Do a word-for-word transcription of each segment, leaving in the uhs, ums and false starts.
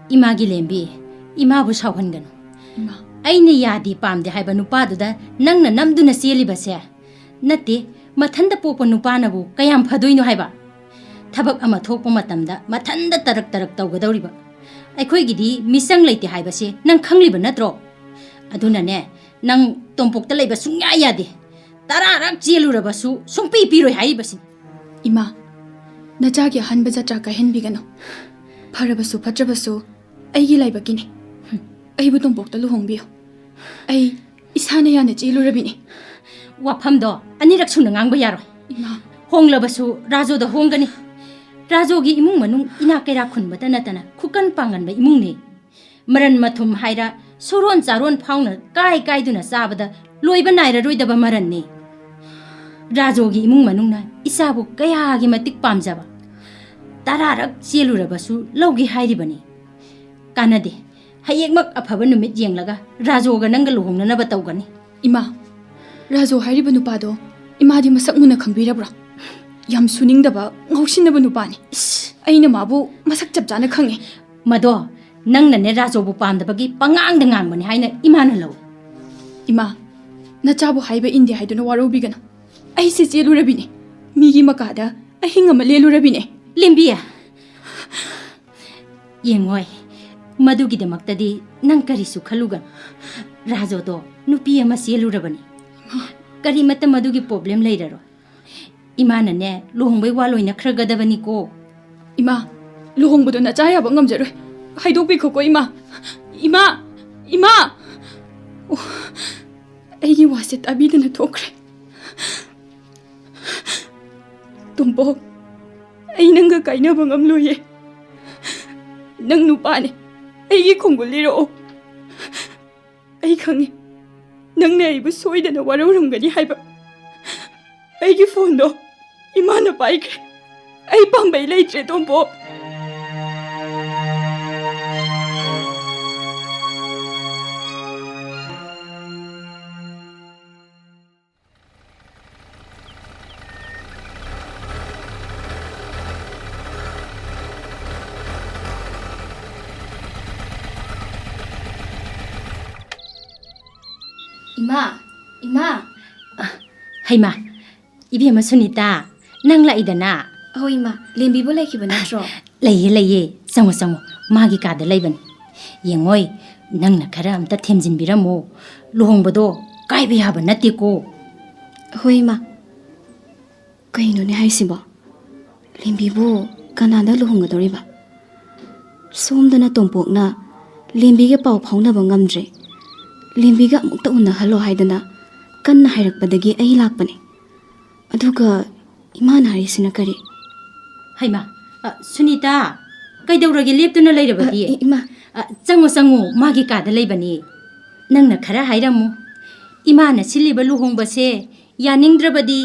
ꯏꯃꯥꯒꯤ ꯂꯦꯝꯕꯤ, ꯏꯃꯥꯕꯨ ꯁꯥꯎꯍꯟꯒꯅꯨ꯫ ꯏꯃꯥ꯫ ꯑꯩꯅ ꯌꯥꯗꯦ ꯄꯥꯝꯗꯦ ꯍꯥꯏꯕ ꯅꯨꯄꯥꯗꯨꯗ ꯅꯪꯅ ꯅꯝꯗꯨꯅ ꯆꯦꯜꯂꯤꯕꯁꯦ, ꯅꯠꯇꯦ, ꯃꯊꯟꯇ ꯄꯣꯛꯄ ꯅꯨꯄꯥꯅꯕꯨ ꯀꯌꯥꯝ ꯐꯗꯣꯏꯅꯣ ꯍꯥꯏꯕ? ꯊꯕꯛ ꯑꯃ ꯊꯣꯛꯄ ꯃꯇꯝꯗ ꯃꯊꯟꯇ ꯇꯔꯛ ꯇꯔꯛ ꯇꯧꯒꯗꯧꯔꯤꯕ꯫ ꯑꯩꯈꯣꯏꯒꯤꯗꯤ ꯃꯤꯆꯪ ꯂꯩꯇꯦ ꯍꯥꯏꯕꯁꯦ ꯅꯪ ꯈꯪꯂꯤꯕ ꯅꯠꯇ꯭ꯔꯣ? ꯑꯗꯨꯅꯅꯦ, ꯅꯪ ꯇꯣꯝꯄꯣꯛꯇ ꯂꯩꯕ ꯁꯨꯡꯌꯥ ꯌꯥꯗꯦ꯫ ꯇꯔꯥꯔꯛ ꯆꯦꯜꯂꯨꯔꯕꯁꯨ ꯁꯨꯡꯄꯤ ꯄꯤꯔꯣꯏ ꯍꯥꯏꯔꯤꯕꯁꯤꯅꯤ꯫ ꯏꯃꯥ, ꯅꯆꯥꯒꯤ ꯑꯍꯟꯕ ꯖꯇ꯭ꯔꯥ ꯀꯥꯏꯍꯟꯕꯤꯒꯅꯨ꯫ ꯐꯔꯕꯁꯨ ꯐꯠꯇ꯭ꯔꯕꯁꯨ ꯑꯩꯒꯤ ꯂꯥꯏꯕꯛꯀꯤꯅꯤ꯫ ꯑꯩꯕꯨ ꯇꯣꯝꯄꯣꯛꯇ ꯂꯨꯍꯣꯡꯕꯤꯌꯨ꯫ ꯑꯩ ꯏꯁꯥꯅ ꯌꯥꯅ ꯆꯦꯜꯂꯨꯔꯕꯤꯅꯤ꯫ ꯋꯥꯐꯝꯗꯣ ꯑꯅꯤꯔꯛ ꯁꯨꯅ ꯉꯥꯡꯕ ꯌꯥꯔꯣꯏ꯫ ꯏꯃꯥ꯫ ꯍꯣꯡꯂꯕꯁꯨ ꯔꯥꯖꯣꯗ ꯍꯣꯡꯒꯅꯤ꯫ ꯔꯥꯖꯣꯒꯤ ꯏꯃꯨꯡ ꯃꯅꯨꯡ ꯏꯅꯥꯛ ꯀꯩꯔꯥꯛ ꯈꯨꯟꯕꯇ ꯅꯠꯇꯅ ꯈꯨꯀꯟ ꯄꯥꯡꯒꯟꯕ ꯏꯃꯨꯡꯅꯤ꯫ ꯃꯔꯟ ꯃꯊꯨꯝ ꯍꯥꯏꯔ ꯁꯨꯔꯣꯟ ꯆꯥꯔꯣꯟ ꯐꯥꯎꯅ ꯀꯥꯏ ꯀꯥꯏꯗꯨꯅ ꯆꯥꯕꯗ ꯂꯣꯏꯕ ꯅꯥꯏꯔꯔꯣꯏꯗꯕ ꯃꯔꯟꯅꯤ꯫ ꯔꯥꯖꯣꯒꯤ ꯏꯃꯨꯡ ꯃꯅꯨꯡꯅ ꯏꯆꯥꯕꯨ ꯀꯌꯥꯒꯤ ꯃꯇꯤꯛ ꯄꯥꯝꯖꯕ꯫ ꯇꯔꯥꯔꯛ ꯆꯦꯜꯂꯨꯔꯕꯁꯨ ꯂꯧꯒꯦ ꯍꯥꯏꯔꯤꯕꯅꯤ꯫ ꯀꯥꯟꯅꯗꯦ꯫ ꯍꯌꯦꯡꯃꯛ ꯑꯐꯕ ꯅꯨꯃꯤꯠ ꯌꯦꯡꯂꯒ ꯔꯥꯖꯣꯒ ꯅꯪꯒ ꯂꯨꯍꯣꯡꯅꯅꯕ ꯇꯧꯒꯅꯤ꯫ ꯏꯃꯥ, ꯔꯥꯖꯣ ꯍꯥꯏꯔꯤꯕ ꯅꯨꯄꯥꯗꯣ ꯏꯃꯥꯗꯤ ꯃꯁꯛ ꯃꯨꯟꯅ ꯈꯪꯕꯤꯔꯕ꯭ꯔꯥ? ꯌꯥꯝ ꯁꯨꯅꯤꯡꯗꯕ, ꯉꯥꯎꯁꯤꯟꯅꯕ ꯅꯨꯄꯥꯅꯤ꯫ ꯏꯁ! ꯑꯩꯅ ꯃꯥꯕꯨ ꯃꯁꯛ ꯆꯞ ꯆꯥꯅ ꯈꯪꯉꯦ꯫ ꯃꯗꯣ ꯅꯪꯅꯅꯦ ꯔꯥꯖꯣꯕꯨ ꯄꯥꯝꯗꯕꯒꯤ ꯄꯉꯥꯡꯗ ꯉꯥꯡꯕꯅꯤ ꯍꯥꯏꯅ ꯏꯃꯥꯅ ꯂꯧꯏ꯫ ꯏꯃꯥ, ꯅꯆꯥꯕꯨ ꯍꯥꯏꯕ ꯏꯟꯗꯦ ꯍꯥꯏꯗꯨꯅ ꯋꯥꯔꯧꯕꯤꯒꯅꯨ꯫ ꯑꯩꯁꯦ ꯆꯦꯜꯂꯨꯔꯕꯤꯅꯦ꯫ ꯃꯤꯒꯤ ꯃꯀꯥꯗ ꯑꯍꯤꯡ ꯑꯃ ꯂꯦꯜꯂꯨꯔꯕꯤꯅꯦ꯫ ꯂꯦꯝꯕꯤ, ꯌꯦꯡꯉꯣꯏ, ꯃꯗꯨꯒꯤꯗꯃꯛꯇꯗꯤ ꯅꯪ ꯀꯔꯤꯁꯨ ꯈꯜꯂꯨꯒꯅꯨ꯫ ꯔꯥꯖꯣꯗꯣ ꯅꯨꯄꯤ ꯑꯃ ꯆꯦꯜꯂꯨꯔꯕꯅꯤ꯫ ꯀꯔꯤꯃꯠꯇ ꯃꯗꯨꯒꯤ problem ꯂꯩꯔꯔꯣꯏ꯫ ꯏꯃꯥꯅꯅꯦ ꯂꯨꯍꯣꯡꯕꯩ ꯋꯥ ꯂꯣꯏꯅꯈ꯭ꯔꯒꯗꯕꯅꯤꯀꯣ꯫ ꯏꯃꯥ, ꯂꯨꯍꯣꯡꯕꯗꯣ ꯅꯆꯥ ꯌꯥꯕ ꯉꯝꯖꯔꯣꯏ꯫ ꯍꯥꯏꯗꯣꯛꯄꯤꯈꯣꯀꯣ ꯏꯃꯥ꯫ ꯏꯃꯥ! ꯏꯃꯥ! ꯑꯣ, ꯑꯩꯒꯤ ꯋꯥꯁꯦ ꯇꯥꯕꯤꯗꯅ ꯊꯣꯛꯈ꯭ꯔꯦ꯫ ꯇꯣꯝꯄꯣꯛ, ꯑꯩ ꯅꯪꯒ ꯀꯥꯏꯅꯕ ꯉꯝꯂꯣꯏꯌꯦ꯫ ꯅꯪ ꯅꯨꯄꯥꯅꯦ꯫ ꯑꯩꯒꯤ ꯈꯣꯡꯒꯨꯜ ꯂꯤꯔꯛꯑꯣ꯫ ꯑꯩ ꯈꯪꯉꯤ, ꯅꯪꯅ ꯑꯩꯕꯨ ꯁꯣꯏꯗꯅ ꯋꯥꯔꯧꯔꯝꯒꯅꯤ ꯍꯥꯏꯕ꯫ ꯑꯩꯒꯤ phoneꯗꯣ ꯏꯃꯥꯅ ꯄꯥꯏꯈ꯭ꯔꯦ꯫ ꯑꯩ ꯄꯥꯝꯕꯩ ꯂꯩꯇ꯭ꯔꯦ, ꯇꯣꯝꯄꯣꯛ꯫ ꯏꯃꯥ, ꯏꯃꯥ꯫ ꯑ, ꯍꯩꯃꯥ, ꯏꯕꯦꯝꯃ ꯁꯨꯅꯤꯇꯥ, ꯅꯪ ꯂꯥꯛꯏꯗꯅ? ꯑꯍꯣꯏ ꯏꯃꯥ, ꯂꯦꯝꯕꯤꯕꯨ ꯂꯩꯈꯤꯕ ꯅꯠꯇ꯭ꯔꯣ? ꯂꯩꯌꯦ, ꯂꯩꯌꯦ, ꯆꯪꯉꯣ, ꯆꯪꯉꯣ, ꯃꯥꯒꯤ ꯀꯥꯗ ꯂꯩꯕꯅꯤ꯫ ꯌꯦꯡꯉꯣꯏ, ꯅꯪꯅ ꯈꯔ ꯑꯝꯇ ꯊꯦꯝꯖꯤꯟꯕꯤꯔꯝꯃꯣ, ꯂꯨꯍꯣꯡꯕꯗꯣ ꯀꯥꯏꯕ ꯌꯥꯕ ꯅꯠꯇꯦꯀꯣ꯫ ꯍꯣꯏ ꯏꯃꯥ꯫ ꯀꯩꯅꯣꯅꯦ ꯍꯥꯏꯁꯤꯕꯣ? ꯂꯦꯝꯕꯤꯕꯨ ꯀꯅꯥꯗ ꯂꯨꯍꯣꯡꯒꯗꯧꯔꯤꯕ? ꯁꯣꯝꯗꯅ ꯇꯣꯝꯄꯣꯛꯅ ꯂꯦꯝꯕꯤꯒ ꯄꯥꯎ ꯐꯥꯎꯅꯕ ꯉꯝꯗ꯭ꯔꯦ, ꯂꯦꯝꯕꯤꯒ ꯑꯃꯨꯛꯇ ꯎꯅꯍꯜꯂꯣ ꯍꯥꯏꯗꯅ ꯀꯟꯅ ꯍꯥꯏꯔꯛꯄꯗꯒꯤ ꯑꯩ ꯂꯥꯛꯄꯅꯦ꯫ ꯑꯗꯨꯒ ꯏꯃꯥꯅ ꯍꯥꯏꯔꯤꯁꯤꯅ ꯀꯔꯤ? ꯍꯩꯃꯥ, ꯑ, ꯁꯨꯅꯤꯇꯥ, ꯀꯩꯗꯧꯔꯒꯦ ꯂꯦꯞꯇꯨꯅ ꯂꯩꯔꯕꯗꯤ? ꯑ, ꯏ-, ꯏꯃꯥ꯫ ꯑ, ꯆꯪꯉꯣ, ꯆꯪꯉꯣ, ꯃꯥꯒꯤ ꯀꯥꯗ ꯂꯩꯕꯅꯤ꯫ ꯅꯪꯅ ꯈꯔ ꯍꯥꯏꯔꯝꯃꯨ꯫ ꯏꯃꯥꯅ ꯁꯤꯜꯂꯤꯕ ꯂꯨꯍꯣꯡꯕꯁꯦ ꯌꯥꯅꯤꯡꯗ꯭ꯔꯕꯗꯤ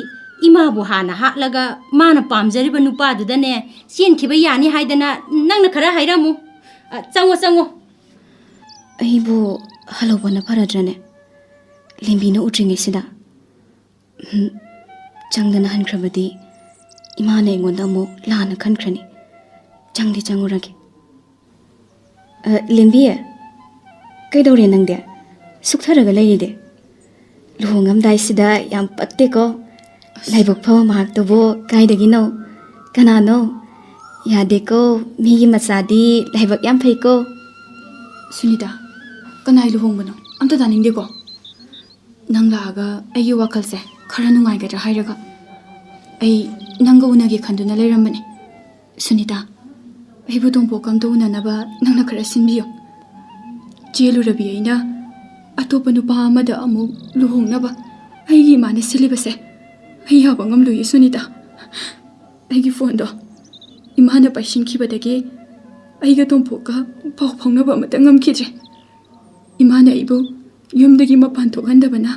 ꯏꯃꯥꯕꯨ ꯍꯥꯟꯅ ꯍꯥꯠꯂꯒ ꯃꯥꯅ ꯄꯥꯝꯖꯔꯤꯕ ꯅꯨꯄꯥꯗꯨꯗꯅꯦ ꯆꯦꯟꯈꯤꯕ ꯌꯥꯅꯤ ꯍꯥꯏꯗꯅ ꯅꯪꯅ ꯈꯔ ꯍꯥꯏꯔꯝꯃꯨ꯫ ꯑ, ꯆꯪꯉꯣ, ꯆꯪꯉꯣ꯫ ꯑꯩꯕꯨ ꯍꯜꯂꯧꯕꯅ ꯐꯔꯗ꯭ꯔꯅꯦ? ꯂꯦꯝꯕꯤꯅ ꯎꯗ꯭ꯔꯤꯉꯩꯁꯤꯗ꯫ ꯎꯝ, ꯆꯪꯗꯅ ꯍꯟꯈ꯭ꯔꯕꯗꯤ ꯏꯃꯥꯅ ꯑꯩꯉꯣꯟꯗ ꯑꯃꯨꯛ ꯂꯥꯟꯅ ꯈꯟꯈ꯭ꯔꯅꯤ꯫ ꯆꯪꯗꯤ ꯆꯪꯉꯨꯔꯒꯦ꯫ ꯑ, ꯂꯦꯝꯕꯤ, ꯀꯩꯗꯧꯔꯦ ꯅꯪꯗꯤ? ꯁꯨꯛꯊꯔꯒ ꯂꯩꯔꯤꯗꯤ? ꯂꯨꯍꯣꯡꯉꯝꯗꯥꯏꯁꯤꯗ ꯌꯥꯝ ꯄꯛꯇꯦꯀꯣ꯫ ꯂꯥꯏꯕꯛ ꯐꯕ ꯃꯍꯥꯛꯇꯨꯕꯨ ꯀꯥꯏꯗꯒꯤꯅꯣ? ꯀꯅꯥꯅꯣ? ꯌꯥꯗꯦꯀꯣ, ꯃꯤꯒꯤ ꯃꯆꯥꯗꯤ ꯂꯥꯏꯕꯛ ꯌꯥꯝ ꯐꯩꯀꯣ꯫ ꯁꯨꯅꯤꯇꯥ, ꯀꯅꯥꯏ ꯂꯨꯍꯣꯡꯕꯅꯣ? ꯑꯝꯇ ꯇꯥꯅꯤꯡꯗꯦꯀꯣ꯫ ꯅꯪ ꯂꯥꯛꯑꯒ ꯑꯩꯒꯤ ꯋꯥꯈꯜꯁꯦ ꯈꯔ ꯅꯨꯡꯉꯥꯏꯒꯗ꯭ꯔꯥ ꯍꯥꯏꯔꯒ ꯑꯩ ꯅꯪꯒ ꯎꯅꯒꯦ ꯈꯟꯗꯨꯅ ꯂꯩꯔꯝꯕꯅꯦ꯫ ꯁꯨꯅꯤꯇꯥ, ꯑꯩꯕꯨ ꯇꯣꯝꯄꯣꯛꯀ ꯑꯝꯇ ꯎꯅꯅꯕ ꯅꯪꯅ ꯈꯔ ꯁꯤꯟꯕꯤꯌꯨ꯫ ꯆꯦꯜꯂꯨꯔꯕꯤ ꯑꯩꯅ ꯑꯇꯣꯞꯄ ꯅꯨꯄꯥ ꯑꯃꯗ ꯑꯃꯨꯛ ꯂꯨꯍꯣꯡꯅꯕ ꯑꯩꯒꯤ ꯏꯃꯥꯅ ꯁꯤꯜꯂꯤꯕꯁꯦ ꯑꯩ ꯌꯥꯕ ꯉꯝꯂꯣꯏꯌꯦ ꯁꯨꯅꯤꯇꯥ꯫ ꯑꯩꯒꯤ ꯐꯣꯟꯗꯣ ꯏꯃꯥꯅ ꯄꯥꯏꯁꯤꯟꯈꯤꯕꯗꯒꯤ ꯑꯩꯒ ꯇꯣꯝꯄꯣꯛꯀ ꯄꯥꯎ ꯐꯥꯎꯅꯕ ꯑꯃꯠꯇ ꯉꯝꯈꯤꯗ꯭ꯔꯦ꯫ ꯏꯃꯥꯅ ꯑꯩꯕꯨ ꯌꯨꯝꯗꯒꯤ ꯃꯄꯥꯟ ꯊꯣꯛꯍꯟꯗꯕꯅ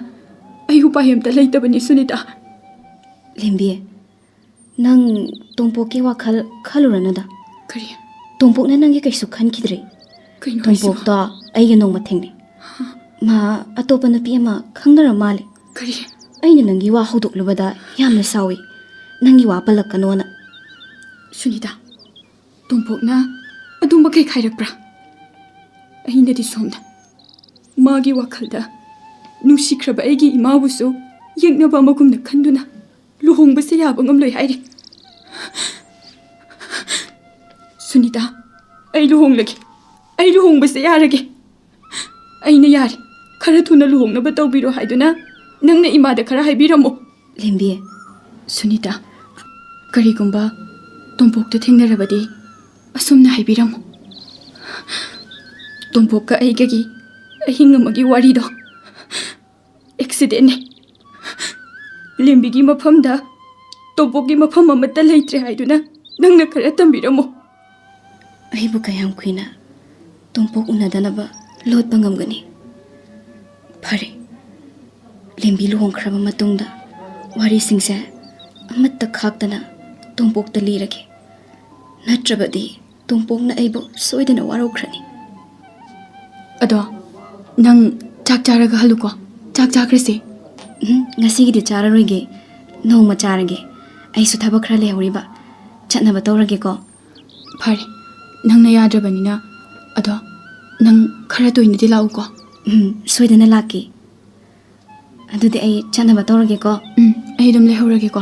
ꯑꯩ ꯎꯄꯥꯏ ꯑꯝꯇ ꯂꯩꯇꯕꯅꯤ ꯁꯨꯅꯤꯇꯥ꯫ ꯂꯦꯝꯕꯤ, ꯅꯪ ꯇꯣꯝꯄꯣꯛꯀꯤ ꯋꯥꯈꯜ ꯈꯜꯂꯨꯔꯅꯨꯗ꯫ ꯀꯔꯤ? ꯇꯣꯝꯄꯣꯛꯅ ꯅꯪꯒꯤ ꯀꯩꯁꯨ ꯈꯟꯈꯤꯗ꯭ꯔꯦ꯫ ꯀꯩꯅꯣ ꯍꯥꯏꯁꯤꯕꯣ? ꯇꯣꯝꯄꯣꯛꯇꯣ ꯑꯩꯒ ꯅꯣꯡꯃ ꯊꯦꯡꯅꯩ꯫ ꯃꯥ ꯑꯇꯣꯞꯄ ꯅꯨꯄꯤ ꯑꯃ ꯈꯪꯅꯔ ꯃꯥꯜꯂꯦ꯫ ꯀꯔꯤ? ꯑꯩꯅ ꯅꯪꯒꯤ ꯋꯥ ꯍꯧꯗꯣꯛꯂꯨꯕꯗ ꯌꯥꯝꯅ ꯁꯥꯎꯏ꯫ ꯅꯪꯒꯤ ꯋꯥ ꯄꯜꯂꯛꯀꯅꯣꯅ꯫ ꯁꯨꯅꯤꯇꯥ, ꯇꯣꯝꯄꯣꯛꯅ ꯑꯗꯨꯃꯛ ꯍꯦꯛ ꯍꯥꯏꯔꯛꯄ꯭ꯔꯥ? ꯑꯩꯅꯗꯤ ꯁꯣꯝꯗ ꯃꯥꯒꯤ ꯋꯥꯈꯜꯗ ꯅꯨꯡꯁꯤꯈ꯭ꯔꯕ ꯑꯩꯒꯤ ꯏꯃꯥꯕꯨꯁꯨ ꯌꯦꯛꯅꯕ ꯑꯃꯒꯨꯝꯅ ꯈꯟꯗꯨꯅ ꯂꯨꯍꯣꯡꯕꯁꯦ ꯌꯥꯕ ꯉꯝꯂꯣꯏ ꯍꯥꯏꯔꯤ꯫ ꯁꯨꯅꯤꯇꯥ, ꯑꯩ ꯂꯨꯍꯣꯡꯂꯒꯦ꯫ ꯑꯩ ꯂꯨꯍꯣꯡꯕꯁꯦ ꯌꯥꯔꯒꯦ꯫ ꯑꯩꯅ ꯌꯥꯔꯦ, ꯈꯔ ꯊꯨꯅ ꯂꯨꯍꯣꯡꯅꯕ ꯇꯧꯕꯤꯔꯣ ꯍꯥꯏꯗꯨꯅ ꯅꯪꯅ ꯏꯃꯥꯗ ꯈꯔ ꯍꯥꯏꯕꯤꯔꯝꯃꯣ꯫ ꯂꯦꯝꯕꯤ꯫ ꯁꯨꯅꯤꯇꯥ, ꯀꯔꯤꯒꯨꯝꯕ ꯇꯣꯝꯄꯣꯛꯇ ꯊꯦꯡꯅꯔꯕꯗꯤ ꯑꯁꯨꯝꯅ ꯍꯥꯏꯕꯤꯔꯝꯃꯨ꯫ ꯇꯣꯝꯄꯣꯛꯀ ꯑꯩꯒꯒꯤ ꯑꯍꯤꯡ ꯑꯃꯒꯤ ꯋꯥꯔꯤꯗꯣ ꯑꯦꯛꯁꯤꯗꯦꯟꯅꯦ꯫ ꯂꯦꯝꯕꯤꯒꯤ ꯃꯐꯝꯗ ꯇꯣꯝꯄꯣꯛꯀꯤ ꯃꯐꯝ ꯑꯃꯠꯇ ꯂꯩꯇ꯭ꯔꯦ ꯍꯥꯏꯗꯨꯅ ꯅꯪꯅ ꯈꯔ ꯇꯝꯕꯤꯔꯝꯃꯣ꯫ ꯑꯩꯕꯨ ꯀꯌꯥꯝ ꯀꯨꯏꯅ ꯇꯣꯝꯄꯣꯛ ꯎꯅꯗꯅꯕ ꯂꯣꯠꯄ ꯉꯝꯒꯅꯤ? ꯐꯔꯦ, ꯂꯦꯝꯕꯤ ꯂꯨꯍꯣꯡꯈ꯭ꯔꯕ ꯃꯇꯨꯡꯗ ꯋꯥꯔꯤꯁꯤꯡꯁꯦ ꯑꯃꯠꯇ ꯈꯥꯛꯇꯅ ꯇꯣꯝꯄꯣꯛꯇ ꯂꯤꯔꯒꯦ꯫ ꯅꯠꯇ꯭ꯔꯕꯗꯤ ꯇꯣꯝꯄꯣꯛꯅ ꯑꯩꯕꯨ ꯁꯣꯏꯗꯅ ꯋꯥꯔꯧꯈ꯭ꯔꯅꯤ꯫ ꯑꯗꯣ ꯅꯪ ꯆꯥꯛ ꯆꯥꯔꯒ ꯍꯜꯂꯨꯀꯣ꯫ ꯆꯥꯛ ꯆꯥꯈ꯭ꯔꯁꯦ꯫ ꯎꯝ, ꯉꯁꯤꯒꯤꯗꯤ ꯆꯥꯔꯔꯣꯏꯒꯦ, ꯅꯣꯡꯃ ꯆꯥꯔꯒꯦ꯫ ꯑꯩꯁꯨ ꯊꯕꯛ ꯈꯔ ꯂꯩꯍꯧꯔꯤꯕ, ꯆꯠꯅꯕ ꯇꯧꯔꯒꯦꯀꯣ꯫ ꯐꯔꯦ, ꯅꯪꯅ ꯌꯥꯗ꯭ꯔꯕꯅꯤꯅ꯫ ꯑꯗꯣ ꯅꯪ ꯈꯔ ꯇꯣꯏꯅꯗꯤ ꯂꯥꯛꯎꯀꯣ꯫ ꯎꯝ, ꯁꯣꯏꯗꯅ ꯂꯥꯛꯀꯦ꯫ ꯑꯗꯨꯗꯤ ꯑꯩ ꯆꯠꯅꯕ ꯇꯧꯔꯒꯦꯀꯣ꯫ ꯎꯝ, ꯑꯩ ꯑꯗꯨꯝ ꯂꯩꯍꯧꯔꯒꯦꯀꯣ꯫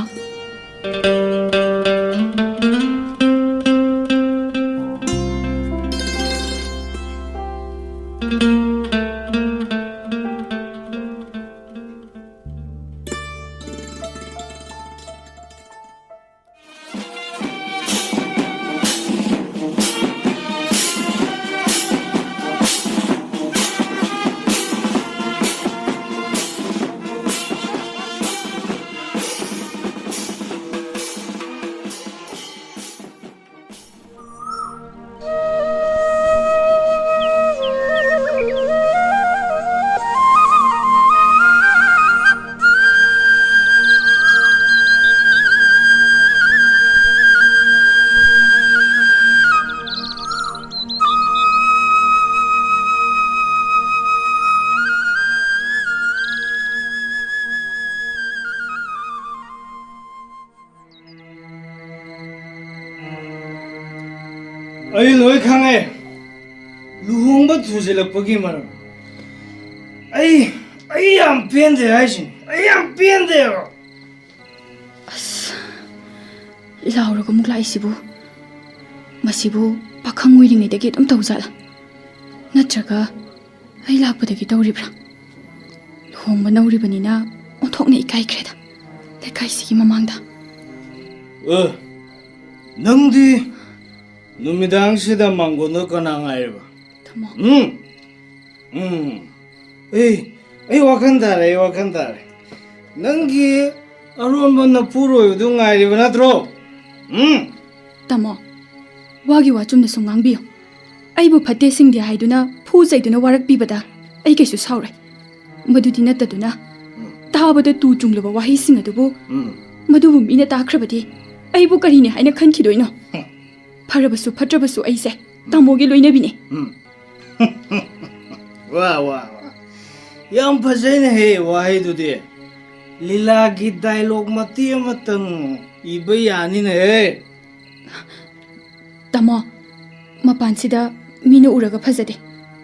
ꯑꯩ ꯂꯣꯏ ꯈꯪꯉꯦ꯫ ꯂꯨꯍꯣꯡꯕ ꯊꯨꯖꯤꯜꯂꯛꯄꯒꯤ ꯃꯔꯝ꯫ ꯑꯩ ꯑꯩ ꯌꯥꯝ ꯄꯦꯟꯗꯦ ꯍꯥꯏꯁꯤꯅꯤ, ꯑꯩ ꯌꯥꯝ ꯄꯦꯟꯗꯦꯕ꯫ ꯑꯁ, ꯂꯥꯎꯔꯒ ꯑꯃꯨꯛ ꯂꯥꯛꯏꯁꯤꯕꯨ? ꯃꯁꯤꯕꯨ ꯄꯥꯈꯪ ꯑꯣꯏꯔꯤꯉꯩꯗꯒꯤ ꯑꯗꯨꯝ ꯇꯧꯖꯥꯠꯂꯥ? ꯅꯠꯇ꯭ꯔꯒ ꯑꯩ ꯂꯥꯛꯄꯗꯒꯤ ꯇꯧꯔꯤꯕ꯭ꯔꯥ? ꯂꯨꯍꯣꯡꯕ ꯅꯧꯔꯤꯕꯅꯤꯅ ꯑꯣꯟꯊꯣꯛꯅ ꯏꯀꯥꯏꯈ꯭ꯔꯦꯗ, ꯂꯩꯀꯥꯏꯁꯤꯒꯤ ꯃꯃꯥꯡꯗ꯫ ꯑꯦ, ꯅꯪꯗꯤ ꯅꯨꯃꯤꯗꯥꯡꯁꯤꯗ ꯃꯥꯡꯒꯣꯟꯗ ꯀꯅꯥ ꯉꯥꯏꯔꯤꯕ? ꯇꯥꯃꯣ꯫ ꯎꯝ? ꯎꯝ꯫ ꯑꯩ, ꯑꯩ ꯋꯥꯈꯜ ꯇꯥꯔꯦ, ꯑꯩ ꯋꯥꯈꯜ ꯇꯥꯔꯦ꯫ ꯅꯪꯒꯤ ꯑꯔꯣꯟꯕ ꯅꯄꯨꯔꯣꯏꯕꯗꯨ ꯉꯥꯏꯔꯤꯕ ꯅꯠꯇ꯭ꯔꯣ? ꯎꯝ? ꯇꯥꯃꯣ, ꯋꯥꯒꯤ ꯋꯥ ꯆꯨꯝꯅ ꯁꯨꯝ ꯉꯥꯡꯕꯤꯌꯨ꯫ ꯑꯩꯕꯨ ꯐꯠꯇꯦ ꯁꯤꯡꯗꯦ ꯍꯥꯏꯗꯨꯅ ꯐꯨ ꯆꯩꯗꯨꯅ ꯋꯥꯔꯛꯄꯤꯕꯗ ꯑꯩ ꯀꯩꯁꯨ ꯁꯥꯎꯔꯣꯏ꯫ ꯃꯗꯨꯗꯤ ꯅꯠꯇꯗꯨꯅ, ꯇꯥꯕꯗ ꯇꯨ ꯆꯨꯡꯂꯕ ꯋꯥꯍꯩꯁꯤꯡ ꯑꯗꯨꯕꯨ, ꯎꯝ꯫ ꯃꯗꯨꯕꯨ ꯃꯤꯅ ꯇꯥꯈ꯭ꯔꯕꯗꯤ ꯑꯩꯕꯨ ꯀꯔꯤꯅꯤ ꯍꯥꯏꯅ ꯈꯟꯈꯤꯗꯣꯏꯅꯣ? ꯐꯔꯕꯁꯨ ꯐꯠꯇ꯭ꯔꯕꯁꯨ ꯑꯩꯁꯦ ꯇꯥꯃꯣꯒꯤ ꯂꯣꯏꯅꯕꯤꯅꯦ꯫ ꯎꯝ꯫ ꯋꯥ, ꯋꯥ, ꯋꯥ꯫ ꯌꯥꯝ ꯐꯖꯩꯅꯦꯍꯦ ꯋꯥꯍꯩꯗꯨꯗꯤ꯫ ꯂꯤꯂꯥꯒꯤ ꯗꯥꯏꯂꯣꯛ ꯃꯇꯦꯛ ꯑꯃꯇꯪ ꯏꯕ ꯌꯥꯅꯤꯅꯦꯍꯦ꯫ ꯇꯥꯃꯣ, ꯃꯄꯥꯟꯁꯤꯗ ꯃꯤꯅ ꯎꯔꯒ ꯐꯖꯗꯦ꯫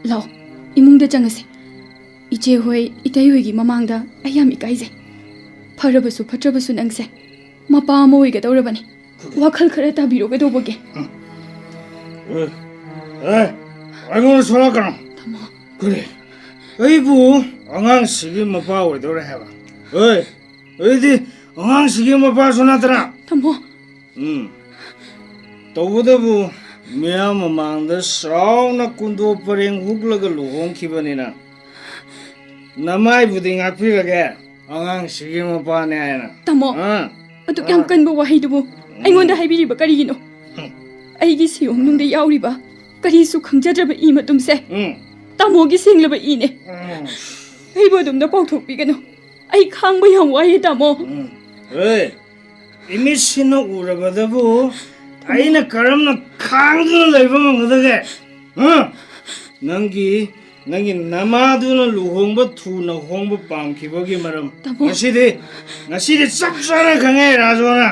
ꯂꯥꯛꯑꯣ, ꯏꯃꯨꯡꯗ ꯆꯪꯉꯁꯤ꯫ ꯏꯆꯦ ꯍꯣꯏ, ꯏꯇꯩ ꯍꯣꯏꯒꯤ ꯃꯃꯥꯡꯗ ꯑꯩ ꯌꯥꯝ ꯏꯀꯥꯏꯖꯩ꯫ ꯐꯔꯕꯁꯨ ꯐꯠꯇ꯭ꯔꯕꯁꯨ ꯅꯪꯁꯦ ꯃꯄꯥ ꯑꯃ ꯑꯣꯏꯒꯗꯧꯔꯕꯅꯤ꯫ ꯋꯥꯈꯜ ꯈꯔ ꯇꯥꯕꯤꯔꯣ ꯀꯩꯗꯧꯕꯒꯦ? ꯑꯦ, ꯑꯦ, ꯑꯩꯉꯣꯟꯗ ꯁꯣꯛꯂꯛꯀꯅꯨ꯫ ꯇꯥꯃꯣ꯫ ꯀꯔꯤ? ꯑꯩꯕꯨ ꯑꯉꯥꯡꯁꯤꯒꯤ ꯃꯄꯥ ꯑꯣꯏꯗꯧꯔꯦ ꯍꯥꯏꯕ? ꯑꯦ, ꯑꯩꯗꯤ ꯑꯉꯥꯡꯁꯤꯒꯤ ꯃꯄꯥꯁꯨ ꯅꯠꯇꯅ꯫ ꯇꯥꯃꯣ꯫ ꯎꯝ꯫ ꯇꯧꯕꯇꯕꯨ ꯃꯤꯌꯥꯝ ꯃꯃꯥꯡꯗ ꯆꯥꯎꯅ ꯀꯨꯟꯗꯣ ꯄꯔꯦꯡ ꯍꯨꯛꯂꯒ ꯂꯨꯍꯣꯡꯈꯤꯕꯅꯤꯅ ꯅꯃꯥꯏꯕꯨꯗꯤ ꯉꯥꯛꯄꯤꯔꯒꯦ, ꯑꯉꯥꯡꯁꯤꯒꯤ ꯃꯄꯥꯅꯦ ꯍꯥꯏꯅ꯫ ꯇꯥꯃꯣ, ꯑꯥ, ꯑꯗꯨꯛ ꯌꯥꯝ ꯀꯟꯕ ꯋꯥꯍꯩꯗꯨꯕꯨ ꯑꯩꯉꯣꯟꯗ ꯍꯥꯏꯕꯤꯔꯤꯕ ꯀꯔꯤꯒꯤꯅꯣ? ꯑꯩꯒꯤ ꯁꯤꯌꯣꯡꯅꯨꯡꯗ ꯌꯥꯎꯔꯤꯕ ꯀꯔꯤꯁꯨ ꯈꯪꯖꯗ꯭ꯔꯕ ꯏ ꯃꯇꯨꯝꯁꯦ ꯎꯝ, ꯇꯥꯃꯣꯒꯤ ꯁꯦꯡꯂꯕ ꯏꯅꯦ꯫ ꯎꯝ꯫ ꯑꯩꯕꯨ ꯑꯗꯨꯝꯅ ꯄꯥꯎꯊꯣꯛꯄꯤꯒꯅꯨ꯫ ꯑꯩ ꯈꯥꯡꯕ ꯌꯥꯝ ꯋꯥꯏꯌꯦ, ꯇꯥꯃꯣ꯫ ꯎꯝ꯫ ꯑꯦ, ꯏꯃꯤꯠꯁꯤꯅ ꯎꯔꯕꯗꯕꯨ ꯑꯩꯅ ꯀꯔꯝꯅ ꯈꯥꯡꯗꯨꯅ ꯂꯩꯕ ꯉꯝꯒꯗꯒꯦ? ꯍꯥ? ꯅꯪꯒꯤ, ꯅꯪꯒꯤ ꯅꯃꯥꯗꯨꯅ ꯂꯨꯍꯣꯡꯕ ꯊꯨꯅ ꯍꯣꯡꯕ ꯄꯥꯝꯈꯤꯕꯒꯤ ꯃꯔꯝ꯫ ꯇꯥꯃꯣ꯫ ꯉꯁꯤꯗꯤ, ꯉꯁꯤꯗꯤ ꯆꯞ ꯆꯥꯅ ꯈꯪꯉꯦ, ꯔꯥꯖꯣꯅ꯫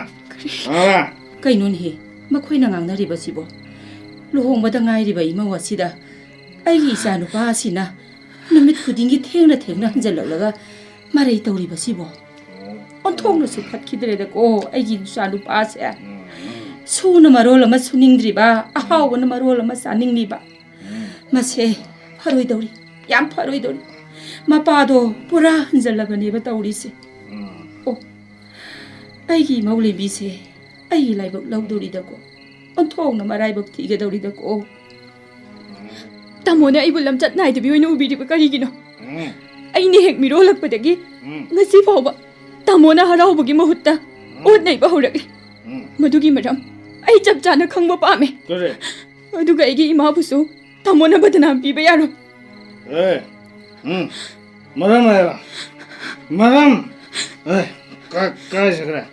ꯑꯥ꯫ ꯀꯩꯅꯣꯅꯦꯍꯦ, ꯃꯈꯣꯏꯅ ꯉꯥꯡꯅꯔꯤꯕꯁꯤꯕꯣ? ꯂꯨꯍꯣꯡꯕꯗ ꯉꯥꯏꯔꯤꯕ ꯏꯃꯧ ꯑꯁꯤꯗ ꯑꯩꯒꯤ ꯏꯆꯥ ꯅꯨꯄꯥ ꯑꯁꯤꯅ ꯅꯨꯃꯤꯠ ꯈꯨꯗꯤꯡꯒꯤ ꯊꯦꯡꯅ ꯊꯦꯡꯅ ꯍꯟꯖꯜꯂꯛꯂꯒ ꯃꯔꯩ ꯇꯧꯔꯤꯕꯁꯤꯕꯣ? ꯑꯣꯟꯊꯣꯛꯅꯁꯨ ꯐꯠꯈꯤꯗ꯭ꯔꯦꯗꯀꯣ ꯑꯩꯒꯤ ꯏꯆꯥ ꯅꯨꯄꯥꯁꯦ꯫ ꯁꯨꯅ ꯃꯔꯣꯜ ꯑꯃ ꯁꯨꯅꯤꯡꯗ꯭ꯔꯤꯕ, ꯑꯍꯥꯎꯕꯅ ꯃꯔꯣꯜ ꯑꯃ ꯆꯥꯅꯤꯡꯂꯤꯕ꯫ ꯃꯁꯦ ꯐꯔꯣꯏꯗꯧꯔꯤ, ꯌꯥꯝ ꯐꯔꯣꯏꯗꯧꯔꯤ꯫ ꯃꯄꯥꯗꯣ ꯄꯨꯔꯥ ꯍꯟꯖꯜꯂꯕꯅꯦꯕ ꯇꯧꯔꯤꯁꯦ꯫ ꯑꯣ, ꯑꯩꯒꯤ ꯏꯃꯧ ꯂꯦꯝꯕꯤꯁꯦ ꯑꯩꯒꯤ ꯂꯥꯏꯕꯛ ꯂꯧꯗꯧꯔꯤꯗꯀꯣ, ꯑꯣꯟꯊꯣꯛꯅ ꯃꯔꯥꯏꯕꯛ ꯊꯤꯒꯗꯧꯔꯤꯗꯀꯣ꯫ ꯇꯥꯃꯣꯅ ꯑꯩꯕꯨ ꯂꯝꯆꯠ ꯅꯥꯏꯗꯕꯤ ꯑꯣꯏꯅ ꯎꯕꯤꯔꯤꯕ ꯀꯔꯤꯒꯤꯅꯣ? ꯑꯩꯅ ꯍꯦꯛ ꯃꯤꯔꯣꯜꯂꯛꯄꯗꯒꯤ ꯉꯁꯤ ꯐꯥꯎꯕ ꯇꯥꯃꯣꯅ ꯍꯔꯥꯎꯕꯒꯤ ꯃꯍꯨꯠꯇ ꯑꯣꯠ ꯅꯩꯕ ꯍꯧꯔꯛꯂꯤ꯫ ꯃꯗꯨꯒꯤ ꯃꯔꯝ ꯑꯩ ꯆꯞ ꯆꯥꯅ ꯈꯪꯕ ꯄꯥꯝꯃꯦ꯫ ꯀꯔꯤ? ꯑꯗꯨꯒ ꯑꯩꯒꯤ ꯏꯃꯥꯕꯨꯁꯨ ꯇꯥꯃꯣꯅ ꯕꯗꯅꯥꯝ ꯄꯤꯕ ꯌꯥꯔꯣꯏ꯫ ꯑꯦ, ꯎꯝ, ꯃꯔꯝ ꯍꯥꯏꯕ, ꯃꯔꯝ꯫ ꯑꯦ, ꯀꯥ-, ꯀꯥꯏ ꯆꯠꯈ꯭ꯔꯦ?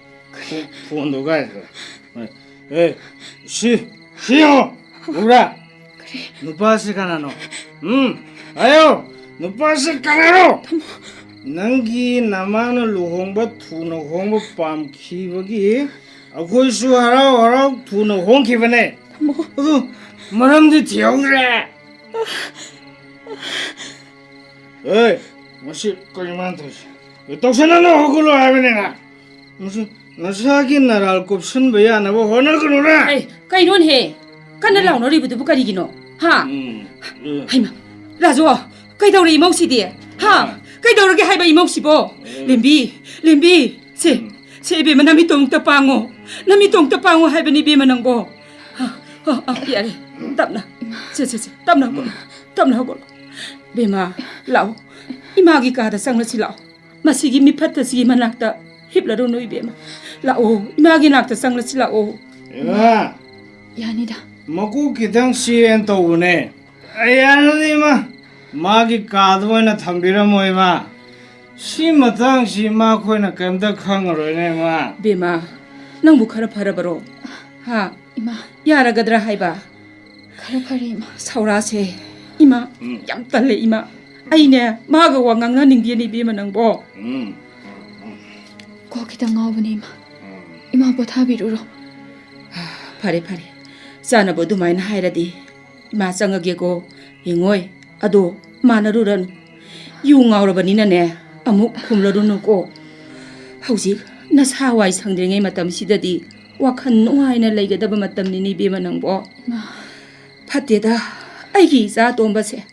ꯐꯣ-, ꯐꯣꯟꯗꯣ ꯀꯥꯏ ꯆꯠꯈ꯭ꯔꯦ? ꯑꯦ, ꯁꯤ, ꯁꯤ ꯌꯦꯡꯉꯣ, ꯎꯕ꯭ꯔꯥ? ꯅꯨꯄꯥꯁꯤ ꯀꯅꯥꯅꯣ? ꯎꯝ, ꯍꯥꯏꯌꯣ, ꯅꯨꯄꯥꯁꯤ ꯀꯅꯥꯅꯣ? ꯅꯪꯒꯤ ꯅꯃꯥꯅ ꯂꯨꯍꯣꯡꯕ ꯊꯨꯅ ꯍꯣꯡꯕ ꯄꯥꯝꯈꯤꯕꯒꯤ ꯑꯩꯈꯣꯏꯁꯨ ꯍꯔꯥꯎ ꯍꯔꯥꯎ ꯊꯨꯅ ꯍꯣꯡꯈꯤꯕꯅꯦ꯫ ꯊꯝꯃꯣ꯫ ꯑꯗꯨ ꯃꯔꯝꯗꯤ ꯊꯤꯍꯧꯗ꯭ꯔꯦ꯫ ꯑꯦ, ꯃꯁꯤ ꯀꯔꯤ ꯃꯥꯅ ꯇꯧꯔꯤꯁꯦ? ꯑꯦ, ꯇꯧꯁꯟꯅꯅꯨ, ꯍꯧꯒꯠꯂꯣ ꯍꯥꯏꯕꯅꯤꯅ꯫ ꯃꯁꯤ ꯅꯁꯥꯒꯤ ꯅꯔꯥꯜ ꯀꯨꯞꯁꯟꯕ ꯌꯥꯅꯕ ꯍꯣꯠꯅꯒꯅꯨꯅꯦ꯫ ꯑꯦ, ꯀꯩꯅꯣꯅꯦꯍꯦ? ꯀꯟꯅ ꯂꯥꯎꯅꯔꯤꯕꯗꯨꯕꯨ ꯀꯔꯤꯒꯤꯅꯣ? ꯍꯥ? ꯎꯝ, ꯎꯝ꯫ ꯍꯩꯃꯥ, ꯔꯥꯖꯨ, ꯀꯩꯗꯧꯔꯦ ꯏꯃꯧꯁꯤꯗꯤ? ꯍꯥ? ꯎꯝ꯫ ꯀꯩꯗꯧꯔꯒꯦ ꯍꯥꯏꯕ ꯏꯃꯧꯁꯤꯕꯣ? ꯎꯝ꯫ ꯂꯦꯝꯕꯤ, ꯂꯦꯝꯕꯤ, ꯁꯦ, ꯎꯝ꯫ ꯁꯦ, ꯏꯕꯦꯝꯃ, ꯅꯃꯤꯠꯇꯣ ꯑꯃꯨꯛꯇ ꯄꯥꯡꯉꯣ꯫ ꯅꯃꯤꯠꯇꯣ ꯑꯃꯨꯛꯇ ꯄꯥꯡꯉꯣ ꯍꯥꯏꯕꯅꯤ, ꯏꯕꯦꯝꯃ, ꯅꯪꯕꯣ꯫ ꯍꯥ, ꯍꯥ, ꯍꯥ, ꯌꯥꯔꯦ꯫ ꯇꯞꯅ꯫ ꯁꯦ, ꯁꯦ, ꯁꯦ, ꯇꯞꯅ ꯍꯧꯒꯠꯂꯣ꯫ ꯇꯞꯅ ꯍꯧꯒꯠꯂꯣ꯫ ꯏꯕꯦꯝꯃ, ꯂꯥꯛꯑꯣ꯫ ꯏꯃꯥꯒꯤ ꯀꯥꯗ ꯆꯪꯂꯁꯤ ꯂꯥꯛꯑꯣ꯫ ꯃꯁꯤꯒꯤ ꯃꯤꯐꯠꯇꯁꯤꯒꯤ ꯃꯅꯥꯛꯇ ꯍꯤꯞꯂꯔꯨꯅꯨ, ꯏꯕꯦꯝꯃ꯫ ꯂꯥꯛꯑꯣ, ꯏꯃꯥꯒꯤ ꯅꯥꯛꯇ ꯆꯪꯂꯁꯤ ꯂꯥꯛꯑꯣ꯫ ꯏꯃꯥ! ꯌꯥꯅꯤꯗ꯫ ꯃꯀꯣꯛ ꯈꯤꯇꯪ ꯆꯦꯅ ꯇꯧꯕꯅꯦ꯫ ꯑꯩ ꯌꯥꯔꯅꯤ, ꯏꯃꯥ꯫ ꯃꯥꯒꯤ ꯀꯥꯗ ꯑꯣꯏꯅ ꯊꯝꯕꯤꯔꯝꯃꯣ, ꯏꯃꯥ꯫ ꯁꯤ ꯃꯇꯥꯡꯁꯤ ꯏꯃꯥ ꯈꯣꯏꯅ ꯀꯩꯝꯇ ꯈꯪꯉꯔꯣꯏꯅꯦ, ꯏꯃꯥ꯫ ꯕꯦꯝꯃ, ꯅꯪꯕꯨ ꯈꯔ ꯐꯔꯕꯔꯣ? ꯍꯥ? ꯏꯃꯥ꯫ ꯌꯥꯔꯒꯗ꯭ꯔꯥ ꯍꯥꯏꯕ? ꯈꯔ ꯐꯔꯦ, ꯏꯃꯥ꯫ ꯁꯧꯔꯥꯁꯦ, ꯏꯃꯥ, ꯎꯝ꯫ ꯌꯥꯝ ꯇꯜꯂꯦ, ꯏꯃꯥ꯫ ꯑꯩꯅꯦ, ꯃꯥꯒ ꯋꯥ ꯉꯥꯡꯅꯅꯤꯡꯗꯦꯅꯦ, ꯏꯕꯦꯝꯃ, ꯅꯪꯕꯣ꯫ ꯎꯝ꯫ ꯀꯣꯛ ꯈꯤꯇꯪ ꯉꯥꯎꯕꯅꯦ, ꯏꯃꯥ꯫ ꯎꯝ꯫ ꯏꯃꯥ ꯄꯣꯊꯥꯕꯤꯔꯨꯔꯣ꯫ ꯐꯔꯦ, ꯐꯔꯦ꯫ ꯆꯥꯅꯕ ꯑꯗꯨꯃꯥꯏꯅ ꯍꯥꯏꯔꯗꯤ ꯏꯃꯥ ꯆꯪꯉꯒꯦꯀꯣ꯫ ꯌꯦꯡꯉꯣꯏ, ꯑꯗꯣ ꯃꯥꯟꯅꯔꯨꯔꯅꯨ꯫ ꯌꯨ ꯉꯥꯎꯔꯕꯅꯤꯅꯅꯦ, ꯑꯃꯨꯛ ꯈꯨꯝꯂꯔꯨꯅꯨꯀꯣ꯫ ꯍꯧꯖꯤꯛ ꯅꯁꯥ ꯋꯥꯏ ꯁꯪꯗ꯭ꯔꯤꯉꯩ ꯃꯇꯝꯁꯤꯗꯗꯤ ꯋꯥꯈꯜ ꯅꯨꯡꯉꯥꯏꯅ ꯂꯩꯒꯗꯕ ꯃꯇꯝꯅꯤꯅꯦ, ꯏꯕꯦꯝꯃ, ꯅꯪꯕꯣ꯫ ꯏꯃꯥ꯫ ꯐꯠꯇꯦꯗ, ꯑꯩꯒꯤ ꯏꯆꯥ ꯑꯇꯣꯝꯕꯁꯦ꯫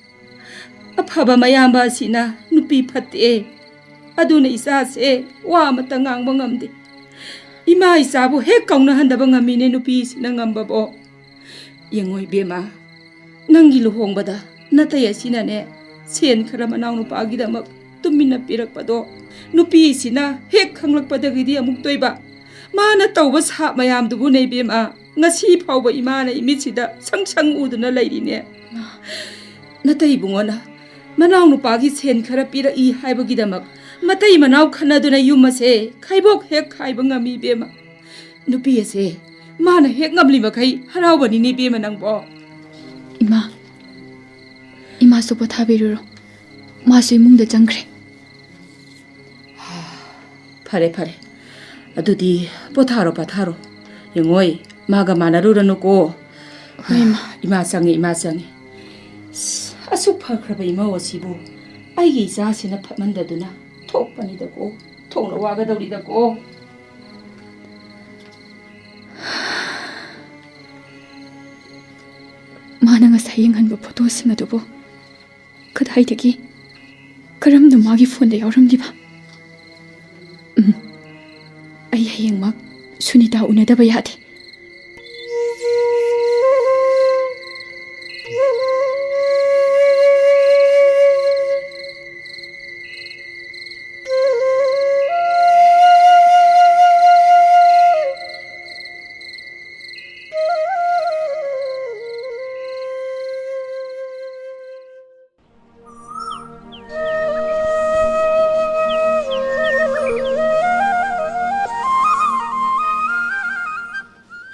ꯑꯐꯕ ꯃꯌꯥꯝꯕ ꯑꯁꯤꯅ ꯅꯨꯄꯤ ꯐꯠꯇꯦ꯫ ꯑꯗꯨꯅ ꯏꯆꯥꯁꯦ ꯋꯥ ꯑꯃꯠꯇ ꯉꯥꯡꯕ ꯉꯝꯗꯦ꯫ ꯏꯃꯥ ꯏꯆꯥꯕꯨ ꯍꯦꯛ ꯀꯥꯎꯅꯍꯟꯗꯕ ꯉꯝꯃꯤꯅꯦ ꯅꯨꯄꯤꯁꯤꯅ ꯉꯝꯕꯕꯣ꯫ ꯌꯦꯡꯉꯣ ꯏꯕꯦꯝꯃ, ꯅꯪꯒꯤ ꯂꯨꯍꯣꯡꯕꯗ ꯅꯇꯩ ꯑꯁꯤꯅꯅꯦ ꯁꯦꯟ ꯈꯔ ꯃꯅꯥꯎꯅꯨꯄꯥꯒꯤꯗꯃꯛ ꯇꯨꯃꯤꯟꯅ ꯄꯤꯔꯛꯄꯗꯣ ꯅꯨꯄꯤꯁꯤꯅ ꯍꯦꯛ ꯈꯪꯂꯛꯄꯗꯒꯤꯗꯤ ꯑꯃꯨꯛꯇꯣꯏꯕ꯫ ꯃꯥꯅ ꯇꯧꯕ ꯁꯥꯞ ꯃꯌꯥꯝꯗꯨꯕꯨꯅꯦ ꯏꯕꯦꯝꯃ, ꯉꯁꯤ ꯐꯥꯎꯕ ꯏꯃꯥꯅ ꯏꯃꯤꯠꯁꯤꯗ ꯁꯪ ꯁꯪ ꯎꯗꯨꯅ ꯂꯩꯔꯤꯅꯦ꯫ ꯅꯇꯩ ꯏꯕꯨꯡꯉꯣꯅ ꯃꯅꯥꯎꯅꯨꯄꯥꯒꯤ ꯁꯦꯟ ꯈꯔ ꯄꯤꯔꯛꯏ ꯍꯥꯏꯕꯒꯤꯗꯃꯛ ꯃꯇꯩ ꯃꯅꯥꯎ ꯈꯠꯅꯗꯨꯅ ꯌꯨꯝ ꯑꯁꯦ ꯈꯩꯕꯣꯛ ꯍꯦꯛ ꯈꯥꯏꯕ ꯉꯝꯃꯤ ꯏꯕꯦꯝꯃ꯫ ꯅꯨꯄꯤ ꯑꯁꯦ ꯃꯥꯅ ꯍꯦꯛ ꯉꯝꯂꯤ ꯃꯈꯩ ꯍꯔꯥꯎꯕꯅꯤꯅꯦ ꯏꯕꯦꯝꯃ ꯅꯪꯕꯣ꯫ ꯏꯃꯥ, ꯏꯃꯥꯁꯨ ꯄꯣꯊꯥꯕꯤꯔꯨꯔꯣ꯫ ꯃꯥꯁꯨ ꯏꯃꯨꯡꯗ ꯆꯪꯈ꯭ꯔꯦ꯫ ꯐꯔꯦ, ꯐꯔꯦ꯫ ꯑꯗꯨꯗꯤ ꯄꯣꯊꯥꯔꯣ, ꯄꯣꯊꯥꯔꯣ꯫ ꯌꯦꯡꯉꯣꯏ, ꯃꯥꯒ ꯃꯥꯟꯅꯔꯨꯔꯅꯨꯀꯣ꯫ ꯍꯣꯏ, ꯏꯃꯥ꯫ ꯏꯃꯥ ꯆꯪꯉꯤ, ꯏꯃꯥ ꯆꯪꯉꯤ꯫ ꯑꯁ, ꯑꯁꯨꯛ ꯐꯈ꯭ꯔꯕ ꯏꯃꯧ ꯑꯁꯤꯕꯨ ꯑꯩꯒꯤ ꯏꯆꯥꯁꯤꯅ ꯐꯠꯃꯟꯗꯗꯨꯅ ꯊꯣꯛꯄꯅꯤꯗꯀꯣ꯫ ꯊꯣꯛꯅ ꯋꯥꯒꯗꯧꯔꯤꯗꯀꯣ꯫ ꯃꯥꯅ ꯉꯁꯥꯏ ꯌꯦꯡꯍꯟꯕ ꯐꯣꯇꯣꯁꯤꯡ ꯑꯗꯨꯕꯨ ꯀꯗꯥꯏꯗꯒꯤ? ꯀꯔꯝꯅ ꯃꯥꯒꯤ ꯐꯣꯟꯗ ꯌꯥꯎꯔꯝꯂꯤꯕ? ꯎꯝ, ꯑꯩ ꯍꯌꯦꯡꯃꯛ ꯁꯨꯅꯤꯇꯥ ꯎꯅꯗꯕ ꯌꯥꯗꯦ꯫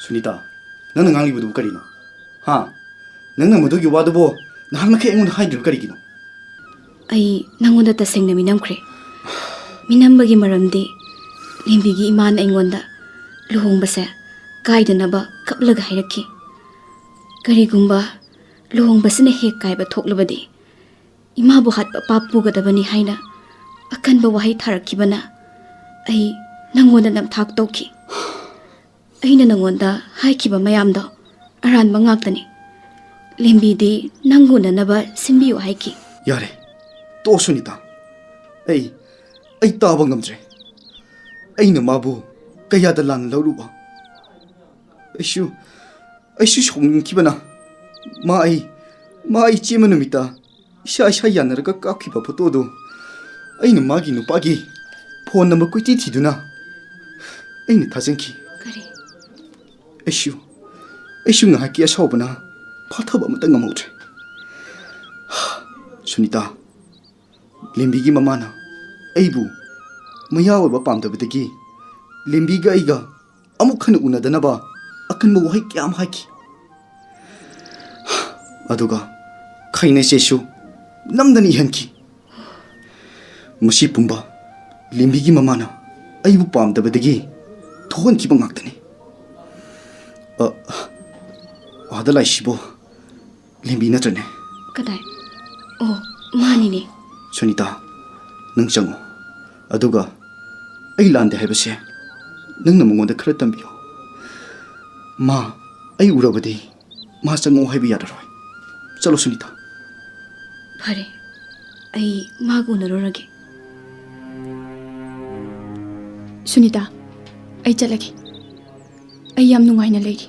ꯁꯨꯅꯤꯇꯥ, ꯅꯪꯅ ꯉꯥꯡꯂꯤꯕꯗꯨꯕꯨ ꯀꯔꯤꯅꯣ? ꯍꯥ? ꯅꯪꯅ ꯃꯗꯨꯒꯤ ꯋꯥꯗꯨꯕꯨ ꯅꯍꯥꯟꯃꯈꯩ ꯑꯩꯉꯣꯟꯗ ꯍꯥꯏꯗ꯭ꯔꯤꯕ ꯀꯔꯤꯒꯤꯅꯣ? ꯑꯩ ꯅꯪꯉꯣꯟꯗ ꯇꯁꯦꯡꯅ ꯃꯤꯅꯝꯈ꯭ꯔꯦ꯫ ꯃꯤꯅꯝꯕꯒꯤ ꯃꯔꯝꯗꯤ ꯂꯦꯝꯕꯤꯒꯤ ꯏꯃꯥꯅ ꯑꯩꯉꯣꯟꯗ ꯂꯨꯍꯣꯡꯕꯁꯦ ꯀꯥꯏꯗꯅꯕ ꯀꯞꯂꯒ ꯍꯥꯏꯔꯛꯈꯤ꯫ ꯀꯔꯤꯒꯨꯝꯕ ꯂꯨꯍꯣꯡꯕꯁꯤꯅ ꯍꯦꯛ ꯀꯥꯏꯕ ꯊꯣꯛꯂꯕꯗꯤ ꯏꯃꯥꯕꯨ ꯍꯥꯠꯄ ꯄꯥꯞ ꯄꯨꯒꯗꯕꯅꯤ ꯍꯥꯏꯅ ꯑꯀꯟꯕ ꯋꯥꯍꯩ ꯊꯥꯔꯛꯈꯤꯕꯅ ꯑꯩ ꯅꯪꯉꯣꯟꯗ ꯅꯝꯊꯥꯛ ꯇꯧꯈꯤ꯫ ꯑꯩꯅ ꯅꯪꯉꯣꯟꯗ ꯍꯥꯏꯈꯤꯕ ꯃꯌꯥꯝꯗꯣ ꯑꯔꯥꯟꯕ ꯉꯥꯛꯇꯅꯤ꯫ ꯂꯦꯝꯕꯤꯗꯤ ꯅꯪ ꯎꯅꯅꯕ ꯁꯤꯟꯕꯤꯌꯨ ꯍꯥꯏꯈꯤ꯫ ꯌꯥꯔꯦ, ꯇꯣꯛꯑꯣ ꯁꯨꯅꯤꯇꯥ꯫ ꯑꯩ ꯑꯩ ꯇꯥꯕ ꯉꯝꯗ꯭ꯔꯦ꯫ ꯑꯩꯅ ꯃꯥꯕꯨ ꯀꯌꯥꯗ ꯂꯥꯟꯅ ꯂꯧꯔꯨꯕ? ꯑꯩꯁꯨ ꯑꯩꯁꯨ ꯁꯥꯎꯅꯤꯡꯈꯤꯕꯅ ꯃꯥ ꯑꯩ ꯃꯥ ꯑꯩ ꯆꯦꯟꯕ ꯅꯨꯃꯤꯠꯇ ꯏꯁꯥ ꯏꯁꯥ ꯌꯥꯅꯔꯒ ꯀꯥꯞꯈꯤꯕ ꯐꯣꯇꯣꯗꯨ ꯑꯩꯅ ꯃꯥꯒꯤ ꯅꯨꯄꯥꯒꯤ ꯐꯣꯟ ꯅꯝꯕꯔ ꯀꯣꯏꯊꯤ ꯊꯤꯗꯨꯅ ꯑꯩꯅ ꯊꯥꯖꯤꯟꯈꯤ꯫ ꯀꯔꯤ? ꯑꯩꯁꯨ ꯑꯩꯁꯨ ꯉꯥꯏꯍꯥꯛꯀꯤ ꯑꯁꯥꯎꯕꯅ ꯐꯥꯊꯕ ꯑꯃꯇ ꯉꯝꯍꯧꯗ꯭ꯔꯦ꯫ ꯁꯨꯅꯤꯇꯥ, ꯂꯦꯝꯕꯤꯒꯤ ꯃꯃꯥꯅ ꯑꯩꯕꯨ ꯃꯌꯥ ꯑꯣꯏꯕ ꯄꯥꯝꯗꯕꯗꯒꯤ ꯂꯦꯝꯕꯤꯒ ꯑꯩꯒ ꯑꯃꯨꯛ ꯍꯟꯅ ꯎꯅꯗꯅꯕ ꯑꯀꯟꯕ ꯋꯥꯍꯩ ꯀꯌꯥ ꯑꯃ ꯍꯥꯏꯈꯤ꯫ ꯑꯗꯨꯒ ꯈꯩꯅꯩꯁꯦꯁꯨ ꯅꯝꯗꯅ ꯏꯍꯟꯈꯤ꯫ ꯃꯁꯤ ꯄꯨꯝꯕ ꯂꯦꯝꯕꯤꯒꯤ ꯃꯃꯥꯅ ꯑꯩꯕꯨ ꯄꯥꯝꯗꯕꯗꯒꯤ ꯊꯣꯛꯍꯟꯈꯤꯕ ꯉꯥꯛꯇꯅꯤ꯫ ꯑ, ꯑꯥꯗ ꯂꯥꯛꯏꯁꯤꯕꯣ ꯂꯦꯝꯕꯤ ꯅꯠꯇ꯭ꯔꯅꯦ? ꯀꯗꯥꯏ? ꯑꯣ, ꯃꯥꯅꯤꯅꯦ꯫ ꯁꯨꯅꯤꯇꯥ, ꯅꯪ ꯆꯪꯉꯣ꯫ ꯑꯗꯨꯒ ꯑꯩ ꯂꯥꯟꯗꯦ ꯍꯥꯏꯕꯁꯦ ꯅꯪꯅ ꯃꯉꯣꯟꯗ ꯈꯔ ꯇꯝꯕꯤꯌꯨ꯫ ꯃꯥ ꯑꯩ ꯎꯔꯕꯗꯤ ꯃꯥ ꯆꯪꯉꯛꯑꯣ ꯍꯥꯏꯕ ꯌꯥꯔꯔꯣꯏ꯫ ꯆꯠꯂꯣ ꯁꯨꯅꯤꯇꯥ꯫ ꯐꯔꯦ, ꯑꯩ ꯃꯥꯒ ꯎꯅꯔꯨꯔꯒꯦ꯫ ꯁꯨꯅꯤꯇꯥ, ꯑꯩ ꯆꯠꯂꯒꯦ꯫ ꯑꯩ ꯌꯥꯝ ꯅꯨꯡꯉꯥꯏꯅ ꯂꯩꯔꯤ꯫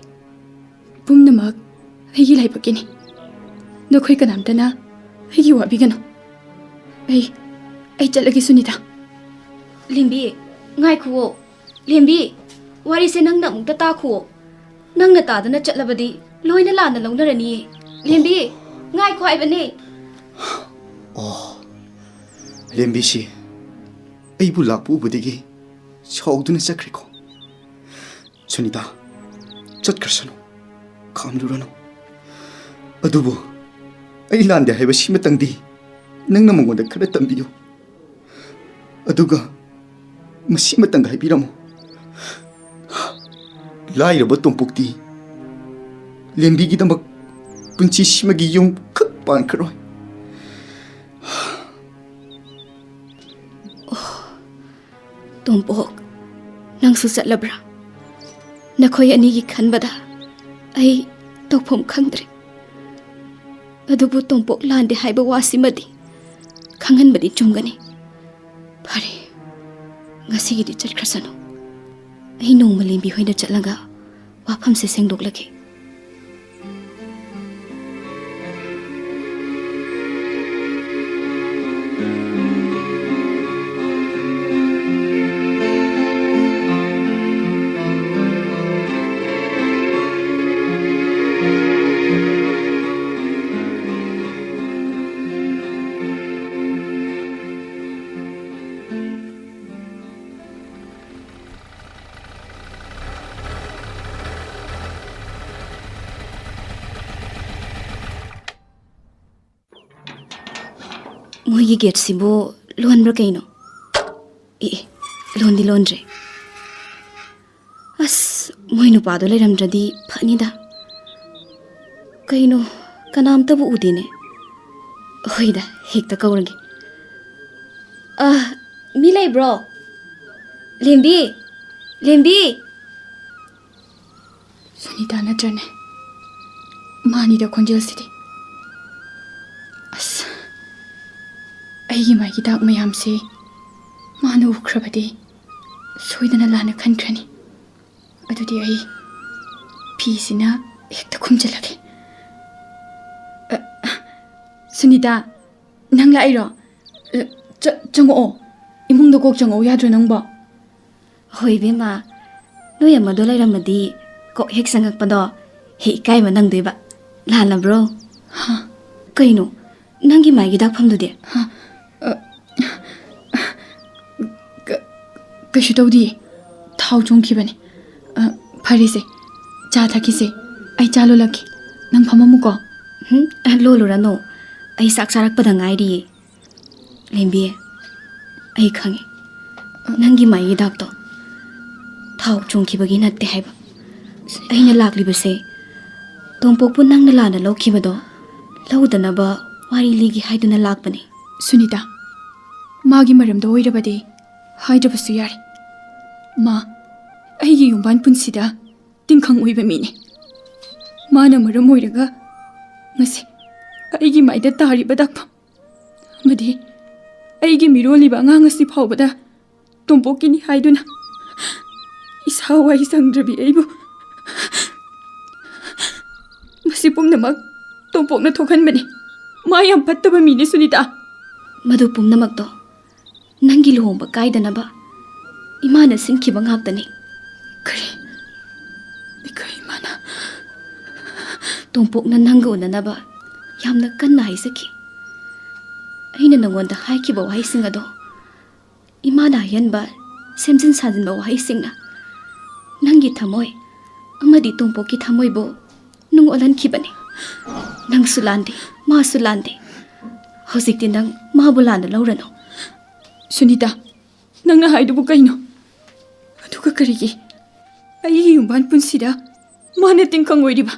ꯄꯨꯝꯅꯃꯛ ꯑꯩꯒꯤ ꯂꯥꯏꯕꯛꯀꯤꯅꯤ꯫ ꯅꯈꯣꯏ ꯀꯅꯥꯝꯇꯅ ꯑꯩꯒꯤ ꯋꯥꯕꯤꯒꯅꯨ꯫ ꯑꯩ ꯑꯩ ꯆꯠꯂꯒꯦ ꯁꯨꯅꯤꯇꯥ꯫ ꯂꯦꯝꯕꯤ, ꯉꯥꯏꯈꯨꯑꯣ꯫ ꯂꯦꯝꯕꯤ, ꯋꯥꯔꯤꯁꯦ ꯅꯪꯅ ꯑꯃꯨꯛꯇ ꯇꯥꯈꯨꯑꯣ꯫ ꯅꯪꯅ ꯇꯥꯗꯅ ꯆꯠꯂꯕꯗꯤ ꯂꯣꯏꯅ ꯂꯥꯟꯅ ꯂꯧꯅꯔꯅꯤꯌꯦ꯫ ꯂꯦꯝꯕꯤ, ꯉꯥꯏꯈꯣ ꯍꯥꯏꯕꯅꯦ꯫ ꯑꯣ, ꯂꯦꯝꯕꯤꯁꯤ ꯑꯩꯕꯨ ꯂꯥꯛꯄ ꯎꯕꯗꯒꯤ ꯁꯥꯎꯗꯨꯅ ꯆꯠꯈ꯭ꯔꯦꯀꯣ꯫ ꯁꯨꯅꯤꯇꯥ, ꯆꯠꯈ꯭ꯔꯁꯅꯨ, ꯈꯥꯝꯂꯨꯔꯅꯨ꯫ ꯑꯗꯨꯕꯨ ꯑꯩ ꯂꯥꯟꯗꯦ ꯍꯥꯏꯕ ꯁꯤꯃꯇꯪꯗꯤ ꯅꯪꯅ ꯃꯉꯣꯟꯗ ꯈꯔ ꯇꯝꯕꯤꯌꯨ꯫ ꯑꯗꯨꯒ ꯃꯁꯤꯃꯇꯪ ꯍꯥꯏꯕꯤꯔꯝꯃꯨ, ꯂꯥꯏꯔꯕ ꯇꯣꯝꯄꯣꯛꯇꯤ ꯂꯦꯝꯕꯤꯒꯤꯗꯃꯛ ꯄꯨꯟꯁꯤꯁꯤꯃꯒꯤ ꯌꯨꯝ ꯈꯛ ꯄꯥꯟꯈ꯭ꯔꯣꯏ꯫ ꯇꯣꯝꯄꯣꯛ, ꯅꯪꯁꯨ ꯆꯠꯂꯕ꯭ꯔꯥ? ꯅꯈꯣꯏ ꯑꯅꯤꯒꯤ ꯈꯟꯕꯗ ꯑꯩ ꯇꯧꯐꯝ ꯈꯪꯗ꯭ꯔꯦ꯫ ꯑꯗꯨꯕꯨ ꯇꯣꯝꯄꯣꯛ ꯂꯥꯟꯗꯦ ꯍꯥꯏꯕ ꯋꯥꯁꯤꯃꯗꯤ ꯈꯪꯍꯟꯕꯗꯤ ꯆꯨꯝꯒꯅꯤ꯫ ꯐꯔꯦ, ꯉꯁꯤꯒꯤꯗꯤ ꯆꯠꯈ꯭ꯔꯁꯅꯨ꯫ ꯑꯩ ꯅꯣꯡꯃ ꯂꯦꯝꯕꯤ ꯍꯣꯏꯗ ꯆꯠꯂꯒ ꯋꯥꯐꯝꯁꯦ ꯁꯦꯡꯗꯣꯛꯂꯒꯦ꯫ ꯃꯣꯏꯒꯤ ꯒꯦꯠꯁꯤꯕꯨ ꯂꯣꯟꯕ꯭ꯔꯥ ꯀꯩꯅꯣ? ꯑꯦ, ꯑꯦ, ꯂꯣꯟꯗꯤ ꯂꯣꯟꯗ꯭ꯔꯦ꯫ ꯑꯁ, ꯃꯣꯏ ꯅꯨꯄꯥꯗꯣ ꯂꯩꯔꯝꯗ꯭ꯔꯗꯤ ꯐꯅꯤꯗ꯫ ꯀꯩꯅꯣ, ꯀꯅꯥꯝꯇꯕꯨ ꯎꯗꯦꯅꯦ꯫ ꯍꯣꯏꯗ, ꯍꯦꯛꯇ ꯀꯧꯔꯒꯦ꯫ ꯑ, ꯃꯤ ꯂꯩꯕ꯭ꯔꯣ? ꯂꯦꯝꯕꯤ! ꯂꯦꯝꯕꯤ! ꯁꯨꯅꯤꯇꯥ ꯅꯠꯇ꯭ꯔꯅꯦ? ꯃꯥꯅꯤꯗ ꯈꯣꯟꯖꯦꯜꯁꯤꯗꯤ꯫ ꯑꯁ, ꯑꯩꯒꯤ ꯃꯥꯏꯒꯤ ꯗꯥꯛ ꯃꯌꯥꯝꯁꯤ ꯃꯥꯅ ꯎꯈ꯭ꯔꯕꯗꯤ ꯁꯣꯏꯗꯅ ꯂꯥꯟꯅ ꯈꯟꯈ꯭ꯔꯅꯤ꯫ ꯑꯗꯨꯗꯤ ꯑꯩ ꯐꯤꯁꯤꯅ ꯍꯦꯛꯇ ꯈꯨꯝꯖꯤꯜꯂꯒꯦ꯫ ꯑ, ꯁꯨꯅꯤꯇꯥ, ꯅꯪ ꯂꯥꯛꯏꯔꯣ? ꯑ, ꯆ-, ꯆꯪꯉꯛꯑꯣ꯫ ꯏꯃꯨꯡꯗ ꯀꯣꯛ ꯆꯪꯉꯛꯑꯣ ꯌꯥꯗ꯭ꯔꯣ ꯅꯪꯕꯣ? ꯍꯣꯏ ꯏꯕꯦꯝꯃ, ꯅꯣꯏ ꯑꯃꯗꯣ ꯂꯩꯔꯝꯃꯗꯤ ꯀꯣꯛ ꯍꯦꯛ ꯆꯪꯉꯛꯄꯗꯣ ꯍꯦꯛ ꯏꯀꯥꯏꯕ ꯅꯪꯗꯣꯏꯕ꯫ ꯂꯥꯜꯂꯕ꯭ꯔꯣ? ꯍꯥ? ꯀꯩꯅꯣ, ꯅꯪꯒꯤ ꯃꯥꯏꯒꯤ ꯗꯥꯛꯐꯝꯗꯨꯗꯤ? ꯍꯥ? ꯑ, ꯀ-, ꯀꯩꯁꯨ ꯇꯧꯗꯤꯌꯦ꯫ ꯊꯥꯎ ꯆꯣꯡꯈꯤꯕꯅꯦ꯫ ꯑ, ꯐꯔꯦꯁꯦ, ꯆꯥ ꯊꯛꯈꯤꯁꯦ꯫ ꯑꯩ ꯆꯥ ꯂꯣꯜꯂꯛꯀꯦ꯫ ꯅꯪ ꯐꯝꯃꯝꯃꯨꯀꯣ꯫ ꯍꯨꯝ, ꯑ, ꯂꯣꯜꯂꯨꯔꯅꯨ꯫ ꯑꯩ ꯆꯥꯛ ꯆꯥꯔꯛꯄꯗ ꯉꯥꯏꯔꯤꯌꯦ꯫ ꯂꯦꯝꯕꯤ, ꯑꯩ ꯈꯪꯉꯦ꯫ ꯅꯪꯒꯤ ꯃꯥꯏꯒꯤ ꯗꯥꯛꯇꯣ ꯊꯥꯎ ꯆꯣꯡꯈꯤꯕꯒꯤ ꯅꯠꯇꯦ ꯍꯥꯏꯕ꯫ ꯑꯩꯅ ꯂꯥꯛꯂꯤꯕꯁꯦ ꯇꯣꯝꯄꯣꯛꯄꯨ ꯅꯪꯅ ꯂꯥꯟꯅ ꯂꯧꯈꯤꯕꯗꯣ ꯂꯧꯗꯅꯕ ꯋꯥꯔꯤ ꯂꯤꯒꯦ ꯍꯥꯏꯗꯨꯅ ꯂꯥꯛꯄꯅꯦ꯫ ꯁꯨꯅꯤꯇꯥ, ꯃꯥꯒꯤ ꯃꯔꯝꯗ ꯑꯣꯏꯔꯕꯗꯤ ꯍꯥꯏꯗ꯭ꯔꯕꯁꯨ ꯌꯥꯔꯦ꯫ ꯃꯥ ꯑꯩꯒꯤ ꯌꯨꯝꯕꯥꯟ ꯄꯨꯟꯁꯤꯗ ꯇꯤꯡꯈꯪ ꯑꯣꯏꯕ ꯃꯤꯅꯤ꯫ ꯃꯥꯅ ꯃꯔꯝ ꯑꯣꯏꯔꯒ ꯉꯁꯤ ꯑꯩꯒꯤ ꯃꯥꯏꯗ ꯇꯥꯔꯤꯕ ꯗꯥꯛꯐꯝ ꯑꯃꯗꯤ ꯑꯩꯒꯤ ꯃꯤꯔꯣꯜꯂꯤꯕ ꯑꯉꯥꯡ ꯑꯁꯤ ꯐꯥꯎꯕꯗ ꯇꯣꯝꯄꯣꯛꯀꯤꯅꯤ ꯍꯥꯏꯗꯨꯅ ꯏꯁꯥ ꯋꯥꯏ ꯁꯪꯗ꯭ꯔꯕꯤ ꯑꯩꯕꯨ ꯃꯁꯤ ꯄꯨꯝꯅꯃꯛ ꯇꯣꯝꯄꯣꯛꯅ ꯊꯣꯛꯍꯟꯕꯅꯤ꯫ ꯃꯥ ꯌꯥꯝ ꯐꯠꯇꯕ ꯃꯤꯅꯤ, ꯁꯨꯅꯤꯇꯥ꯫ ꯃꯗꯨ ꯄꯨꯝꯅꯃꯛꯇꯣ ꯅꯪꯒꯤ ꯂꯨꯍꯣꯡꯕ ꯀꯥꯏꯗꯅꯕ ꯏꯃꯥꯅ ꯁꯤꯟꯈꯤꯕ ꯉꯥꯛꯇꯅꯤ꯫ ꯀꯔꯤ? ꯑꯩꯈꯣꯏ ꯏꯃꯥꯅ? ꯇꯣꯝꯄꯣꯛꯅ ꯅꯪꯒ ꯎꯅꯅꯕ ꯌꯥꯝꯅ ꯀꯟꯅ ꯍꯥꯏꯖꯈꯤ꯫ ꯑꯩꯅ ꯅꯉꯣꯟꯗ ꯍꯥꯏꯈꯤꯕ ꯋꯥꯍꯩꯁꯤꯡ ꯑꯗꯣ ꯏꯃꯥꯅ ꯍꯥꯏꯍꯟꯕ ꯁꯦꯝꯖꯤꯟ ꯁꯥꯖꯤꯟꯕ ꯋꯥꯍꯩꯁꯤꯡꯅ ꯅꯪꯒꯤ ꯊꯃꯣꯏ ꯑꯃꯗꯤ ꯇꯣꯝꯄꯣꯛꯀꯤ ꯊꯃꯣꯏꯕꯨ ꯅꯨꯡ ꯑꯣꯜꯍꯟꯈꯤꯕꯅꯤ꯫ ꯅꯪꯁꯨ ꯂꯥꯟꯗꯦ, ꯃꯥꯁꯨ ꯂꯥꯟꯗꯦ꯫ ꯍꯧꯖꯤꯛꯇꯤ ꯅꯪ ꯃꯥꯕꯨ ꯂꯥꯟꯅ ꯂꯧꯔꯅꯨ꯫ ꯁꯨꯅꯤꯇꯥ, ꯅꯪꯅ ꯍꯥꯏꯗꯨꯕꯨ ꯀꯩꯅꯣ? ꯑꯗꯨꯒ ꯀꯔꯤꯒꯤ ꯑꯩꯒꯤ ꯌꯨꯝꯕꯥꯟ ꯄꯨꯟꯁꯤꯗ ꯃꯥꯅ ꯇꯤꯡꯈꯪ ꯑꯣꯏꯔꯤꯕ?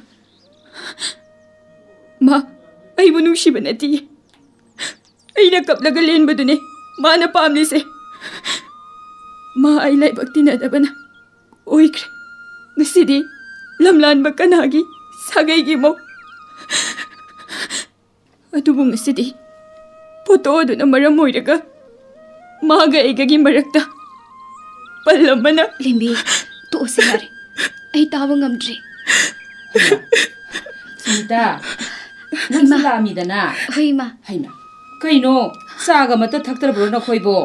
ꯃꯥ ꯑꯩꯕꯨ ꯅꯨꯡꯁꯤꯕ ꯅꯠꯇꯤꯌꯦ꯫ ꯑꯩꯅ ꯀꯞꯂꯒ ꯂꯦꯟꯕꯗꯨꯅꯦ ꯃꯥꯅ ꯄꯥꯝꯂꯤꯁꯦ꯫ ꯃꯥ ꯑꯩ ꯂꯥꯏꯕꯛ ꯇꯤꯟꯅꯗꯕꯅ ꯑꯣꯏꯈ꯭ꯔꯦ꯫ ꯉꯁꯤꯗꯤ ꯂꯝꯂꯥꯟꯕ ꯀꯅꯥꯒꯤ ꯁꯥꯒꯩꯒꯤ ꯃꯧ? ꯑꯗꯨꯕꯨ ꯉꯁꯤꯗꯤ ꯐꯣꯇꯣ ꯑꯗꯨꯅ ꯃꯔꯝ ꯑꯣꯏꯔꯒ ꯃꯥꯒ ꯑꯩꯒꯒꯤ ꯃꯔꯛꯇ ꯄꯜ ꯑꯃꯅ ꯂꯦꯝꯕꯤ, ꯇꯣꯛꯑꯁꯦ ꯌꯥꯔꯦ꯫ ꯑꯩ ꯇꯥꯕ ꯉꯝꯗ꯭ꯔꯦ꯫ ꯁꯨꯅꯤꯇꯥ, ꯅꯪꯁꯨ ꯏꯃꯥ꯫ ꯂꯥꯛꯑꯝꯃꯤꯗꯅ? ꯍꯣꯏ, ꯏꯃꯥ꯫ ꯍꯩꯃꯥ, ꯀꯩꯅꯣ, ꯆꯥꯒ ꯑꯃꯠꯇ ꯊꯛꯇ꯭ꯔꯕ꯭ꯔꯣ ꯅꯈꯣꯏꯕꯣ?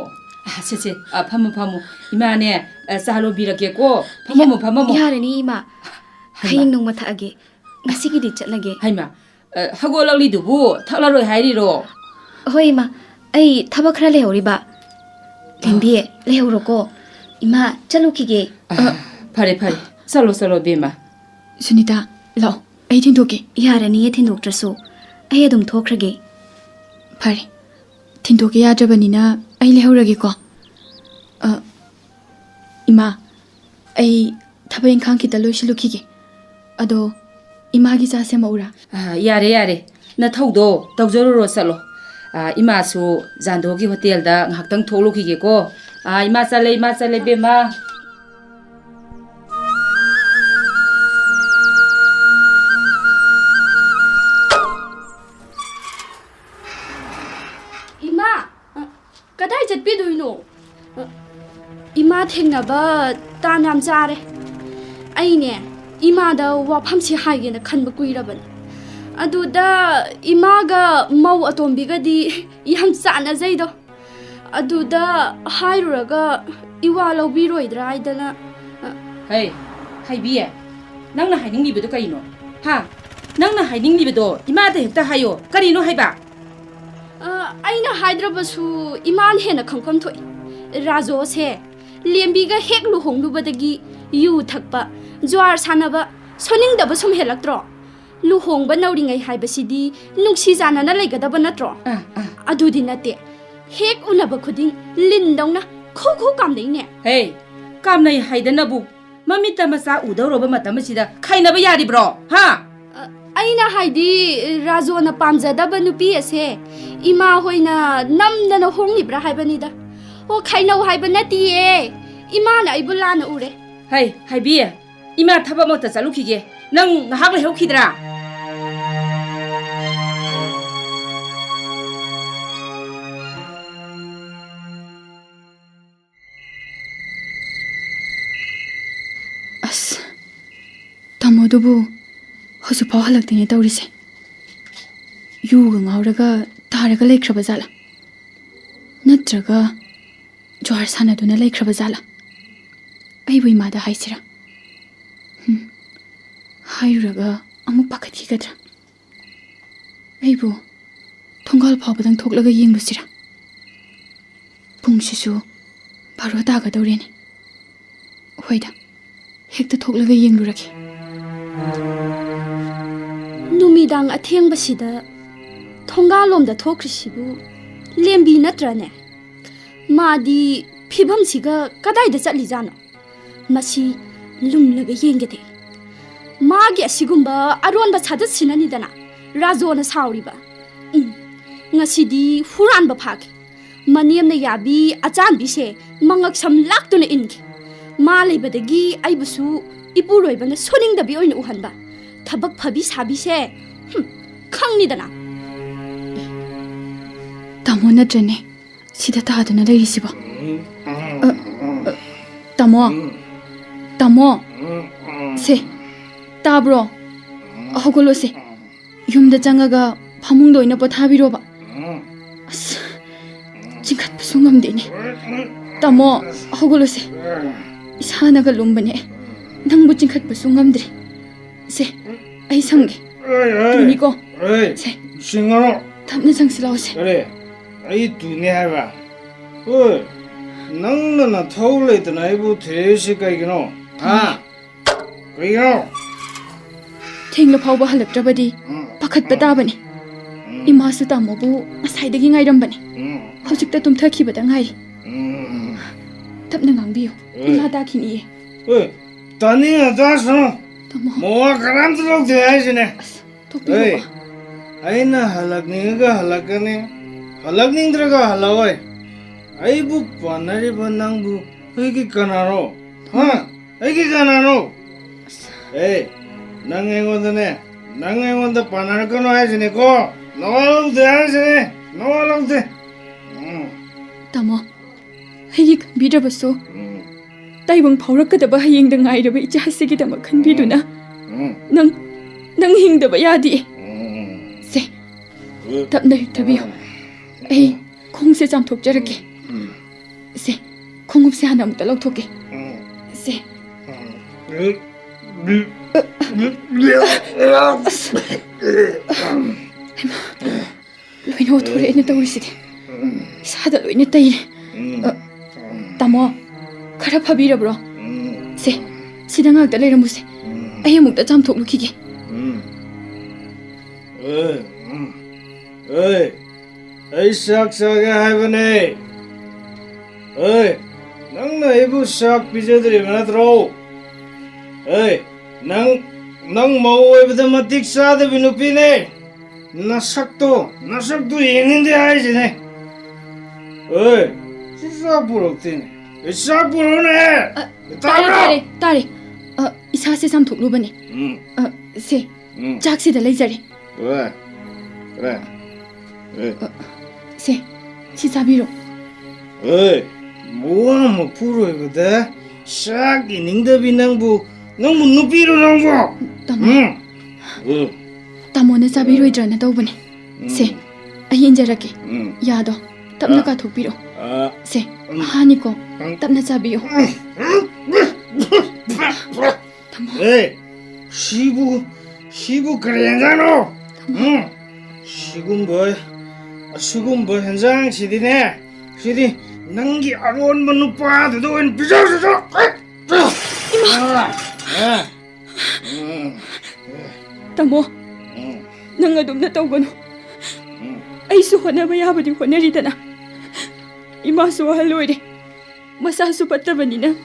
ꯑ, ꯁꯦ, ꯁꯦ, ꯑ, ꯐꯝꯃꯣ, ꯐꯝꯃꯣ꯫ ꯏꯃꯥꯅꯦ, ꯑ, ꯆꯥ ꯂꯣꯟꯕꯤꯔꯛꯀꯦꯀꯣ꯫ ꯐꯝꯃꯝꯃꯣ, ꯌꯥ-, ꯐꯝꯃꯝꯃꯣ꯫ ꯌꯥꯔꯅꯤ, ꯏꯃꯥ꯫ ꯍꯩꯃꯥ꯫ ꯍꯌꯦꯡ ꯅꯣꯡꯃ ꯊꯛꯑꯒꯦ꯫ ꯉꯁꯤꯒꯤꯗꯤ ꯆꯠꯂꯒꯦ꯫ ꯍꯩꯃꯥ, ꯑ, ꯍꯧꯒꯠꯂꯛꯂꯤꯗꯨꯕꯨ ꯊꯛꯂꯔꯣꯏ ꯍꯥꯏꯔꯤꯔꯣ? ꯍꯣꯏ, ꯏꯃꯥ꯫ ꯑꯩ ꯊꯕꯛ ꯈꯔ ꯂꯩꯍꯧꯔꯤꯕ꯫ ꯂꯦꯝꯕꯤ, ꯂꯩꯍꯧꯔꯣꯀꯣ꯫ ꯏꯃꯥ, ꯆꯠꯂꯨꯈꯤꯒꯦ꯫ ꯑ, ꯐꯔꯦ, ꯐꯔꯦ꯫ ꯆꯠꯂꯣ, ꯆꯠꯂꯣ, ꯕꯦꯝꯃ꯫ ꯁꯨꯅꯤꯇꯥ, ꯂꯥꯛꯑꯣ꯫ ꯑꯩ ꯊꯤꯟꯗꯣꯛꯀꯦ꯫ ꯌꯥꯔꯅꯤꯌꯦ, ꯊꯤꯟꯗꯣꯛꯇ꯭ꯔꯁꯨ꯫ ꯑꯩ ꯑꯗꯨꯝ ꯊꯣꯛꯈ꯭ꯔꯒꯦ꯫ ꯐꯔꯦ꯫ ꯊꯤꯟꯗꯣꯛꯀꯦ ꯌꯥꯗ꯭ꯔꯕꯅꯤꯅ ꯑꯩ ꯂꯩꯍꯧꯔꯒꯦꯀꯣ꯫ ꯑ, ꯏꯃꯥ, ꯑꯩ ꯊꯕꯛ ꯏꯪꯈꯥꯡ ꯈꯤꯇ ꯂꯣꯏꯁꯤꯜꯂꯨꯈꯤꯒꯦ꯫ ꯑꯗꯣ ꯏꯃꯥꯒꯤ ꯆꯥ ꯁꯦꯝꯃꯛꯎꯔꯥ? ꯑ, ꯌꯥꯔꯦ, ꯌꯥꯔꯦ꯫ ꯅꯊꯧꯗꯣ ꯇꯧꯖꯔꯨꯔꯣ, ꯆꯠꯂꯣ꯫ ꯑ, ꯏꯃꯥꯁꯨ ꯖꯥꯟꯗꯣꯒꯤ ꯍꯣꯇꯦꯜꯗ ꯉꯥꯏꯍꯥꯛꯇꯪ ꯊꯣꯛꯂꯨꯈꯤꯒꯦꯀꯣ꯫ ꯑꯥ, ꯏꯃꯥ ꯆꯠꯂꯦ, ꯏꯃꯥ ꯆꯠꯂꯦ, ꯏꯕꯦꯝꯃ꯫ ꯏꯃꯥ, ꯑ, ꯀꯗꯥꯏ ꯆꯠꯄꯤꯗꯣꯏꯅꯣ? ꯑ, ꯏꯃꯥ ꯊꯦꯡꯅꯕ ꯇꯥꯟ ꯌꯥꯝ ꯆꯥꯔꯦ꯫ ꯑꯩꯅꯦ, ꯏꯃꯥꯗ ꯋꯥꯐꯝꯁꯤ ꯍꯥꯏꯒꯦꯅ ꯈꯟꯕ ꯀꯨꯏꯔꯕꯅꯤ꯫ ꯑꯗꯨꯗ ꯏꯃꯥꯒ ꯃꯧ ꯑꯇꯣꯝꯕꯤꯒꯗꯤ ꯌꯥꯝ ꯆꯥꯟꯅꯖꯩꯗꯣ꯫ ꯑꯗꯨꯗ ꯍꯥꯏꯔꯨꯔꯒ ꯏꯋꯥ ꯂꯧꯕꯤꯔꯣꯏꯗ꯭ꯔꯥ ꯍꯥꯏꯗꯅ, ꯑ, ꯍꯩ, ꯍꯩꯕꯤ, ꯅꯪꯅ ꯍꯥꯏꯅꯤꯡꯂꯤꯕꯗꯨ ꯀꯔꯤꯅꯣ? ꯍꯥ? ꯅꯪꯅ ꯍꯥꯏꯅꯤꯡꯂꯤꯕꯗꯣ ꯏꯃꯥꯗ ꯍꯦꯛꯇ ꯍꯥꯏꯌꯣ꯫ ꯀꯔꯤꯅꯣ ꯍꯥꯏꯕ? ꯑ, ꯑꯩꯅ ꯍꯥꯏꯗ꯭ꯔꯕꯁꯨ ꯏꯃꯥꯅ ꯍꯦꯟꯅ ꯈꯪꯐꯝ ꯊꯣꯛꯏ꯫ ꯔꯥꯖꯣꯁꯦ ꯂꯦꯝꯕꯤꯒ ꯍꯦꯛ ꯂꯨꯍꯣꯡꯂꯨꯕꯗꯒꯤ ꯌꯨ ꯊꯛꯄ, ꯖꯨꯋꯥꯔ ꯁꯥꯟꯅꯕ, ꯁꯣꯟꯅꯤꯡꯗꯕ ꯁꯨꯝ ꯍꯦꯜꯂꯛꯇ꯭ꯔꯣ? ꯂꯨꯍꯣꯡꯕ ꯅꯧꯔꯤꯉꯩ ꯍꯥꯏꯕꯁꯤꯗꯤ ꯅꯨꯡꯁꯤ ꯆꯥꯟꯅꯅ ꯂꯩꯒꯗꯕ ꯅꯠꯇ꯭ꯔꯣ? ꯑꯥ, ꯑꯥ꯫ ꯑꯗꯨꯗꯤ ꯅꯠꯇꯦ꯫ ꯍꯦꯛ ꯎꯅꯕ ꯈꯨꯗꯤꯡ ꯂꯤꯟꯗꯧꯅ ꯈꯨ ꯈꯨ ꯀꯥꯝꯅꯩꯅꯦ꯫ ꯍꯦ, ꯀꯥꯝꯅꯩ ꯍꯥꯏꯗꯅꯕꯨ ꯃꯃꯤꯠꯇ ꯃꯆꯥ ꯎꯗꯧꯔꯕ ꯃꯇꯝ ꯑꯁꯤꯗ ꯈꯥꯏꯅꯕ ꯌꯥꯔꯤꯕ꯭ꯔꯣ? ꯍꯥ? ꯑ, ꯑꯩꯅ ꯍꯥꯏꯗꯤ, ꯔꯥꯖꯣꯅ ꯄꯥꯝꯖꯗꯕ ꯅꯨꯄꯤ ꯑꯁꯦ ꯏꯃꯥ ꯍꯣꯏꯅ ꯅꯝꯗꯅ ꯍꯣꯡꯂꯤꯕ꯭ꯔꯥ ꯍꯥꯏꯕꯅꯤꯗ꯫ ꯑꯣ, ꯈꯥꯏꯅꯧ ꯍꯥꯏꯕ ꯅꯠꯇꯤꯌꯦ꯫ ꯏꯃꯥꯅ ꯑꯩꯕꯨ ꯂꯥꯟꯅ ꯎꯔꯦ꯫ ꯍꯩ, ꯍꯩꯕꯤ, ꯏꯃꯥ ꯊꯕꯛ ꯑꯃꯠꯇ ꯆꯠꯂꯨꯈꯤꯒꯦ꯫ ꯅꯪ ꯉꯥꯏꯍꯥꯛ ꯂꯩꯍꯧꯈꯤꯗ꯭ꯔꯥ? ꯑꯁ, ꯇꯥꯃꯣꯗꯨꯕꯨ ꯍꯧꯖꯤꯛꯐꯥꯎ ꯍꯜꯂꯛꯇꯦꯅꯦ ꯇꯧꯔꯤꯁꯦ꯫ ꯌꯨꯒ ꯉꯥꯎꯔꯒ ꯇꯥꯔꯒ ꯂꯩꯈ꯭ꯔꯕ ꯖꯥꯠꯂꯥ? ꯅꯠꯇ꯭ꯔꯒ ꯖ꯭ꯋꯥꯔ ꯁꯥꯟꯅꯗꯨꯅ ꯂꯩꯈ꯭ꯔꯕ ꯖꯥꯠꯂꯥ? ꯑꯩꯕꯨ ꯏꯃꯥꯗ ꯍꯥꯏꯁꯤꯔꯥ? ꯍꯨꯝ, ꯍꯥꯏꯔꯨꯔꯒ ꯑꯃꯨꯛ ꯄꯥꯈꯠꯈꯤꯒꯗ꯭ꯔꯥ? ꯑꯩꯕꯨ ꯊꯣꯡꯒꯥꯜ ꯐꯥꯎꯕꯗꯪ ꯊꯣꯛꯂꯒ ꯌꯦꯡꯂꯨꯁꯤꯔꯥ? ꯄꯨꯡꯁꯤꯁꯨ ꯕꯥꯔꯣ ꯇꯥꯒꯗꯧꯔꯦꯅꯦ꯫ ꯍꯣꯏꯗ, ꯍꯦꯛꯇ ꯊꯣꯛꯂꯒ ꯌꯦꯡꯂꯨꯔꯒꯦ꯫ ꯅꯨꯃꯤꯗꯥꯡ ꯑꯊꯦꯡꯕꯁꯤꯗ ꯊꯣꯡꯒꯥꯜꯂꯣꯝꯗ ꯊꯣꯛꯈ꯭ꯔꯤꯁꯤꯕꯨ ꯂꯦꯝꯕꯤ ꯅꯠꯇ꯭ꯔꯅꯦ? ꯃꯥꯗꯤ ꯐꯤꯕꯝꯁꯤꯒ ꯀꯗꯥꯏꯗ ꯆꯠꯂꯤꯖꯥꯠꯅꯣ? ꯃꯁꯤ ꯂꯨꯝꯂꯒ ꯌꯦꯡꯒꯦꯗꯦ꯫ ꯃꯥꯒꯤ ꯑꯁꯤꯒꯨꯝꯕ ꯑꯔꯣꯟꯕ ꯁꯥꯖꯠꯁꯤꯅꯅꯤꯗꯅ ꯔꯥꯖꯣꯅ ꯁꯥꯎꯔꯤꯕ꯫ ꯎꯝ, ꯉꯁꯤꯗꯤ ꯍꯨꯔꯥꯟꯕ ꯐꯥꯒꯦ꯫ ꯃꯅꯦꯝꯅ ꯌꯥꯕꯤ ꯑꯆꯥꯟꯕꯤꯁꯦ ꯃꯉꯛ ꯁꯝ ꯂꯥꯛꯇꯨꯅ ꯏꯟꯈꯤ꯫ ꯃꯥ ꯂꯩꯕꯗꯒꯤ ꯑꯩꯕꯨꯁꯨ ꯏꯄꯨꯔꯣꯏꯕꯅ ꯁꯨꯅꯤꯡꯗꯕꯤ ꯑꯣꯏꯅ ꯎꯍꯟꯕ꯫ ꯊꯕꯛ ꯐꯕꯤ ꯁꯥꯕꯤꯁꯦ, ꯍꯨꯝ, ꯈꯪꯅꯤꯗꯅ꯫ ꯇꯥꯃꯣ ꯅꯠꯇ꯭ꯔꯅꯦ ꯁꯤꯗ ꯇꯥꯗꯨꯅ ꯂꯩꯔꯤꯁꯤꯕꯣ? ꯑ, ꯑ, ꯇꯥꯃꯣ, ꯇꯥꯃꯣ, ꯁꯦ, ꯇꯥꯕ꯭ꯔꯣ? ꯍꯧꯒꯠꯂꯣꯁꯦ꯫ ꯌꯨꯝꯗ ꯆꯪꯉꯒ ꯐꯃꯨꯡꯗ ꯑꯣꯏꯅ ꯄꯣꯊꯥꯕꯤꯔꯣꯕ꯫ ꯑꯁ, ꯆꯤꯡꯈꯠꯄꯁꯨ ꯉꯝꯗꯦꯅꯦ꯫ ꯇꯥꯃꯣ, ꯍꯧꯒꯠꯂꯨꯁꯦ꯫ ꯏꯁꯥꯅꯒ ꯂꯨꯝꯕꯅꯦ꯫ ꯅꯪꯕꯨ ꯆꯤꯡꯈꯠꯄꯁꯨ ꯉꯝꯗ꯭ꯔꯦ꯫ ꯁꯦ, ꯑꯩ ꯁꯪꯒꯦ꯫ ꯑꯣꯏ, ꯑꯣꯏ, ꯇꯨꯅꯤꯀꯣ꯫ ꯑꯣꯏ, ꯁꯦ꯫ ꯁꯤꯡꯉꯔꯣ꯫ ꯇꯞꯅ ꯆꯪꯁꯤ ꯂꯥꯛꯑꯣꯁꯦ꯫ ꯀꯔꯤ? ꯑꯩ ꯇꯨꯅꯤ ꯍꯥꯏꯕ? ꯑꯣꯏ, ꯅꯪꯅ ꯅꯊꯧ ꯂꯩꯇꯅ ꯑꯩꯕꯨ ꯊꯤꯔꯛꯏꯁꯤ ꯀꯩꯒꯤꯅꯣ? ꯍꯥ? ꯀꯩꯒꯤꯅꯣ? ꯊꯦꯡꯂ ꯐꯥꯎꯕ ꯍꯜꯂꯛꯇ꯭ꯔꯕꯗꯤ ꯎꯝ꯫ ꯄꯥꯈꯠꯄ ꯇꯥꯕꯅꯤ꯫ ꯎꯝ꯫ ꯏꯃꯥꯁꯨ ꯇꯥꯃꯣꯕꯨ ꯉꯁꯥꯏꯗꯒꯤ ꯉꯥꯏꯔꯝꯕꯅꯤ꯫ ꯎꯝ꯫ ꯍꯧꯖꯤꯛꯇ ꯇꯨꯝꯊꯈꯤꯕꯗ ꯉꯥꯏꯔꯤ꯫ ꯎꯝ꯫ ꯇꯞꯅ ꯉꯥꯡꯕꯤꯌꯨ꯫ ꯑꯦ꯫ ꯏꯃꯥ ꯇꯥꯈꯤꯅꯤꯌꯦ꯫ ꯑꯦ, ꯇꯥꯅꯤꯡꯉ ꯇꯥꯁꯅꯨ꯫ ꯇꯥꯃꯣ꯫ ꯃꯋꯥ ꯀꯅꯥꯝꯇ ꯂꯧꯗꯦ ꯍꯥꯏꯁꯤꯅꯦ꯫ ꯑꯁ, ꯊꯣꯛꯄꯤꯔꯣꯕ꯫ ꯑꯦ, ꯑꯩꯅ ꯍꯜꯂꯛꯅꯤꯡꯉꯒ ꯍꯜꯂꯛꯀꯅꯤ, ꯍꯜꯂꯛꯅꯤꯡꯗ꯭ꯔꯒ ꯍꯜꯂꯛꯑꯣꯏ꯫ ꯑꯩꯕꯨ ꯄꯥꯟꯅꯔꯤꯕ ꯅꯪꯕꯨ ꯑꯩꯒꯤ ꯀꯅꯥꯔꯣ? ꯍꯥ? ꯑꯩꯒꯤ ꯀꯅꯥꯅꯣ? ꯑꯁ꯫ ꯑꯦ, ꯅꯪ ꯑꯩꯉꯣꯟꯗꯅꯦ, ꯅꯪ ꯑꯩꯉꯣꯟꯗ ꯄꯥꯟꯅꯔꯛꯀꯅꯨ ꯍꯥꯏꯁꯤꯅꯦꯀꯣ꯫ ꯅꯋꯥ ꯂꯧꯗꯦ ꯍꯥꯏꯁꯤꯅꯦ, ꯅꯋꯥ ꯂꯧꯗꯦ꯫ ꯎꯝ꯫ ꯇꯥꯃꯣ, ꯑꯩꯒꯤ ꯈꯟꯕꯤꯗ꯭ꯔꯕꯁꯨ ꯎꯝ꯫ ꯇꯥꯏꯕꯪ ꯐꯥꯎꯔꯛꯀꯗꯕ ꯍꯌꯦꯡꯗ ꯉꯥꯏꯔꯕ ꯏꯆꯥꯁꯤꯒꯤꯗꯃꯛ ꯈꯟꯕꯤꯗꯨꯅ ꯎꯝ꯫ ꯅꯪ, ꯅꯪ ꯍꯤꯡꯗꯕ ꯌꯥꯗꯦ꯫ ꯎꯝ꯫ ꯁꯦ, ꯎꯝ꯫ ꯇꯞꯅ ꯍꯤꯞꯊꯕꯤꯌꯨ꯫ ꯎꯝ꯫ ꯑꯩ ꯈꯣꯡꯁꯦ ꯆꯥꯝꯊꯣꯛꯆꯔꯛꯀꯦ꯫ ꯎꯝ꯫ ꯁꯦ, ꯈꯣꯡꯎꯞꯁꯦ ꯍꯥꯟꯅ ꯑꯃꯨꯛꯇ ꯂꯧꯊꯣꯛꯀꯦ꯫ ꯎꯝ꯫ ꯁꯦ꯫ ꯎꯝ꯫ ꯑꯁ꯫ ꯍꯩꯃꯥ, ꯂꯣꯏꯅ ꯑꯣꯊꯣꯔꯛꯑꯦꯅ ꯇꯧꯔꯤꯁꯤꯗꯤ꯫ ꯏꯁꯥꯗ ꯂꯣꯏꯅ ꯇꯩꯔꯦ꯫ ꯎꯝ꯫ ꯑ, ꯇꯥꯃꯣ, ꯈꯔ ꯐꯕꯤꯔꯕ꯭ꯔꯣ? ꯎꯝ꯫ ꯁꯦ, ꯁꯤꯗ ꯉꯥꯛꯇ ꯂꯩꯔꯝꯃꯨꯁꯦ꯫ ꯎꯝ꯫ ꯑꯩ ꯑꯃꯨꯛꯇ ꯆꯥꯝꯊꯣꯛꯂꯨꯈꯤꯒꯦ꯫ ꯎꯝ꯫ ꯑꯦ, ꯎꯝ꯫ ꯑꯦ, ꯑꯩ ꯆꯥꯛ ꯆꯥꯒꯦ ꯍꯥꯏꯕꯅꯦ꯫ ꯑꯦ, ꯅꯪꯅ ꯑꯩꯕꯨ ꯆꯥꯛ ꯄꯤꯖꯗ꯭ꯔꯤꯕ ꯅꯠꯇ꯭ꯔꯣ? ꯑꯦ, ꯅꯪ, ꯅꯪ ꯃꯧ ꯑꯣꯏꯕꯗ ꯃꯇꯤꯛ ꯆꯥꯗꯕꯤ ꯅꯨꯄꯤꯅꯦ꯫ ꯅꯁꯛꯇꯣ, ꯅꯁꯛꯇꯣ ꯌꯦꯡꯅꯤꯡꯗꯦ ꯍꯥꯏꯁꯤꯅꯦ꯫ ꯑꯦ, ꯁꯤ ꯆꯥꯛ ꯄꯨꯔꯛꯇꯦꯅꯦ꯫ ꯑꯦ, ꯆꯥꯛ ꯄꯨꯔꯛꯎꯅꯦ꯫ ꯑ, ꯇꯥꯔꯦ, ꯇꯥꯕ꯭ꯔꯣ? ꯇꯥꯔꯦ, ꯇꯥꯔꯦ꯫ ꯑ, ꯏꯁꯥꯁꯦ ꯆꯥꯝꯊꯣꯛꯂꯨꯕꯅꯦ꯫ ꯎꯝ꯫ ꯑ, ꯁꯦ, ꯎꯝ꯫ ꯆꯥꯛꯁꯤꯗ ꯂꯩꯖꯔꯦ꯫ ꯀꯔꯦ? ꯀꯔꯦ? ꯑꯦ꯫ ꯑ, ꯁꯦ, ꯁꯤ ꯆꯥꯕꯤꯔꯣ꯫ ꯑꯦ, ꯃꯋꯥ ꯃꯄꯨꯔꯣꯏꯕꯗ ꯆꯥꯛ ꯏꯅꯤꯡꯗꯕꯤ ꯅꯪꯕꯨ, ꯅꯪꯕꯨ ꯅꯨꯄꯤꯔꯣ ꯅꯪꯕꯨ? ꯇꯥꯃꯣ꯫ ꯎꯝ꯫ ꯎꯝ꯫ ꯇꯥꯃꯣꯅ ꯆꯥꯕꯤꯔꯣꯏꯗ꯭ꯔꯅ ꯇꯧꯕꯅꯦ꯫ ꯎꯝ꯫ ꯁꯦ, ꯑꯩ ꯏꯟꯖꯔꯛꯀꯦ꯫ ꯎꯝ꯫ ꯌꯥꯗꯣ ꯇꯞꯅ ꯑ꯫ ꯀꯥꯊꯣꯛꯄꯤꯔꯣ꯫ ꯑ꯫ ꯁꯦ, ꯎꯝ꯫ ꯍꯥꯅꯤꯀꯣ꯫ ꯎꯝ꯫ ꯇꯞꯅ ꯆꯥꯕꯤꯌꯨ꯫ ꯎꯝ꯫ ꯇꯥꯃꯣ꯫ ꯑꯦ, ꯁꯤꯕꯨ, ꯁꯤꯕꯨ ꯀꯔꯤ ꯍꯦꯟꯖꯥꯡꯅꯣ? ꯇꯥꯃꯣ꯫ ꯎꯝ? ꯁꯤꯒꯨꯝꯕ, ꯑꯁꯤꯒꯨꯝꯕ ꯍꯦꯟꯖꯥꯡꯁꯤꯗꯤꯅꯦ, ꯁꯤꯗꯤ ꯅꯪꯒꯤ ꯑꯔꯣꯟꯕ ꯅꯨꯄꯥꯗꯨꯗ ꯑꯣꯏꯅ ꯄꯤꯖꯧ, ꯄꯤꯖꯧ꯫ ꯏꯃꯥ! ꯑ, ꯑ, ꯎꯝ, ꯇꯥꯃꯣ, ꯎꯝ, ꯅꯪ ꯑꯗꯨꯝꯅ ꯇꯧꯒꯅꯨ꯫ ꯎꯝ꯫ ꯑꯩꯁꯨ ꯍꯣꯠꯅꯕ ꯌꯥꯕꯗꯤ ꯍꯣꯠꯅꯔꯤꯗꯅ꯫ ꯏꯃꯥꯁꯨ ꯑꯍꯜ ꯑꯣꯏꯔꯦ, ꯃꯁꯥꯁꯨ ꯐꯠꯇꯕꯅꯤꯅ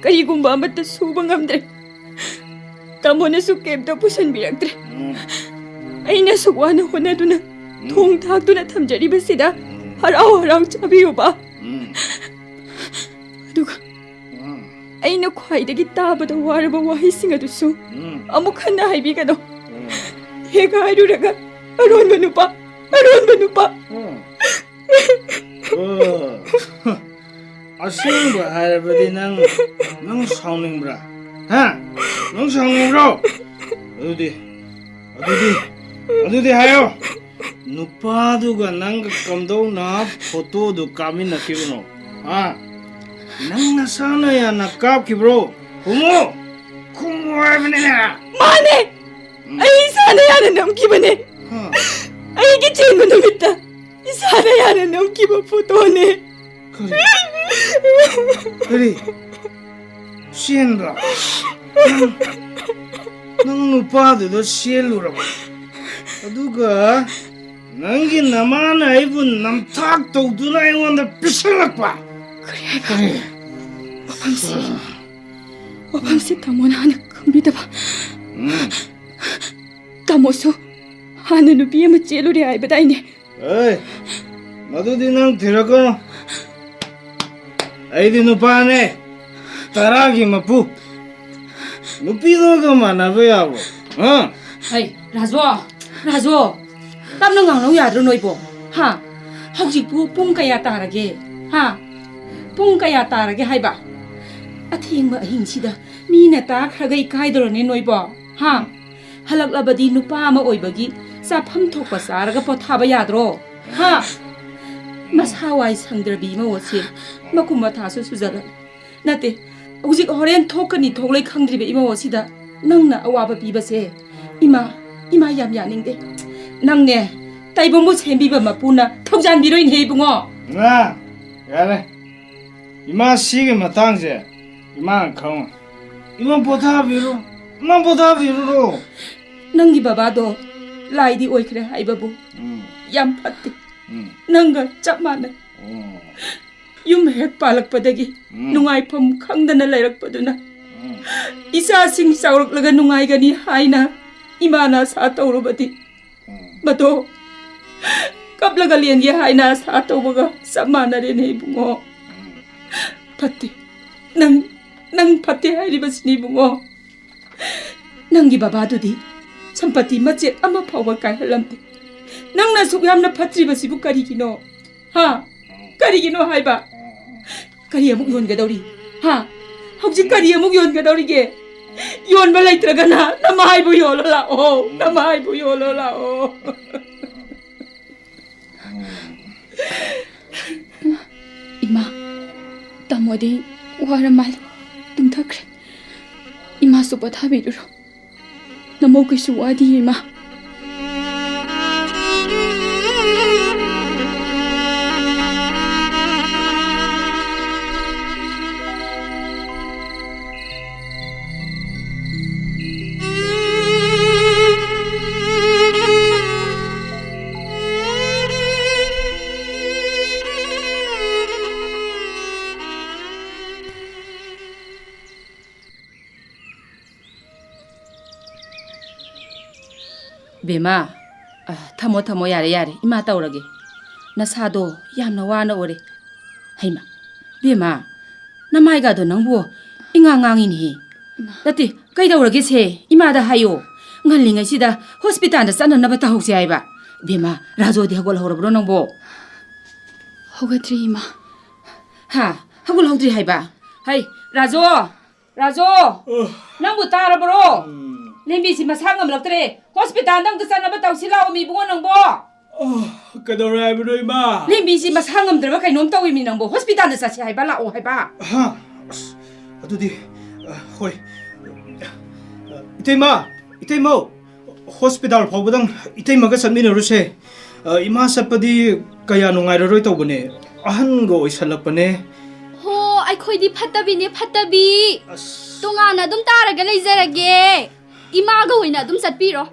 ꯀꯔꯤꯒꯨꯝꯕ ꯑꯃꯠꯇ ꯁꯨꯕ ꯉꯝꯗ꯭ꯔꯦ꯫ ꯇꯥꯃꯣꯅꯁꯨ ꯀꯩꯝꯇ ꯄꯨꯁꯟꯕꯤꯔꯛꯇ꯭ꯔꯦ꯫ ꯎꯝ꯫ ꯑꯩꯅ ꯑꯁꯨꯛ ꯋꯥꯅ ꯍꯣꯠꯅꯗꯨꯅ, ꯎꯝ, ꯊꯣꯡ ꯊꯥꯛꯇꯨꯅ ꯊꯝꯖꯔꯤꯕꯁꯤꯗ, ꯎꯝ, ꯍꯔꯥꯎ ꯍꯔꯥꯎ ꯆꯥꯕꯤꯌꯨꯕ꯫ ꯎꯝ꯫ ꯑꯗꯨꯒ, ꯎꯝ, ꯑꯩꯅ ꯈ꯭ꯋꯥꯏꯗꯒꯤ ꯇꯥꯕꯗ ꯋꯥꯔꯕ ꯋꯥꯍꯩꯁꯤꯡ ꯑꯗꯨꯁꯨ, ꯎꯝ, ꯑꯃꯨꯛ ꯍꯟꯅ ꯍꯥꯏꯕꯤꯒꯅꯨ꯫ ꯎꯝ꯫ ꯍꯦꯛ ꯍꯥꯏꯔꯨꯔꯒ, "ꯑꯔꯣꯟꯕ ꯅꯨꯄꯥ, ꯑꯔꯣꯟꯕ ꯅꯨꯄꯥ"꯫ ꯎꯝ꯫ ꯑꯣ꯫ ꯑꯁꯦꯡꯕ ꯍꯥꯏꯔꯕꯗꯤ ꯅꯪ, ꯅꯪ ꯁꯥꯎꯅꯤꯡꯕ꯭ꯔꯥ? ꯍꯥ? ꯅꯪ ꯁꯥꯎꯅꯤꯡꯕ꯭ꯔꯣ? ꯑꯗꯨꯗꯤ, ꯑꯗꯨꯗꯤ, ꯑꯗꯨꯗꯤ ꯍꯥꯏꯌꯣ꯫ ꯅꯨꯄꯥꯗꯨꯒ ꯅꯪꯒ ꯀꯝꯗꯧꯅ ꯐꯣꯇꯣꯗꯨ ꯀꯥꯞꯃꯤꯟꯅꯈꯤꯕꯅꯣ? ꯍꯥ? ꯅꯪ ꯅꯁꯥꯅ ꯌꯥꯅ ꯀꯥꯞꯈꯤꯕ꯭ꯔꯣ? ꯈꯨꯝꯃꯣ! ꯈꯨꯝꯃꯣ ꯍꯥꯏꯕꯅꯤꯅꯦ! ꯃꯥꯅꯦ! ꯎꯝ꯫ ꯑꯩ ꯏꯁꯥꯅ ꯌꯥꯅ ꯅꯝꯈꯤꯕꯅꯦ꯫ ꯍꯥ? ꯑꯩꯒꯤ ꯆꯦꯟꯕ ꯅꯨꯃꯤꯠꯇ ꯏꯁꯥꯅ ꯌꯥꯅ ꯅꯝꯈꯤꯕ ꯐꯣꯇꯣꯅꯦ꯫ ꯀꯔꯤ? ꯀꯔꯤ? ꯆꯦꯟꯕ? ꯅꯪ, ꯅꯪ ꯅꯨꯄꯥꯗꯨꯗ ꯆꯦꯜꯂꯨꯔꯕ? ꯑꯗꯨꯒ ꯅꯪꯒꯤ ꯅꯃꯥꯅ ꯑꯩꯕꯨ ꯅꯝꯊꯥꯛ ꯇꯧꯗꯨꯅ ꯑꯩꯉꯣꯟꯗ ꯄꯤꯁꯜꯂꯛꯄ? ꯀꯔꯤ ꯍꯥꯏꯕ? ꯀꯔꯤ? ꯋꯥꯐꯝꯁꯤ, ꯋꯥꯐꯝꯁꯤ ꯇꯥꯃꯣꯅ ꯍꯥꯟꯅ ꯈꯪꯕꯤꯗꯕ꯫ ꯎꯝ꯫ ꯇꯥꯃꯣꯁꯨ ꯍꯥꯟꯅ ꯅꯨꯄꯤ ꯑꯃ ꯆꯦꯜꯂꯨꯔꯦ ꯍꯥꯏꯕꯗꯥꯏꯅꯦ? ꯑꯦ, ꯃꯗꯨꯗꯤ ꯅꯪ ꯊꯤꯔꯛꯀꯅꯨ꯫ ꯑꯩꯗꯤ ꯅꯨꯄꯥꯅꯦ, ꯇꯔꯥꯒꯤ ꯃꯄꯨ꯫ ꯅꯨꯄꯤꯗꯨꯒ ꯃꯥꯟꯅꯕ ꯌꯥꯕ꯭ꯔꯣ? ꯍꯥ? ꯍꯩ, ꯔꯥꯖꯨ, ꯔꯥꯖꯨ, ꯇꯞꯅ ꯉꯥꯡꯅꯧ ꯌꯥꯗ꯭ꯔꯣ ꯅꯣꯏꯕꯣ? ꯍꯥ? ꯍꯧꯖꯤꯛꯄꯨ ꯄꯨꯡ ꯀꯌꯥ ꯇꯥꯔꯒꯦ? ꯍꯥ? ꯄꯨꯡ ꯀꯌꯥ ꯇꯥꯔꯒꯦ ꯍꯥꯏꯕ? ꯑꯊꯦꯡꯕ ꯑꯍꯤꯡꯁꯤꯗ ꯃꯤꯅ ꯇꯥꯈ꯭ꯔꯒ ꯏꯀꯥꯏꯗ꯭ꯔꯣꯅꯦ ꯅꯣꯏꯕꯣ? ꯍꯥ? ꯍꯜꯂꯛꯂꯕꯗꯤ ꯅꯨꯄꯥ ꯑꯃ ꯑꯣꯏꯕꯒꯤ ꯆꯥꯐꯝ ꯊꯣꯛꯄ ꯆꯥꯔꯒ ꯄꯣꯊꯥꯕ ꯌꯥꯗ꯭ꯔꯣ? ꯍꯥ? ꯃꯁꯥ ꯋꯥꯏ ꯁꯪꯗ꯭ꯔꯕꯤ ꯏꯃꯧ ꯑꯁꯤ ꯃꯀꯨꯝ ꯃꯊꯥꯁꯨ ꯁꯨꯖꯜꯂꯛꯂꯦ꯫ ꯅꯠꯇꯦ, ꯍꯧꯖꯤꯛ ꯍꯣꯔꯦꯟ ꯊꯣꯛꯀꯅꯤ ꯊꯣꯛꯂꯣꯏ ꯈꯪꯗ꯭ꯔꯤꯕ ꯏꯃꯧ ꯑꯁꯤꯗ ꯅꯪꯅ ꯑꯋꯥꯕ ꯄꯤꯕꯁꯦ, ꯏꯃꯥ, ꯏꯃꯥ ꯌꯥꯝ ꯌꯥꯅꯤꯡꯗꯦ꯫ ꯅꯪꯅꯦ, ꯇꯥꯏꯕꯪꯕꯨ ꯁꯦꯝꯕꯤꯕ ꯃꯄꯨꯅ ꯊꯧꯖꯥꯟꯕꯤꯔꯣꯏꯅꯦꯍꯦ ꯏꯕꯨꯡꯉꯣ꯫ ꯏꯃꯥ, ꯌꯥꯔꯦ꯫ ꯏꯃꯥ, ꯁꯤꯒꯤ ꯃꯇꯥꯡꯁꯦ ꯏꯃꯥꯅ ꯈꯪꯉꯣꯏ꯫ ꯏꯃꯥ ꯄꯣꯊꯥꯕꯤꯔꯣ, ꯏꯃꯥ ꯄꯣꯊꯥꯕꯤꯔꯨꯔꯣ꯫ ꯅꯪꯒꯤ ꯕꯕꯥꯗꯣ ꯂꯥꯏꯗꯤ ꯑꯣꯏꯈ꯭ꯔꯦ ꯍꯥꯏꯕꯕꯨ ꯎꯝ, ꯌꯥꯝ ꯐꯠꯇꯦ꯫ ꯎꯝ, ꯅꯪꯒ ꯆꯞ ꯃꯥꯟꯅꯩ꯫ ꯎꯝ, ꯌꯨꯝ ꯍꯦꯛ ꯄꯥꯜꯂꯛꯄꯗꯒꯤ ꯎꯝ, ꯅꯨꯡꯉꯥꯏꯐꯝ ꯈꯪꯗꯅ ꯂꯩꯔꯛꯄꯗꯨꯅ ꯎꯝ, ꯏꯆꯥꯁꯤꯡ ꯆꯥꯎꯔꯛꯂꯒ ꯅꯨꯡꯉꯥꯏꯒꯅꯤ ꯍꯥꯏꯅ ꯏꯃꯥꯅ ꯑꯁꯥ ꯇꯧꯔꯨꯕꯗꯤ ꯎꯝ, ꯃꯗꯣ ꯀꯞꯂꯒ ꯂꯦꯟꯒꯦ ꯍꯥꯏꯅ ꯑꯁꯥ ꯇꯧꯕꯒ ꯆꯞ ꯃꯥꯟꯅꯔꯦꯅꯦ ꯏꯕꯨꯡꯉꯣ꯫ ꯎꯝ, ꯐꯠꯇꯦ꯫ ꯅꯪ, ꯅꯪ ꯐꯠꯇꯦ ꯍꯥꯏꯔꯤꯕꯁꯤꯅꯤ ꯏꯕꯨꯡꯉꯣ꯫ ꯅꯪꯒꯤ ꯕꯕꯥꯗꯨꯗꯤ ꯁꯝꯄꯇꯤ ꯃꯆꯦꯠ ꯑꯃ ꯐꯥꯎꯕ ꯀꯥꯏꯍꯜꯂꯝꯗꯦ꯫ ꯅꯪꯅ ꯑꯁꯨꯛ ꯌꯥꯝꯅ ꯐꯠꯇ꯭ꯔꯤꯕꯁꯤꯕꯨ ꯀꯔꯤꯒꯤꯅꯣ? ꯍꯥ? ꯀꯔꯤꯒꯤꯅꯣ ꯍꯥꯏꯕ? ꯀꯔꯤ ꯑꯃꯨꯛ ꯌꯣꯟꯒꯗꯧꯔꯤ? ꯍꯥ? ꯍꯧꯖꯤꯛ ꯀꯔꯤ ꯑꯃꯨꯛ ꯌꯣꯟꯒꯗꯧꯔꯤꯒꯦ? ꯌꯣꯟꯕ ꯂꯩꯇ꯭ꯔꯒꯅ ꯅꯃꯥꯏꯕꯨ ꯌꯣꯜꯂꯣ ꯂꯥꯛꯑꯣ, ꯅꯃꯥꯏꯕꯨ ꯌꯣꯜꯂꯣ ꯂꯥꯛꯑꯣ꯫ ꯏꯃꯥ, ꯇꯥꯃꯣꯗꯤ ꯋꯥꯔ ꯃꯥꯜꯂꯦ, ꯇꯨꯝꯊꯈ꯭ꯔꯦ꯫ ꯏꯃꯥꯁꯨ ꯄꯣꯊꯥꯕꯤꯔꯨꯔꯣ꯫ ꯅꯃꯧ ꯀꯩꯁꯨ ꯋꯥꯗꯤꯌꯦ, ꯏꯃꯥ꯫ ꯕꯦꯝꯃ, ꯑ, ꯊꯝꯃꯣ, ꯊꯝꯃꯣ, ꯌꯥꯔꯦ, ꯌꯥꯔꯦ, ꯏꯃꯥ ꯇꯧꯔꯒꯦ꯫ ꯅꯁꯥꯗꯣ ꯌꯥꯝꯅ ꯋꯥꯅ ꯎꯔꯦ꯫ ꯍꯩꯃ, ꯕꯦꯝꯃ, ꯅꯃꯥꯏꯒꯗꯣ ꯅꯪꯕꯨ ꯏꯉꯥꯡ ꯉꯥꯡꯉꯤꯅꯦꯍꯦ꯫ ꯏꯃꯥ꯫ ꯅꯠꯇꯦ, ꯀꯩꯗꯧꯔꯒꯦꯁꯦ? ꯏꯃꯥꯗ ꯍꯥꯏꯌꯣ꯫ ꯉꯜꯂꯤꯉꯩꯁꯤꯗ ꯍꯣꯁꯄꯤꯇꯥꯜꯗ ꯆꯠꯅꯅꯕ ꯇꯧꯍꯧꯁꯦ ꯍꯥꯏꯕ꯫ ꯕꯦꯝꯃ, ꯔꯥꯖꯣꯗꯤ ꯍꯧꯒꯠꯍꯧꯔꯕ꯭ꯔꯣ ꯅꯪꯕꯣ? ꯍꯧꯒꯠꯇ꯭ꯔꯤ, ꯏꯃꯥ꯫ ꯍꯥ? ꯍꯧꯒꯠꯍꯧꯗ꯭ꯔꯤ ꯍꯥꯏꯕ? ꯍꯩ, ꯔꯥꯖꯣ! ꯔꯥꯖꯣ! ꯑ꯫ ꯅꯪꯕꯨ ꯇꯥꯔꯕ꯭ꯔꯣ? ꯎꯝ꯫ ꯂꯦꯝꯕꯤꯁꯤ ꯃꯁꯥ ꯉꯝꯂꯛꯇ꯭ꯔꯦ꯫ ꯍꯣꯁꯄꯤꯇꯥꯜꯗ ꯑꯝꯇ ꯆꯠꯅꯕ ꯇꯧꯁꯤ ꯂꯥꯛꯑꯣ, ꯃꯤ ꯏꯕꯨꯡꯉꯣ ꯅꯪꯕꯣ꯫ ꯑ, ꯀꯩꯗꯧꯔꯦ ꯍꯥꯏꯕꯅꯣ, ꯏꯃꯥ? ꯂꯦꯝꯕꯤꯁꯤ ꯃꯁꯥ ꯉꯝꯗ꯭ꯔꯕ ꯀꯩꯅꯣꯝ ꯇꯧꯏ, ꯃꯤ ꯅꯪꯕꯣ꯫ ꯍꯣꯁꯄꯤꯇꯥꯜꯗ ꯆꯠꯁꯤ ꯍꯥꯏꯕ, ꯂꯥꯛꯑꯣ ꯍꯥꯏꯕ꯫ ꯍꯥ? ꯑꯁ, ꯑꯗꯨꯗꯤ, ꯑ, ꯍꯣꯏ꯫ ꯏꯇꯩꯃ! ꯏꯇꯩꯃꯧ! ꯍꯣꯁꯄꯤꯇꯥꯜ ꯐꯥꯎꯕꯗꯪ ꯏꯇꯩꯃꯒ ꯆꯠꯃꯤꯟꯅꯔꯨꯁꯦ꯫ ꯑ, ꯏꯃꯥ ꯆꯠꯄꯗꯤ ꯀꯌꯥ ꯅꯨꯡꯉꯥꯏꯔꯔꯣꯏ ꯇꯧꯕꯅꯦ꯫ ꯑꯍꯟꯒ ꯑꯣꯏꯁꯜꯂꯛꯄꯅꯦ꯫ ꯍꯣ, ꯑꯩꯈꯣꯏꯗꯤ ꯐꯠꯇꯕꯤꯅꯦ, ꯐꯠꯇꯕꯤ꯫ ꯑꯁ꯫ ꯇꯣꯉꯥꯟꯅ ꯑꯗꯨꯝ ꯇꯥꯔꯒ ꯂꯩꯖꯔꯒꯦ꯫ ꯏꯃꯥꯒ ꯑꯣꯏꯅ ꯑꯗꯨꯝ ꯆꯠꯄꯤꯔꯣ꯫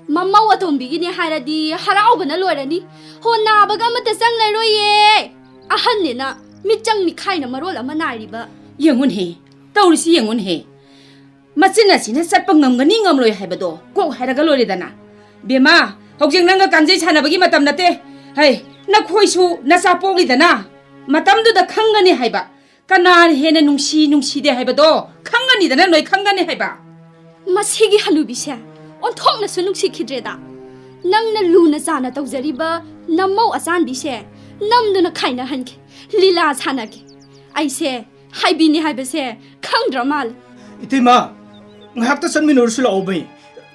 ꯃꯃꯧ ꯑꯇꯣꯝꯕꯤꯒꯤꯅꯦ ꯍꯥꯏꯔꯗꯤ ꯍꯔꯥꯎꯕꯅ ꯂꯣꯏꯔꯅꯤ꯫ ꯍꯣ, ꯅꯥꯕꯒ ꯑꯃꯠꯇ ꯆꯪꯂꯔꯣꯏꯌꯦ꯫ ꯑꯍꯟꯅꯤꯅ ꯃꯤꯠꯆꯪ ꯃꯤꯈꯥꯏꯅ ꯃꯔꯣꯜ ꯑꯃ ꯅꯥꯏꯔꯤꯕ꯫ ꯌꯦꯡꯉꯨꯅꯦꯍꯦ, ꯇꯧꯔꯤꯁꯤ ꯌꯦꯡꯉꯨꯅꯦꯍꯦ꯫ ꯃꯆꯤꯟ ꯑꯁꯤꯅ ꯆꯠꯄ ꯉꯝꯒꯅꯤ ꯉꯝꯂꯣꯏ ꯍꯥꯏꯕꯗꯣ ꯀꯣꯛ ꯍꯥꯏꯔꯒ ꯂꯣꯏꯔꯦꯗꯅ꯫ ꯕꯦꯝꯃ, ꯍꯧꯖꯤꯛ ꯅꯪꯒ ꯀꯥꯟꯖꯩ ꯁꯥꯟꯅꯕꯒꯤ ꯃꯇꯝ ꯅꯠꯇꯦ꯫ ꯍꯩ, ꯅꯈꯣꯏꯁꯨ ꯅꯆꯥ ꯄꯣꯛꯂꯤꯗꯅ꯫ ꯃꯇꯝꯗꯨꯗ ꯈꯪꯒꯅꯤ ꯍꯥꯏꯕ꯫ ꯀꯅꯥꯅ ꯍꯦꯟꯅ ꯅꯨꯡꯁꯤ ꯅꯨꯡꯁꯤꯗꯦ ꯍꯥꯏꯕꯗꯣ ꯈꯪꯒꯅꯤꯗꯅ, ꯅꯣꯏ ꯈꯪꯒꯅꯤ ꯍꯥꯏꯕ꯫ ꯃꯁꯤꯒꯤ ꯍꯅꯨꯕꯤꯁꯦ ꯑꯣꯟꯊꯣꯛꯅꯁꯨ ꯅꯨꯡꯁꯤꯈꯤꯗ꯭ꯔꯦꯗ꯫ ꯅꯪꯅ ꯂꯨꯅ ꯆꯥꯅ ꯇꯧꯖꯔꯤꯕ ꯅꯃꯧ ꯑꯆꯥꯟꯕꯤꯁꯦ ꯅꯝꯗꯨꯅ ꯈꯥꯏꯅꯍꯟꯈꯤ꯫ ꯂꯤꯂꯥ ꯁꯥꯟꯅꯈꯤ꯫ ꯑꯩꯁꯦ ꯍꯥꯏꯕꯤꯅꯤ ꯍꯥꯏꯕꯁꯦ ꯈꯪꯗ꯭ꯔ ꯃꯥꯜꯂꯦ꯫ ꯏꯇꯩꯃ, ꯉꯥꯏꯍꯥꯛꯇ ꯆꯠꯃꯤꯟꯅꯔꯨꯁꯤ ꯂꯥꯛꯑꯣ ꯃꯩ꯫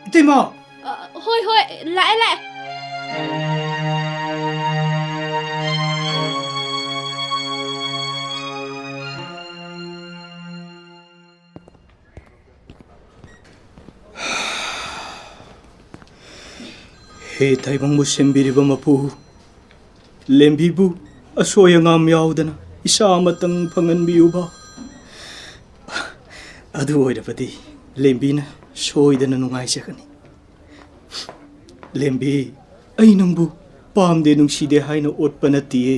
ꯏꯇꯩꯃ! ꯑ, ꯍꯣꯏ, ꯍꯣꯏ, ꯂꯥꯛꯑꯦ, ꯂꯥꯛꯑꯦ꯫ ꯍꯦ ꯇꯥꯏꯕꯪꯕꯨ ꯁꯦꯝꯕꯤꯔꯤꯕ ꯃꯄꯨ, ꯂꯦꯝꯕꯤꯕꯨ ꯑꯁꯣꯏ ꯑꯉꯥꯝ ꯌꯥꯎꯗꯅ ꯏꯆꯥ ꯑꯃꯇꯪ ꯐꯪꯍꯟꯕꯤꯌꯨꯕ꯫ ꯑꯗꯨ ꯑꯣꯏꯔꯕꯗꯤ ꯂꯦꯝꯕꯤꯅ ꯁꯣꯏꯗꯅ ꯅꯨꯡꯉꯥꯏꯖꯒꯅꯤ꯫ ꯂꯦꯝꯕꯤ, ꯑꯩ ꯅꯪꯕꯨ ꯄꯥꯝꯗꯦ ꯅꯨꯡꯁꯤꯗꯦ ꯍꯥꯏꯅ ꯑꯣꯠꯄ ꯅꯠꯇꯤꯌꯦ꯫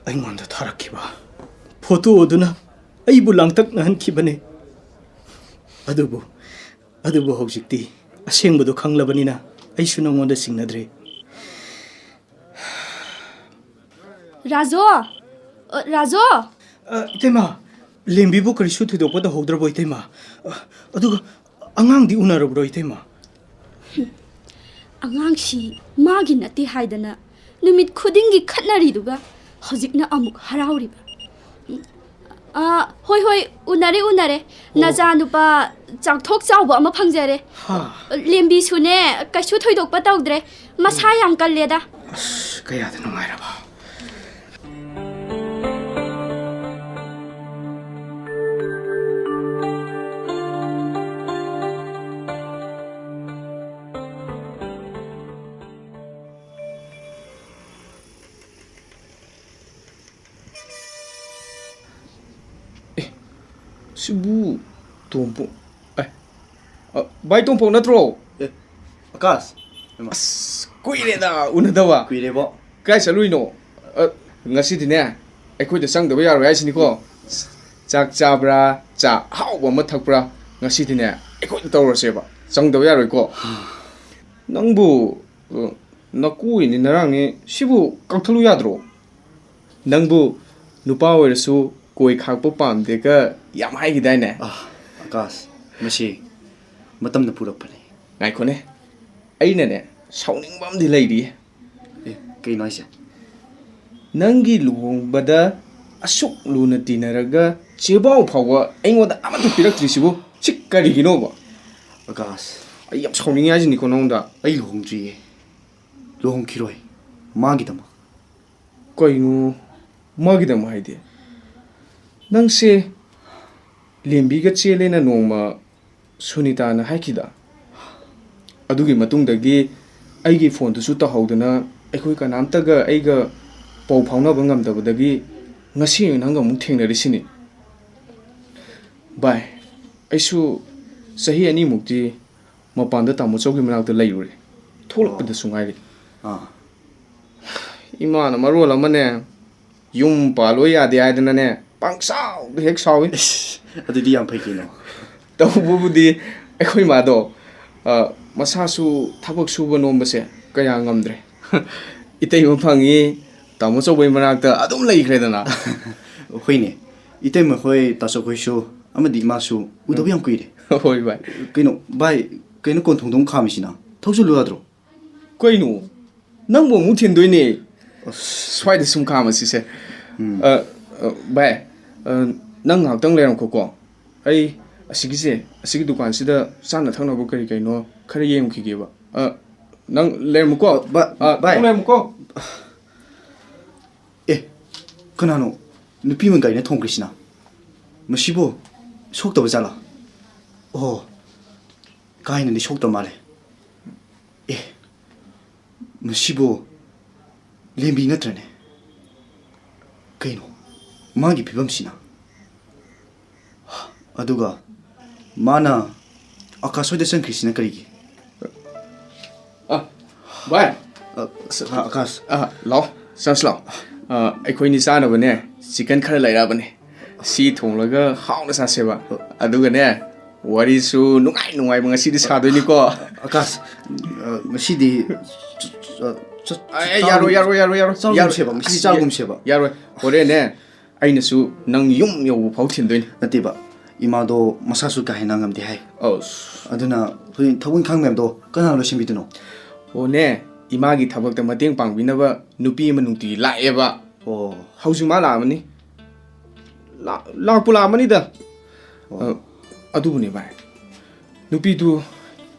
ꯑꯩꯉꯣꯟꯗ ꯊꯥꯔꯛꯈꯤꯕ ꯐꯣꯇꯣ ꯑꯗꯨꯅ ꯑꯩꯕꯨ ꯂꯥꯡꯇꯛꯅꯍꯟꯈꯤꯕꯅꯦ꯫ ꯑꯗꯨꯕꯨ, ꯑꯗꯨꯕꯨ ꯍꯧꯖꯤꯛꯇꯤ ꯑꯁꯦꯡꯕꯗꯨ ꯈꯪꯂꯕꯅꯤꯅ ꯑꯩꯁꯨ ꯅꯪꯉꯣꯟꯗ ꯆꯤꯡꯅꯗ꯭ꯔꯦ꯫ ꯔꯥꯖꯣ! ꯑ, ꯔꯥꯖꯣ! ꯑ, ꯏꯇꯩꯃ, ꯂꯦꯝꯕꯤꯕꯨ ꯀꯔꯤꯁꯨ ꯊꯣꯏꯗꯣꯛꯄ ꯇꯧꯍꯧꯗ꯭ꯔꯕꯣ, ꯏꯇꯩꯃ? ꯑ, ꯑꯗꯨꯒ ꯑꯉꯥꯡꯗꯤ ꯎꯅꯔꯕ꯭ꯔꯣ, ꯏꯇꯩꯃ? ꯑꯉꯥꯡꯁꯤ ꯃꯥꯒꯤ ꯅꯠꯇꯦ ꯍꯥꯏꯗꯅ ꯅꯨꯃꯤꯠ ꯈꯨꯗꯤꯡꯒꯤ ꯈꯠꯅꯔꯤꯗꯨꯒ ꯍꯧꯖꯤꯛꯅ ꯑꯃꯨꯛ ꯍꯔꯥꯎꯔꯤꯕ꯫ ꯑ, ꯍꯣꯏ, ꯍꯣꯏ, ꯎꯅꯔꯦ, ꯎꯅꯔꯦ꯫ ꯑꯣ꯫ ꯅꯆꯥꯅꯨꯄꯥ ꯆꯥꯛꯊꯣꯛ ꯆꯥꯎꯕ ꯑꯃ ꯐꯪꯖꯔꯦ꯫ ꯍꯥ꯫ ꯂꯦꯝꯕꯤꯁꯨꯅꯦ, ꯀꯩꯁꯨ ꯊꯣꯏꯗꯣꯛꯄ ꯇꯧꯗ꯭ꯔꯦ꯫ ꯃꯁꯥ ꯎꯝ꯫ ꯌꯥꯝ ꯀꯜꯂꯦꯗ꯫ ꯑꯁ, ꯀꯌꯥꯗ ꯅꯨꯡꯉꯥꯏꯔꯕ꯫ ꯑꯦ, ꯁꯤꯕꯨ ꯇꯣꯝꯄꯣꯛ, ꯑꯦ, ꯑ, ꯚꯥꯏ ꯇꯣꯝꯄꯣꯛ ꯅꯠꯇ꯭ꯔꯣ? ꯑꯦ, ꯑꯀꯥꯁ꯫ ꯍꯩꯃꯥ꯫ ꯑꯁ, ꯀꯨꯏꯔꯦꯗ ꯎꯅꯗꯕ꯫ ꯀꯨꯏꯔꯦꯕꯣ꯫ ꯀꯥꯏ ꯆꯠꯂꯨꯏꯅꯣ? ꯑ, ꯉꯁꯤꯗꯤꯅꯦ, ꯑꯩꯈꯣꯏꯗ ꯆꯪꯗꯕ ꯌꯥꯔꯣꯏ ꯍꯥꯏꯁꯤꯅꯤꯀꯣ꯫ ꯆꯥꯛ ꯆꯥꯕ꯭ꯔꯥ, ꯆꯥ ꯑꯍꯥꯎꯕ ꯑꯃ ꯊꯛꯄ꯭ꯔꯥ, ꯉꯁꯤꯗꯤꯅꯦ, ꯑꯩꯈꯣꯏꯗ ꯇꯧꯔꯁꯦꯕ꯫ ꯆꯪꯗꯕ ꯌꯥꯔꯣꯏꯀꯣ꯫ ꯅꯪꯕꯨ, ꯑ, ꯅꯀꯣꯏꯅꯤ ꯅꯔꯥꯡꯅꯤ, ꯁꯤꯕꯨ ꯀꯛꯊꯠꯂꯨ ꯌꯥꯗ꯭ꯔꯣ? ꯅꯪꯕꯨ ꯅꯨꯄꯥ ꯑꯣꯏꯔꯁꯨ ꯀꯣꯏ ꯈꯥꯛꯄ ꯄꯥꯝꯗꯦꯒ ꯌꯥꯝ ꯍꯥꯏꯈꯤꯗꯥꯏꯅꯦ? ꯑꯥ, ꯑꯀꯥꯁ, ꯃꯁꯤ ꯃꯇꯝꯅ ꯄꯨꯔꯛꯄꯅꯤ꯫ ꯉꯥꯏꯈꯣꯅꯦ, ꯑꯩꯅꯅꯦ ꯁꯥꯎꯅꯤꯡꯕ ꯑꯃꯗꯤ ꯂꯩꯔꯤꯌꯦ꯫ ꯑꯦ, ꯀꯩꯅꯣ ꯍꯥꯏꯁꯦ? ꯅꯪꯒꯤ ꯂꯨꯍꯣꯡꯕꯗ ꯑꯁꯨꯛ ꯂꯨꯅ ꯇꯤꯟꯅꯔꯒ ꯆꯦꯕꯥꯎ ꯐꯥꯎꯕ ꯑꯩꯉꯣꯟꯗ ꯑꯃꯠꯇ ꯄꯤꯔꯛꯇ꯭ꯔꯤꯁꯤꯕꯨ ꯁꯤ ꯀꯔꯤꯒꯤꯅꯣꯕ? ꯑꯀꯥꯁ꯫ ꯑꯩ ꯌꯥꯝ ꯁꯥꯎꯅꯤꯡꯉꯦ ꯍꯥꯏꯁꯤꯅꯤꯀꯣ ꯅꯉꯣꯟꯗ꯫ ꯑꯩ ꯂꯨꯍꯣꯡꯗ꯭ꯔꯤꯌꯦ꯫ ꯂꯨꯍꯣꯡꯈꯤꯔꯣꯏ꯫ ꯃꯥꯒꯤꯗꯃꯛ꯫ ꯀꯩꯅꯣ ꯃꯥꯒꯤꯗꯃꯛ ꯍꯥꯏꯗꯤ? ꯅꯪꯁꯦ ꯂꯦꯝꯕꯤꯒ ꯆꯦꯜꯂꯦꯅ ꯅꯣꯡꯃ ꯁꯨꯅꯤꯇꯥꯅ ꯍꯥꯏꯈꯤꯗ? ꯑꯗꯨꯒꯤ ꯃꯇꯨꯡꯗꯒꯤ ꯑꯩꯒꯤ ꯐꯣꯟꯗꯨꯁꯨ ꯇꯧꯍꯧꯗꯅ ꯑꯩꯈꯣꯏ ꯀꯅꯥꯝꯇꯒ ꯑꯩꯒ ꯄꯥꯎ ꯐꯥꯎꯅꯕ ꯉꯝꯗꯕꯗꯒꯤ ꯉꯁꯤ ꯅꯪꯒ ꯑꯃꯨꯛ ꯊꯦꯡꯅꯔꯤꯁꯤꯅꯤ꯫ ꯚꯥꯏ, ꯑꯩꯁꯨ ꯆꯍꯤ ꯑꯅꯤꯃꯨꯛꯇꯤ ꯃꯄꯥꯟꯗ ꯇꯥꯃꯣ ꯆꯧꯒꯤ ꯃꯅꯥꯛꯇ ꯂꯩꯔꯨꯔꯦ꯫ ꯊꯣꯛꯂꯛꯄꯗꯁꯨ ꯉꯥꯏꯔꯤ꯫ ꯑꯥ꯫ ꯏꯃꯥꯅ ꯃꯔꯣꯜ ꯑꯃꯅꯦ, ꯌꯨꯝ ꯄꯥꯜꯂꯣ ꯌꯥꯗꯦ ꯍꯥꯏꯗꯅꯅꯦ, ꯄꯪꯁꯥꯎꯗ ꯍꯦꯛ ꯁꯥꯎꯏ꯫ ꯏꯁ, ꯑꯗꯨꯗꯤ ꯌꯥꯝ ꯐꯩ ꯀꯩꯅꯣ꯫ ꯇꯧꯕꯕꯨꯗꯤ ꯑꯩꯈꯣꯏ ꯃꯥꯗꯣ, ꯑ, ꯃꯁꯥꯁꯨ ꯊꯕꯛ ꯁꯨꯕ ꯅꯣꯝꯕꯁꯦ ꯀꯌꯥ ꯉꯝꯗ꯭ꯔꯦ꯫ ꯏꯇꯩꯃ ꯐꯪꯉꯤ, ꯇꯥꯃꯣ ꯑꯆꯧꯕꯒꯤ ꯃꯅꯥꯛꯇ ꯑꯗꯨꯝ ꯂꯩꯈ꯭ꯔꯦꯗꯅ꯫ ꯍꯣꯏꯅꯦ, ꯏꯇꯩꯃ ꯍꯣꯏ, ꯇꯥꯆꯧ ꯍꯣꯏꯁꯨ, ꯑꯃꯗꯤ ꯏꯃꯥꯁꯨ ꯎꯗꯕ ꯌꯥꯝ ꯀꯨꯏꯔꯦ꯫ ꯍꯣꯏ ꯚꯥꯏ꯫ ꯀꯩꯅꯣ ꯚꯥꯏ, ꯀꯩꯅꯣ ꯀꯣꯟ ꯊꯣꯡꯗꯣ ꯑꯃꯨꯛ ꯈꯥꯝꯃꯤꯁꯤꯅ? ꯊꯣꯛꯆꯜꯂꯨ ꯌꯥꯗ꯭ꯔꯣ? ꯀꯩꯅꯣ? ꯅꯪꯕꯨ ꯑꯃꯨꯛ ꯊꯤꯟꯗꯣꯏꯅꯦ꯫ ꯑꯁ꯫ ꯁ꯭ꯋꯥꯏꯗ ꯁꯨꯝ ꯈꯥꯝꯃꯁꯤꯁꯦ꯫ ꯎꯝ꯫ ꯑ, ꯑ, ꯚꯥꯏ, ꯑ, ꯅꯪ ꯉꯥꯏꯍꯥꯛꯇꯪ ꯂꯩꯔꯝꯈꯣꯀꯣ꯫ ꯑꯩ ꯑꯁꯤꯒꯤꯁꯦ, ꯑꯁꯤꯒꯤ ꯗꯨꯀꯥꯟꯁꯤꯗ ꯆꯥꯅ ꯊꯛꯅꯕ ꯀꯔꯤ ꯀꯩꯅꯣ ꯈꯔ ꯌꯦꯡꯉꯨꯈꯤꯒꯦꯕ꯫ ꯑ, ꯅꯪ ꯂꯩꯔꯝꯃꯨꯀꯣ꯫ ꯚꯥꯏ, ꯑ, ꯚꯥꯏ꯫ ꯅꯪ ꯂꯩꯔꯝꯃꯨꯀꯣ꯫ ꯑꯦ, ꯀꯅꯥꯅꯣ ꯅꯨꯄꯤ ꯑꯃ ꯒꯥꯔꯤꯅ ꯊꯣꯡꯈ꯭ꯔꯤꯁꯤꯅ? ꯃꯁꯤꯕꯨ ꯁꯣꯛꯇꯕ ꯖꯥꯠꯂꯥ? ꯑꯣ, ꯀꯥ ꯍꯦꯟꯅꯗꯤ ꯁꯣꯛꯇꯕ ꯃꯥꯜꯂꯦ꯫ ꯑꯦ, ꯃꯁꯤꯕꯨ ꯂꯦꯝꯕꯤ ꯅꯠꯇ꯭ꯔꯅꯦ? ꯀꯩꯅꯣ ꯃꯥꯒꯤ ꯐꯤꯕꯝꯁꯤꯅ? ꯑꯗꯨꯒ ꯃꯥꯅ ꯑꯀꯥꯁ ꯍꯣꯏꯗ ꯆꯪꯈ꯭ꯔꯤꯁꯤꯅ ꯀꯔꯤꯒꯤ? ꯑ, ꯚꯥꯏ꯫ ꯑ, ꯑ, ꯑꯀꯥꯁ꯫ ꯑ, ꯂꯥꯛꯑꯣ, ꯆꯪꯁꯤ ꯂꯥꯛꯑꯣ꯫ ꯑ, ꯑꯩꯈꯣꯏꯅꯤ ꯆꯥꯅꯕꯅꯦ, ꯆꯤꯀꯟ ꯈꯔ ꯂꯩꯔꯛꯑꯕꯅꯦ꯫ ꯁꯤ ꯊꯣꯡꯂꯒ ꯍꯥꯎꯅ ꯆꯥꯁꯦꯕ꯫ ꯑꯗꯨꯒꯅꯦ, ꯋꯥꯔꯤꯁꯨ ꯅꯨꯡꯉꯥꯏ ꯅꯨꯡꯉꯥꯏꯕ ꯉꯁꯤꯗꯤ ꯁꯥꯗꯣꯏꯅꯤꯀꯣ꯫ ꯑꯀꯥꯁ, ꯑ, ꯉꯁꯤꯗꯤ ꯆ-, ꯆ-, ꯆ-, ꯑꯦ, ꯆꯥꯔꯨ-, ꯌꯥꯔꯣꯏ, ꯌꯥꯔꯣꯏ, ꯌꯥꯔꯣꯏ, ꯌꯥꯔꯣꯏ, ꯌꯥꯔꯣꯏ꯫ ꯆꯥꯔꯨꯒꯨꯝꯁꯦꯕ, ꯉꯁꯤꯗꯤ ꯑꯁ, ꯆꯥꯔꯨꯒꯨꯝꯁꯦꯕ꯫ ꯌꯥꯔꯣꯏ꯫ ꯍꯣꯔꯦꯟꯅꯦ, ꯑꯩꯅꯁꯨ ꯅꯪ ꯌꯨꯝ ꯌꯧꯕ ꯐꯥꯎ ꯊꯤꯟꯗꯣꯏꯅꯤ꯫ ꯅꯠꯇꯦꯕ, ꯏꯃꯥꯗꯣ ꯃꯁꯥꯁꯨ ꯀꯥ ꯍꯦꯟꯅ ꯉꯝꯗꯦ ꯍꯥꯏ꯫ ꯑꯁ꯫ ꯑꯗꯨꯅ ꯍꯧꯖꯤꯛ ꯊꯕꯛ ꯏꯪꯈꯥꯡ ꯃꯌꯥꯝꯗꯣ ꯀꯅꯥꯅ ꯂꯣꯏꯁꯤꯟꯕꯤꯗꯣꯏꯅꯣ? ꯑꯣꯅꯦ, ꯏꯃꯥꯒꯤ ꯊꯕꯛꯇ ꯃꯇꯦꯡ ꯄꯥꯡꯕꯤꯅꯕ ꯅꯨꯄꯤ ꯑꯃ ꯅꯨꯡꯇꯤꯒꯤ ꯂꯥꯛꯑꯦꯕ꯫ ꯑꯣ꯫ ꯍꯧꯖꯤꯛ ꯃꯥ ꯂꯥꯛꯑꯃꯅꯤ꯫ ꯂꯥꯛ-, ꯂꯥꯛꯄꯨ ꯂꯥꯛꯑꯃꯅꯤꯗ꯫ ꯑꯣ꯫ ꯑ, ꯑꯗꯨꯕꯨꯅꯦ ꯚꯥꯏ, ꯅꯨꯄꯤꯗꯨ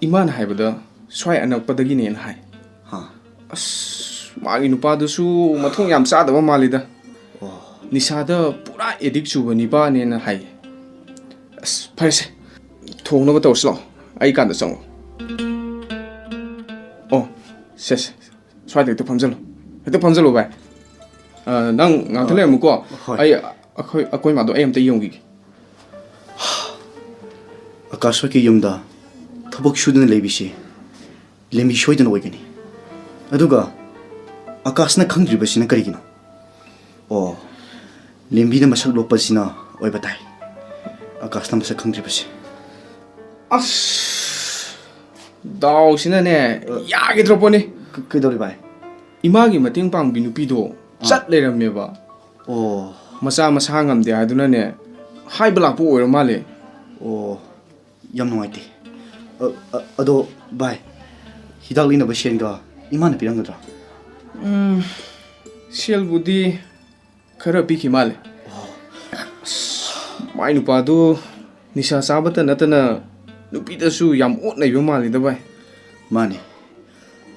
ꯏꯃꯥꯅ ꯍꯥꯏꯕꯗ ꯁ꯭ꯋꯥꯏ ꯑꯅꯛꯄꯗꯒꯤꯅꯦꯅ ꯍꯥꯏ꯫ ꯍꯥ꯫ ꯑꯁ, ꯃꯥꯒꯤ ꯅꯨꯄꯥꯗꯨꯁꯨ ꯃꯊꯣꯡ ꯌꯥꯝ ꯆꯥꯗꯕ ꯃꯥꯜꯂꯤꯗ꯫ ꯑꯣ꯫ ꯅꯤꯁꯥꯗ ꯄꯨꯔꯥ ꯑꯦꯗꯤꯛ ꯆꯨꯕ ꯅꯤꯄꯥꯅꯦꯅ ꯍꯥꯏ꯫ ꯑꯁ, ꯐꯔꯦꯁꯦ, ꯊꯣꯡꯅꯕ ꯇꯧꯔꯁꯤ ꯂꯥꯛꯑꯣ, ꯑꯩ ꯀꯥꯟꯗ ꯆꯪꯉꯣ꯫ ꯑꯣ, ꯁꯦ, ꯁꯦ, ꯁ꯭ꯋꯥꯏꯗ ꯍꯦꯛꯇ ꯐꯝꯖꯜꯂꯣ꯫ ꯍꯦꯛꯇ ꯐꯝꯖꯜꯂꯣ, ꯚꯥꯏ꯫ ꯑ, ꯅꯪ ꯉꯥꯛꯇ ꯑ, ꯂꯩꯔꯝꯃꯨꯀꯣ꯫ ꯍꯣꯏ꯫ ꯑꯩ ꯑꯩꯈꯣꯏ, ꯑꯩꯈꯣꯏ ꯃꯥꯗꯣ ꯑꯩ ꯑꯝꯇ ꯌꯦꯡꯈꯤꯒꯦ꯫ ꯑꯀꯥꯁ ꯍꯣꯏꯒꯤ ꯌꯨꯝꯗ ꯊꯕꯛ ꯁꯨꯗꯨꯅ ꯂꯩꯕꯤꯁꯤ ꯂꯦꯝꯕꯤ ꯁꯣꯏꯗꯅ ꯑꯣꯏꯒꯅꯤ꯫ ꯑꯗꯨꯒ ꯑꯀꯥꯁꯅ ꯈꯪꯗ꯭ꯔꯤꯕꯁꯤꯅ ꯀꯔꯤꯒꯤꯅꯣ? ꯑꯣ, ꯂꯦꯝꯕꯤꯅ ꯃꯁꯛ ꯂꯣꯛꯄꯁꯤꯅ ꯑꯣꯏꯕ ꯇꯥꯏ꯫ ꯑꯀꯥꯁꯅ ꯃꯁꯛ ꯈꯪꯗ꯭ꯔꯤꯕꯁꯦ꯫ ꯑꯁ, ꯗꯥꯎꯁꯤꯅꯅꯦ, ꯑ, ꯌꯥꯈꯤꯗ꯭ꯔ ꯄꯣꯠꯅꯤ꯫ ꯀ-, ꯀꯩꯗꯧꯔꯦ, ꯚꯥꯏ? ꯏꯃꯥꯒꯤ ꯃꯇꯦꯡ ꯄꯥꯡꯕꯤ ꯅꯨꯄꯤꯗꯣ ꯆꯠ ꯂꯩꯔꯝꯃꯦꯕ꯫ ꯑꯣ꯫ ꯃꯆꯥ ꯃꯁꯥ ꯉꯝꯗꯦ ꯍꯥꯏꯗꯨꯅꯅꯦ, ꯍꯥꯏꯕ ꯂꯥꯛꯄ ꯑꯣꯏꯔ ꯃꯥꯜꯂꯦ꯫ ꯑꯣ, ꯌꯥꯝ ꯅꯨꯡꯉꯥꯏꯇꯦ꯫ ꯑ, ꯑ, ꯑꯗꯣ ꯚꯥꯏ, ꯍꯤꯗꯥꯛ ꯂꯩꯅꯕ ꯁꯦꯟꯒ ꯏꯃꯥꯅ ꯄꯤꯔꯝꯒꯗ꯭ꯔꯥ? ꯎꯝ, ꯁꯦꯜꯕꯨꯗꯤ ꯈꯔ ꯄꯤꯈꯤ ꯃꯥꯜꯂꯦ꯫ ꯑꯁ, ꯃꯥꯏ ꯅꯨꯄꯥꯗꯨ ꯅꯤꯁꯥ ꯆꯥꯕꯇ ꯅꯠꯇꯅ ꯅꯨꯄꯤꯗꯁꯨ ꯌꯥꯝ ꯑꯣꯠ ꯅꯩꯕ ꯃꯥꯜꯂꯤꯗ ꯚꯥꯏ꯫ ꯃꯥꯅꯦ,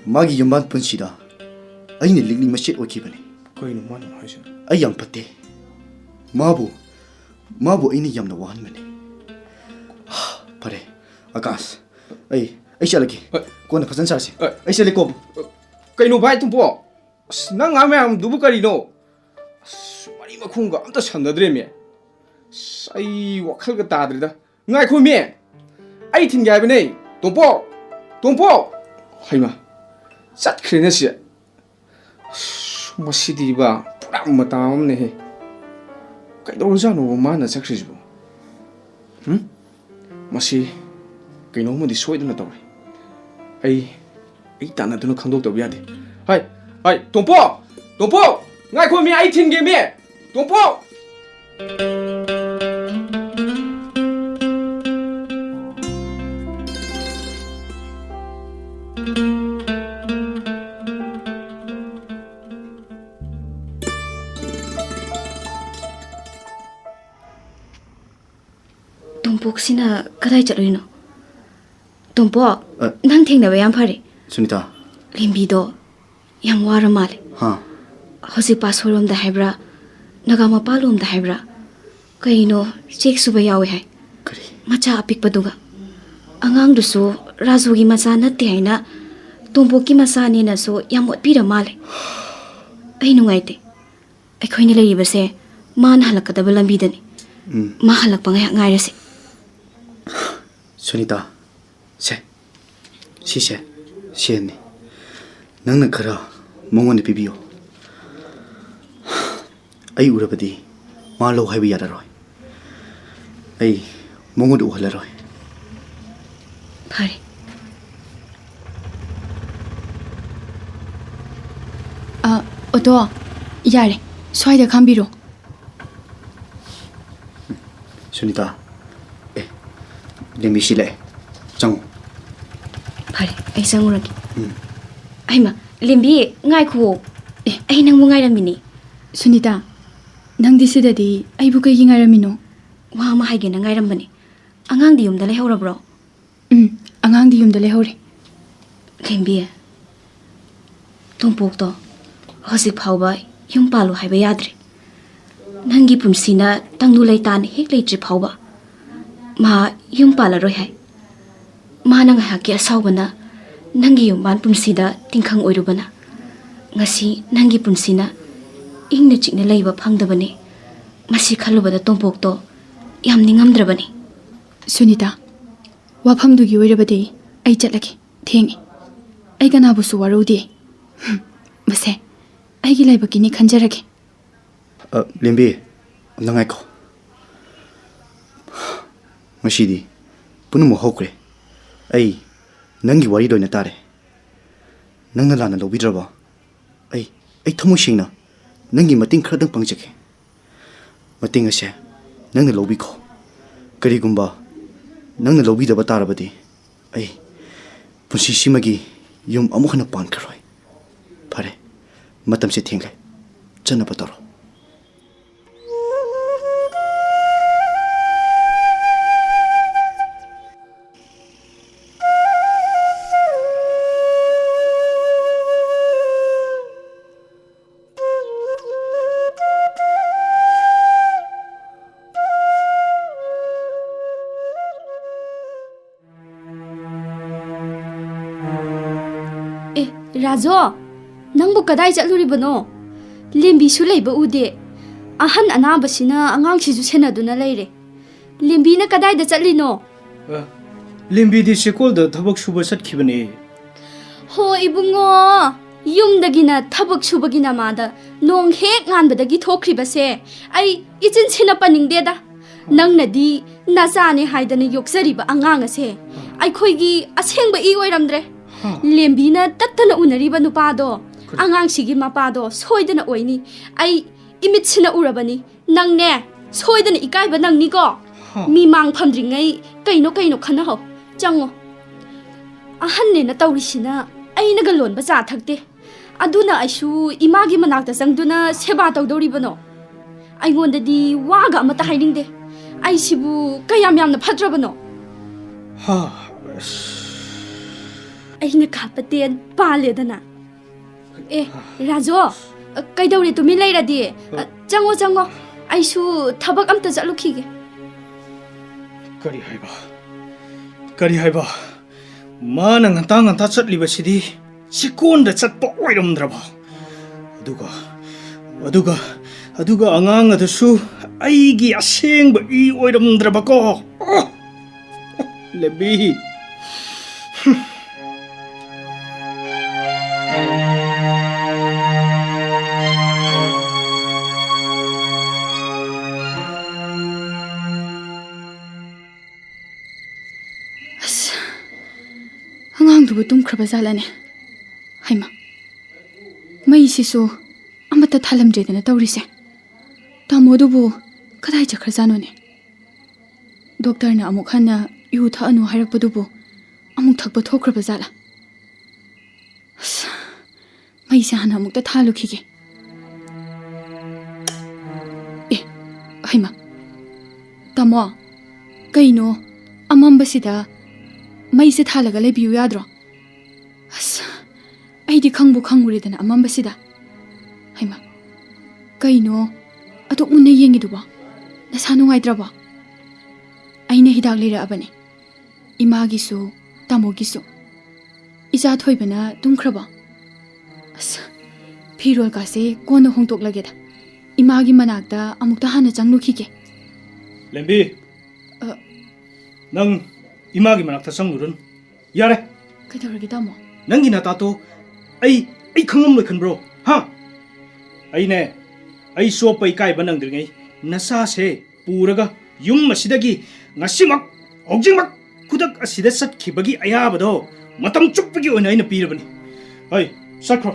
ꯃꯥꯒꯤ ꯌꯨꯝꯕꯥꯟ ꯄꯨꯟꯁꯤꯗ ꯑꯩꯅ ꯂꯤꯛꯂꯤ ꯃꯆꯦꯠ ꯑꯣꯏꯈꯤꯕꯅꯤ꯫ ꯀꯩꯅꯣ ꯃꯥꯅ ꯍꯥꯏꯁꯦ? ꯑꯩ ꯌꯥꯝ ꯐꯠꯇꯦ꯫ ꯃꯥꯕꯨ, ꯃꯥꯕꯨ ꯑꯩꯅ ꯌꯥꯝꯅ ꯋꯥꯍꯟꯕꯅꯤ꯫ ꯐꯔꯦ, ꯑꯀꯥꯁ, ꯑꯩ, ꯑꯩ ꯆꯠꯂꯒꯦ꯫ ꯍꯣꯏ꯫ ꯀꯣꯟꯅ ꯐꯖꯅ ꯁꯥꯔꯁꯤ꯫ ꯍꯣꯏ꯫ ꯑꯩ ꯆꯠꯂꯦꯀꯣ꯫ ꯀꯩꯅꯣ ꯚꯥꯏ ꯇꯨꯝꯄꯣ? ꯑꯁ, ꯅꯪ ꯉꯥꯡ ꯃꯌꯥꯝꯗꯨꯕꯨ ꯀꯔꯤꯅꯣ? ꯑꯁ, ꯃꯔꯤ ꯃꯈꯣꯡꯒ ꯑꯝꯇ ꯁꯝꯅꯗ꯭ꯔꯦꯃꯦ꯫ ꯑꯁ, ꯑꯩ ꯋꯥꯈꯜꯒ ꯇꯥꯗ꯭ꯔꯦꯗ꯫ ꯉꯥꯏꯈꯣꯃꯤ! ꯑꯩ ꯊꯤꯟꯒꯦ ꯍꯥꯏꯕꯅꯦ! ꯇꯣꯝꯄꯣꯛ! ꯇꯣꯝꯄꯣꯛ! ꯍꯩꯃꯥ! ꯆꯠꯈ꯭ꯔꯦꯅꯦ ꯁꯤ꯫ ꯑꯁ, ꯃꯁꯤꯗꯤꯕ ꯄꯨꯔꯥ ꯃꯇꯥ ꯑꯃꯅꯦꯍꯦ꯫ ꯀꯩꯗꯧꯔꯖꯥꯠꯅꯣꯕ ꯃꯥꯅ ꯆꯠꯈ꯭ꯔꯤꯁꯤꯕꯣ? ꯍꯨꯝ? ꯃꯁꯤ ꯀꯩꯅꯣꯝꯃꯗꯤ ꯁꯣꯏꯗꯅ ꯇꯧꯔꯦ꯫ ꯑꯩ, ꯑꯩ ꯇꯥꯟꯅꯗꯨꯅ ꯈꯪꯗꯣꯛꯇꯕ ꯌꯥꯗꯦ꯫ ꯍꯥꯏ, ꯍꯥꯏ, ꯇꯣꯝꯄꯣꯛ! ꯇꯣꯝꯄꯣꯛ! ꯉꯥꯏꯈꯣꯃꯤ, ꯑꯩ ꯊꯤꯟꯒꯦꯃꯤ! ꯇꯣꯝꯄꯣꯛ! ꯇꯣꯝꯄꯣꯛꯁꯤꯅ ꯀꯗꯥꯏ ꯆꯠꯂꯨꯏꯅꯣ? ꯇꯣꯝꯄꯣꯛ, ꯑ꯫ ꯅꯪ ꯊꯦꯡꯅꯕ ꯌꯥꯝ ꯐꯔꯦ꯫ ꯁꯨꯅꯤꯇꯥ꯫ ꯂꯦꯝꯕꯤꯗꯣ ꯌꯥꯝ ꯋꯥꯔ ꯃꯥꯜꯂꯦ꯫ ꯍꯥ꯫ ꯍꯧꯖꯤꯛ ꯄꯥꯁꯣꯔꯣꯝꯗ ꯍꯥꯏꯕ꯭ꯔꯥ, ꯅꯒꯥꯃꯄꯥꯜꯂꯣꯝꯗ ꯍꯥꯏꯕ꯭ꯔꯥ, ꯀꯩꯅꯣ, ꯆꯦꯛ ꯁꯨꯕ ꯌꯥꯎꯋꯦ ꯍꯥꯏ꯫ ꯀꯔꯤ? ꯃꯆꯥ ꯑꯄꯤꯛꯄꯗꯨꯒ꯫ ꯑꯉꯥꯡꯗꯨꯁꯨ ꯔꯥꯖꯨꯒꯤ ꯃꯆꯥ ꯅꯠꯇꯦ ꯍꯥꯏꯅ ꯇꯣꯝꯄꯣꯛꯀꯤ ꯃꯆꯥꯅꯦꯅꯁꯨ ꯌꯥꯝ ꯑꯣꯠꯄꯤꯔ ꯃꯥꯜꯂꯦ꯫ ꯑꯩ ꯅꯨꯡꯉꯥꯏꯇꯦ꯫ ꯑꯩꯈꯣꯏꯅ ꯂꯩꯔꯤꯕꯁꯦ ꯃꯥꯅ ꯍꯜꯂꯛꯀꯗꯕ ꯂꯝꯕꯤꯗꯅꯤ꯫ ꯎꯝ꯫ ꯃꯥ ꯍꯜꯂꯛꯄ ꯉꯥꯏꯍꯥꯛ ꯉꯥꯏꯔꯁꯤ꯫ ꯁꯨꯅꯤꯇꯥ, ꯁꯦ, ꯁꯤꯁꯦ ꯁꯦꯟꯅꯤ꯫ ꯅꯪꯅ ꯈꯔ ꯃꯉꯣꯟꯗ ꯄꯤꯕꯤꯌꯣ꯫ ꯑꯩ ꯎꯔꯕꯗꯤ ꯃꯥ ꯂꯧ ꯍꯥꯏꯕ ꯌꯥꯔꯔꯣꯏ꯫ ꯑꯩ ꯃꯉꯣꯟꯗ ꯎꯍꯜꯂꯔꯣꯏ꯫ ꯐꯔꯦ꯫ ꯑ, ꯑꯣꯇꯣ, ꯌꯥꯔꯦ, ꯁ꯭ꯋꯥꯏꯗ ꯈꯥꯝꯕꯤꯔꯣ꯫ ꯁꯨꯅꯤꯇꯥ, ꯑꯦ, ꯂꯦꯝꯕꯤ ꯁꯤ ꯂꯥꯛꯑꯦ꯫ ꯆꯪꯉꯣ꯫ ꯐꯔꯦ, ꯑꯩ ꯆꯪꯉꯨꯔꯒꯦ꯫ ꯎꯝ꯫ ꯑꯩꯃ, ꯂꯦꯝꯕꯤ, ꯉꯥꯏꯈꯨꯑꯣ꯫ ꯑꯦ꯫ ꯑꯩ ꯅꯪꯕꯨ ꯉꯥꯏꯔꯝꯃꯤꯅꯦ꯫ ꯁꯨꯅꯤꯇꯥ, ꯅꯪꯗꯤ ꯁꯤꯗꯗꯤ ꯑꯩꯕꯨ ꯀꯩꯒꯤ ꯉꯥꯏꯔꯝꯃꯤꯅꯣ? ꯋꯥ ꯑꯃ ꯍꯥꯏꯒꯦꯅ ꯉꯥꯏꯔꯝꯕꯅꯦ꯫ ꯑꯉꯥꯡꯗꯤ ꯌꯨꯝꯗ ꯂꯩꯍꯧꯔꯕ꯭ꯔꯣ? ꯎꯝ, ꯑꯉꯥꯡꯗꯤ ꯌꯨꯝꯗ ꯂꯩꯍꯧꯔꯦ꯫ ꯂꯦꯝꯕꯤ, ꯇꯣꯝꯄꯣꯛꯇꯣ ꯍꯧꯖꯤꯛ ꯐꯥꯎꯕ ꯌꯨꯝ ꯄꯥꯜꯂꯨ ꯍꯥꯏꯕ ꯌꯥꯗ꯭ꯔꯦ꯫ ꯅꯪꯒꯤ ꯄꯨꯟꯁꯤꯅ ꯇꯪꯗꯨ ꯂꯩꯇꯥꯅ ꯍꯦꯛ ꯂꯩꯇ꯭ꯔꯤ ꯐꯥꯎꯕ ꯃꯥ ꯌꯨꯝ ꯄꯥꯜꯂꯔꯣꯏ ꯍꯥꯏ꯫ ꯃꯥꯅ ꯉꯥꯏꯍꯥꯛꯀꯤ ꯑꯁꯥꯎꯕꯅ ꯅꯪꯒꯤ ꯌꯨꯝꯕꯥꯟ ꯄꯨꯟꯁꯤꯗ ꯇꯤꯡꯈꯪ ꯑꯣꯏꯔꯨꯕꯅ ꯉꯁꯤ ꯅꯪꯒꯤ ꯄꯨꯟꯁꯤꯅ ꯏꯪꯅ ꯆꯤꯛꯅ ꯂꯩꯕ ꯐꯪꯗꯕꯅꯦ꯫ ꯃꯁꯤ ꯈꯜꯂꯨꯕꯗ ꯇꯣꯝꯄꯣꯛꯇꯣ ꯌꯥꯝ ꯅꯤꯡꯉꯝꯗ꯭ꯔꯕꯅꯤ꯫ ꯁꯨꯅꯤꯇꯥ, ꯋꯥꯐꯝꯗꯨꯒꯤ ꯑꯣꯏꯔꯕꯗꯤ ꯑꯩ ꯆꯠꯂꯒꯦ꯫ ꯊꯦꯡꯉꯦ꯫ ꯑꯩ ꯀꯅꯥꯕꯨꯁꯨ ꯋꯥꯔꯧꯗꯦ꯫ ꯍꯨꯝ, ꯃꯁꯦ ꯑꯩꯒꯤ ꯂꯥꯏꯕꯛꯀꯤꯅꯤ ꯈꯟꯖꯔꯒꯦ꯫ ꯑ, ꯂꯦꯝꯕꯤ, ꯑꯝꯇ ꯉꯥꯏꯈꯣ꯫ ꯉꯁꯤꯗꯤ ꯄꯨꯝꯅꯃꯛ ꯍꯧꯈ꯭ꯔꯦ꯫ ꯑꯩ ꯅꯪꯒꯤ ꯋꯥꯔꯤ ꯂꯣꯏꯅ ꯇꯥꯔꯦ꯫ ꯅꯪꯅ ꯂꯥꯟꯅ ꯂꯧꯕꯤꯗ꯭ꯔꯕ? ꯑꯩ, ꯑꯩ ꯊꯃꯣꯏ ꯁꯦꯡꯅ ꯅꯪꯒꯤ ꯃꯇꯦꯡ ꯈꯔꯗꯪ ꯄꯥꯡꯖꯒꯦ꯫ ꯃꯇꯦꯡ ꯑꯁꯦ ꯅꯪꯅ ꯂꯧꯕꯤꯈꯣ꯫ ꯀꯔꯤꯒꯨꯝꯕ ꯅꯪꯅ ꯂꯧꯕꯤꯗꯕ ꯇꯥꯔꯕꯗꯤ ꯑꯩ ꯄꯨꯟꯁꯤꯁꯤꯃꯒꯤ ꯌꯨꯝ ꯑꯃꯨꯛ ꯍꯟꯅ ꯄꯥꯟꯈ꯭ꯔꯔꯣꯏ꯫ ꯐꯔꯦ, ꯃꯇꯝꯁꯦ ꯊꯦꯡꯂꯦ꯫ ꯆꯠꯅꯕ ꯇꯧꯔꯣ꯫ ꯑꯦ, ꯔꯥꯖꯣ, ꯅꯪꯕꯨ ꯀꯗꯥꯏ ꯆꯠꯂꯨꯔꯤꯕꯅꯣ? ꯂꯦꯝꯕꯤꯁꯨ ꯂꯩꯕ ꯎꯗꯦ꯫ ꯑꯍꯟ ꯑꯅꯥꯕꯁꯤꯅ ꯑꯉꯥꯡꯁꯤꯁꯨ ꯁꯦꯟꯅꯗꯨꯅ ꯂꯩꯔꯦ꯫ ꯂꯦꯝꯕꯤꯅ ꯀꯗꯥꯏꯗ ꯆꯠꯂꯤꯅꯣ? ꯑ, ꯂꯦꯝꯕꯤꯗꯤ ꯆꯦꯀꯣꯜꯗ ꯊꯕꯛ ꯁꯨꯕ ꯆꯠꯈꯤꯕꯅꯦ꯫ ꯍꯣ ꯏꯕꯨꯡꯉꯣ, ꯌꯨꯝꯗꯒꯤꯅ ꯊꯕꯛ ꯁꯨꯕꯒꯤ ꯅꯃꯥꯗ ꯅꯣꯡ ꯍꯦꯛ ꯉꯥꯟꯕꯗꯒꯤ ꯊꯣꯛꯈ꯭ꯔꯤꯕꯁꯦ ꯑꯩ ꯏꯆꯤꯟ ꯊꯤꯅ ꯄꯟꯅꯤꯡꯗꯦꯗ꯫ ꯅꯪꯅꯗꯤ ꯅꯆꯥꯅꯦ ꯍꯥꯏꯗꯅ ꯌꯣꯛꯆꯔꯤꯕ ꯑꯉꯥꯡ ꯑꯁꯦ ꯑꯩꯈꯣꯏꯒꯤ ꯑꯁꯦꯡꯕ ꯏ ꯑꯣꯏꯔꯝꯗ꯭ꯔꯦ꯫ ꯍꯥ꯫ ꯂꯦꯝꯕꯤꯅ ꯇꯠꯇꯅ ꯎꯅꯔꯤꯕ ꯅꯨꯄꯥꯗꯣ ꯑꯉꯥꯡꯁꯤꯒꯤ ꯃꯄꯥꯗꯣ ꯁꯣꯏꯗꯅ ꯑꯣꯏꯅꯤ꯫ ꯑꯩ ꯏꯃꯤꯠꯁꯤꯅ ꯎꯔꯕꯅꯤ꯫ ꯅꯪꯅꯦ, ꯁꯣꯏꯗꯅ ꯏꯀꯥꯏꯕ ꯅꯪꯅꯤꯀꯣ꯫ ꯍꯥ꯫ ꯃꯤ ꯃꯥꯡ ꯐꯝꯗ꯭ꯔꯤꯉꯩ ꯀꯩꯅꯣ ꯀꯩꯅꯣ ꯈꯟꯅꯍꯧ꯫ ꯆꯪꯉꯣ꯫ ꯑꯍꯟꯅꯦꯅ ꯇꯧꯔꯤꯁꯤꯅ ꯑꯩꯅꯒ ꯂꯣꯟꯕ ꯆꯥ ꯊꯛꯇꯦ꯫ ꯑꯗꯨꯅ ꯑꯩꯁꯨ ꯏꯃꯥꯒꯤ ꯃꯅꯥꯛꯇ ꯆꯪꯗꯨꯅ ꯁꯦꯕꯥ ꯇꯧꯗꯧꯔꯤꯕꯅꯣ? ꯑꯩꯉꯣꯟꯗꯗꯤ ꯋꯥꯒ ꯑꯃꯠꯇ ꯍꯥꯏꯅꯤꯡꯗꯦ꯫ ꯑꯩꯁꯤꯕꯨ ꯀꯌꯥꯝ ꯌꯥꯝꯅ ꯐꯠꯇ꯭ꯔꯕꯅꯣ? ꯍꯥ, ꯑꯁ꯫ ꯑꯩꯅ ꯈꯥꯞꯄ ꯇꯦꯟ ꯄꯥꯜꯂꯦꯗꯅ꯫ ꯑꯦ, ꯔꯥꯖꯨ, ꯀꯩꯗꯧꯔꯦ ꯇꯨꯃꯤꯟ ꯂꯩꯔꯗꯤ? ꯆꯪꯉꯣ, ꯆꯪꯉꯣ꯫ ꯑꯩꯁꯨ ꯊꯕꯛ ꯑꯝꯇ ꯆꯠꯂꯨꯈꯤꯒꯦ꯫ ꯀꯔꯤ ꯍꯥꯏꯕ? ꯀꯔꯤ ꯍꯥꯏꯕ? ꯃꯥꯅ ꯉꯟꯇꯥ ꯉꯟꯇꯥ ꯆꯠꯂꯤꯕꯁꯤꯗꯤ ꯆꯤꯀꯣꯟꯗ ꯆꯠꯄ ꯑꯣꯏꯔꯝꯗ꯭ꯔꯕ? ꯑꯗꯨꯒ, ꯑꯗꯨꯒ, ꯑꯗꯨꯒ ꯑꯉꯥꯡ ꯑꯗꯨꯁꯨ ꯑꯩꯒꯤ ꯑꯁꯦꯡꯕ ꯏ ꯑꯣꯏꯔꯝꯗ꯭ꯔꯕꯀꯣ? ꯑꯣ! ꯂꯦꯝꯕꯤ꯫ ꯑꯁ, ꯑꯉꯥꯡꯗꯨꯕꯨ ꯇꯨꯝꯈ꯭ꯔꯕ ꯖꯥꯠꯂꯅꯦ? ꯍꯩꯃꯥ, ꯃꯩꯁꯤꯁꯨ ꯑꯃꯠꯇ ꯊꯥꯜꯂꯝꯗ꯭ꯔꯦꯗꯅ ꯇꯧꯔꯤꯁꯦ꯫ ꯇꯥꯃꯣꯗꯨꯕꯨ ꯀꯗꯥꯏ ꯆꯠꯈ꯭ꯔꯖꯥꯠꯅꯣꯅꯦ? ꯗꯣꯛꯇꯔꯅ ꯑꯃꯨꯛ ꯍꯟꯅ ꯌꯨ ꯊꯛꯑꯅꯨ ꯍꯥꯏꯔꯛꯄꯗꯨꯕꯨ ꯑꯃꯨꯛ ꯊꯛꯄ ꯊꯣꯛꯈ꯭ꯔꯕ ꯖꯥꯠꯂꯥ? ꯑꯁ, ꯃꯩꯁꯦ ꯍꯥꯟꯅ ꯑꯃꯨꯛꯇ ꯊꯥꯜꯂꯨꯈꯤꯒꯦ꯫ ꯑꯦ, ꯍꯩꯃꯥ, ꯇꯥꯃꯣ, ꯀꯩꯅꯣ ꯑꯃꯝꯕꯁꯤꯗ ꯃꯩꯁꯦ ꯊꯥꯜꯂꯒ ꯂꯩꯕꯤꯌꯨ ꯌꯥꯗ꯭ꯔꯣ? ꯑꯁ, ꯑꯩꯗꯤ ꯈꯪꯕꯨ ꯈꯪꯉꯨꯔꯦꯗꯅ ꯑꯃꯝꯕꯁꯤꯗ꯫ ꯍꯩꯃꯥ, ꯀꯩꯅꯣ ꯑꯗꯨꯛ ꯃꯨꯟꯅ ꯌꯦꯡꯉꯤꯗꯨꯕꯣ? ꯅꯁꯥ ꯅꯨꯡꯉꯥꯏꯇ꯭ꯔꯕꯣ? ꯑꯩꯅ ꯍꯤꯗꯥꯛ ꯂꯩꯔꯛꯑꯕꯅꯦ, ꯏꯃꯥꯒꯤꯁꯨ ꯇꯥꯃꯣꯒꯤꯁꯨ꯫ ꯏꯆꯥ ꯊꯣꯏꯕꯅ ꯇꯨꯝꯈ꯭ꯔꯕꯣ? ꯑꯁ, ꯐꯤꯔꯣꯜꯀꯥꯁꯦ ꯀꯣꯟꯅ ꯍꯣꯡꯗꯣꯛꯂꯒꯦꯗ꯫ ꯏꯃꯥꯒꯤ ꯃꯅꯥꯛꯇ ꯑꯃꯨꯛꯇ ꯍꯥꯟꯅ ꯆꯪꯂꯨꯈꯤꯒꯦ꯫ ꯂꯦꯝꯕꯤ, ꯑ, ꯅꯪ ꯏꯃꯥꯒꯤ ꯃꯅꯥꯛꯇ ꯆꯪꯂꯨꯔꯅꯨ꯫ ꯌꯥꯔꯦ꯫ ꯀꯩꯗꯧꯔꯒꯦ, ꯇꯥꯃꯣ? ꯅꯪꯒꯤ ꯅꯇꯥꯇꯣ ꯑꯩ, ꯑꯩ ꯈꯪꯉꯝꯂꯣꯏ ꯈꯟꯕ꯭ꯔꯣ? ꯍꯥ? ꯑꯩꯅꯦ, ꯑꯩ ꯆꯣꯞꯄ ꯏꯀꯥꯏꯕ ꯅꯪꯗ꯭ꯔꯤꯉꯩ ꯅꯆꯥꯁꯦ ꯄꯨꯔꯒ ꯌꯨꯝ ꯑꯁꯤꯗꯒꯤ ꯉꯁꯤꯃꯛ, ꯍꯧꯖꯤꯛꯃꯛ, ꯈꯨꯗꯛ ꯑꯁꯤꯗ ꯆꯠꯈꯤꯕꯒꯤ ꯑꯌꯥꯕꯗꯣ ꯃꯇꯝ ꯆꯨꯞꯄꯒꯤ ꯑꯣꯏꯅ ꯑꯩꯅ ꯄꯤꯔꯕꯅꯤ꯫ ꯍꯩ, ꯆꯠꯈ꯭ꯔꯣ꯫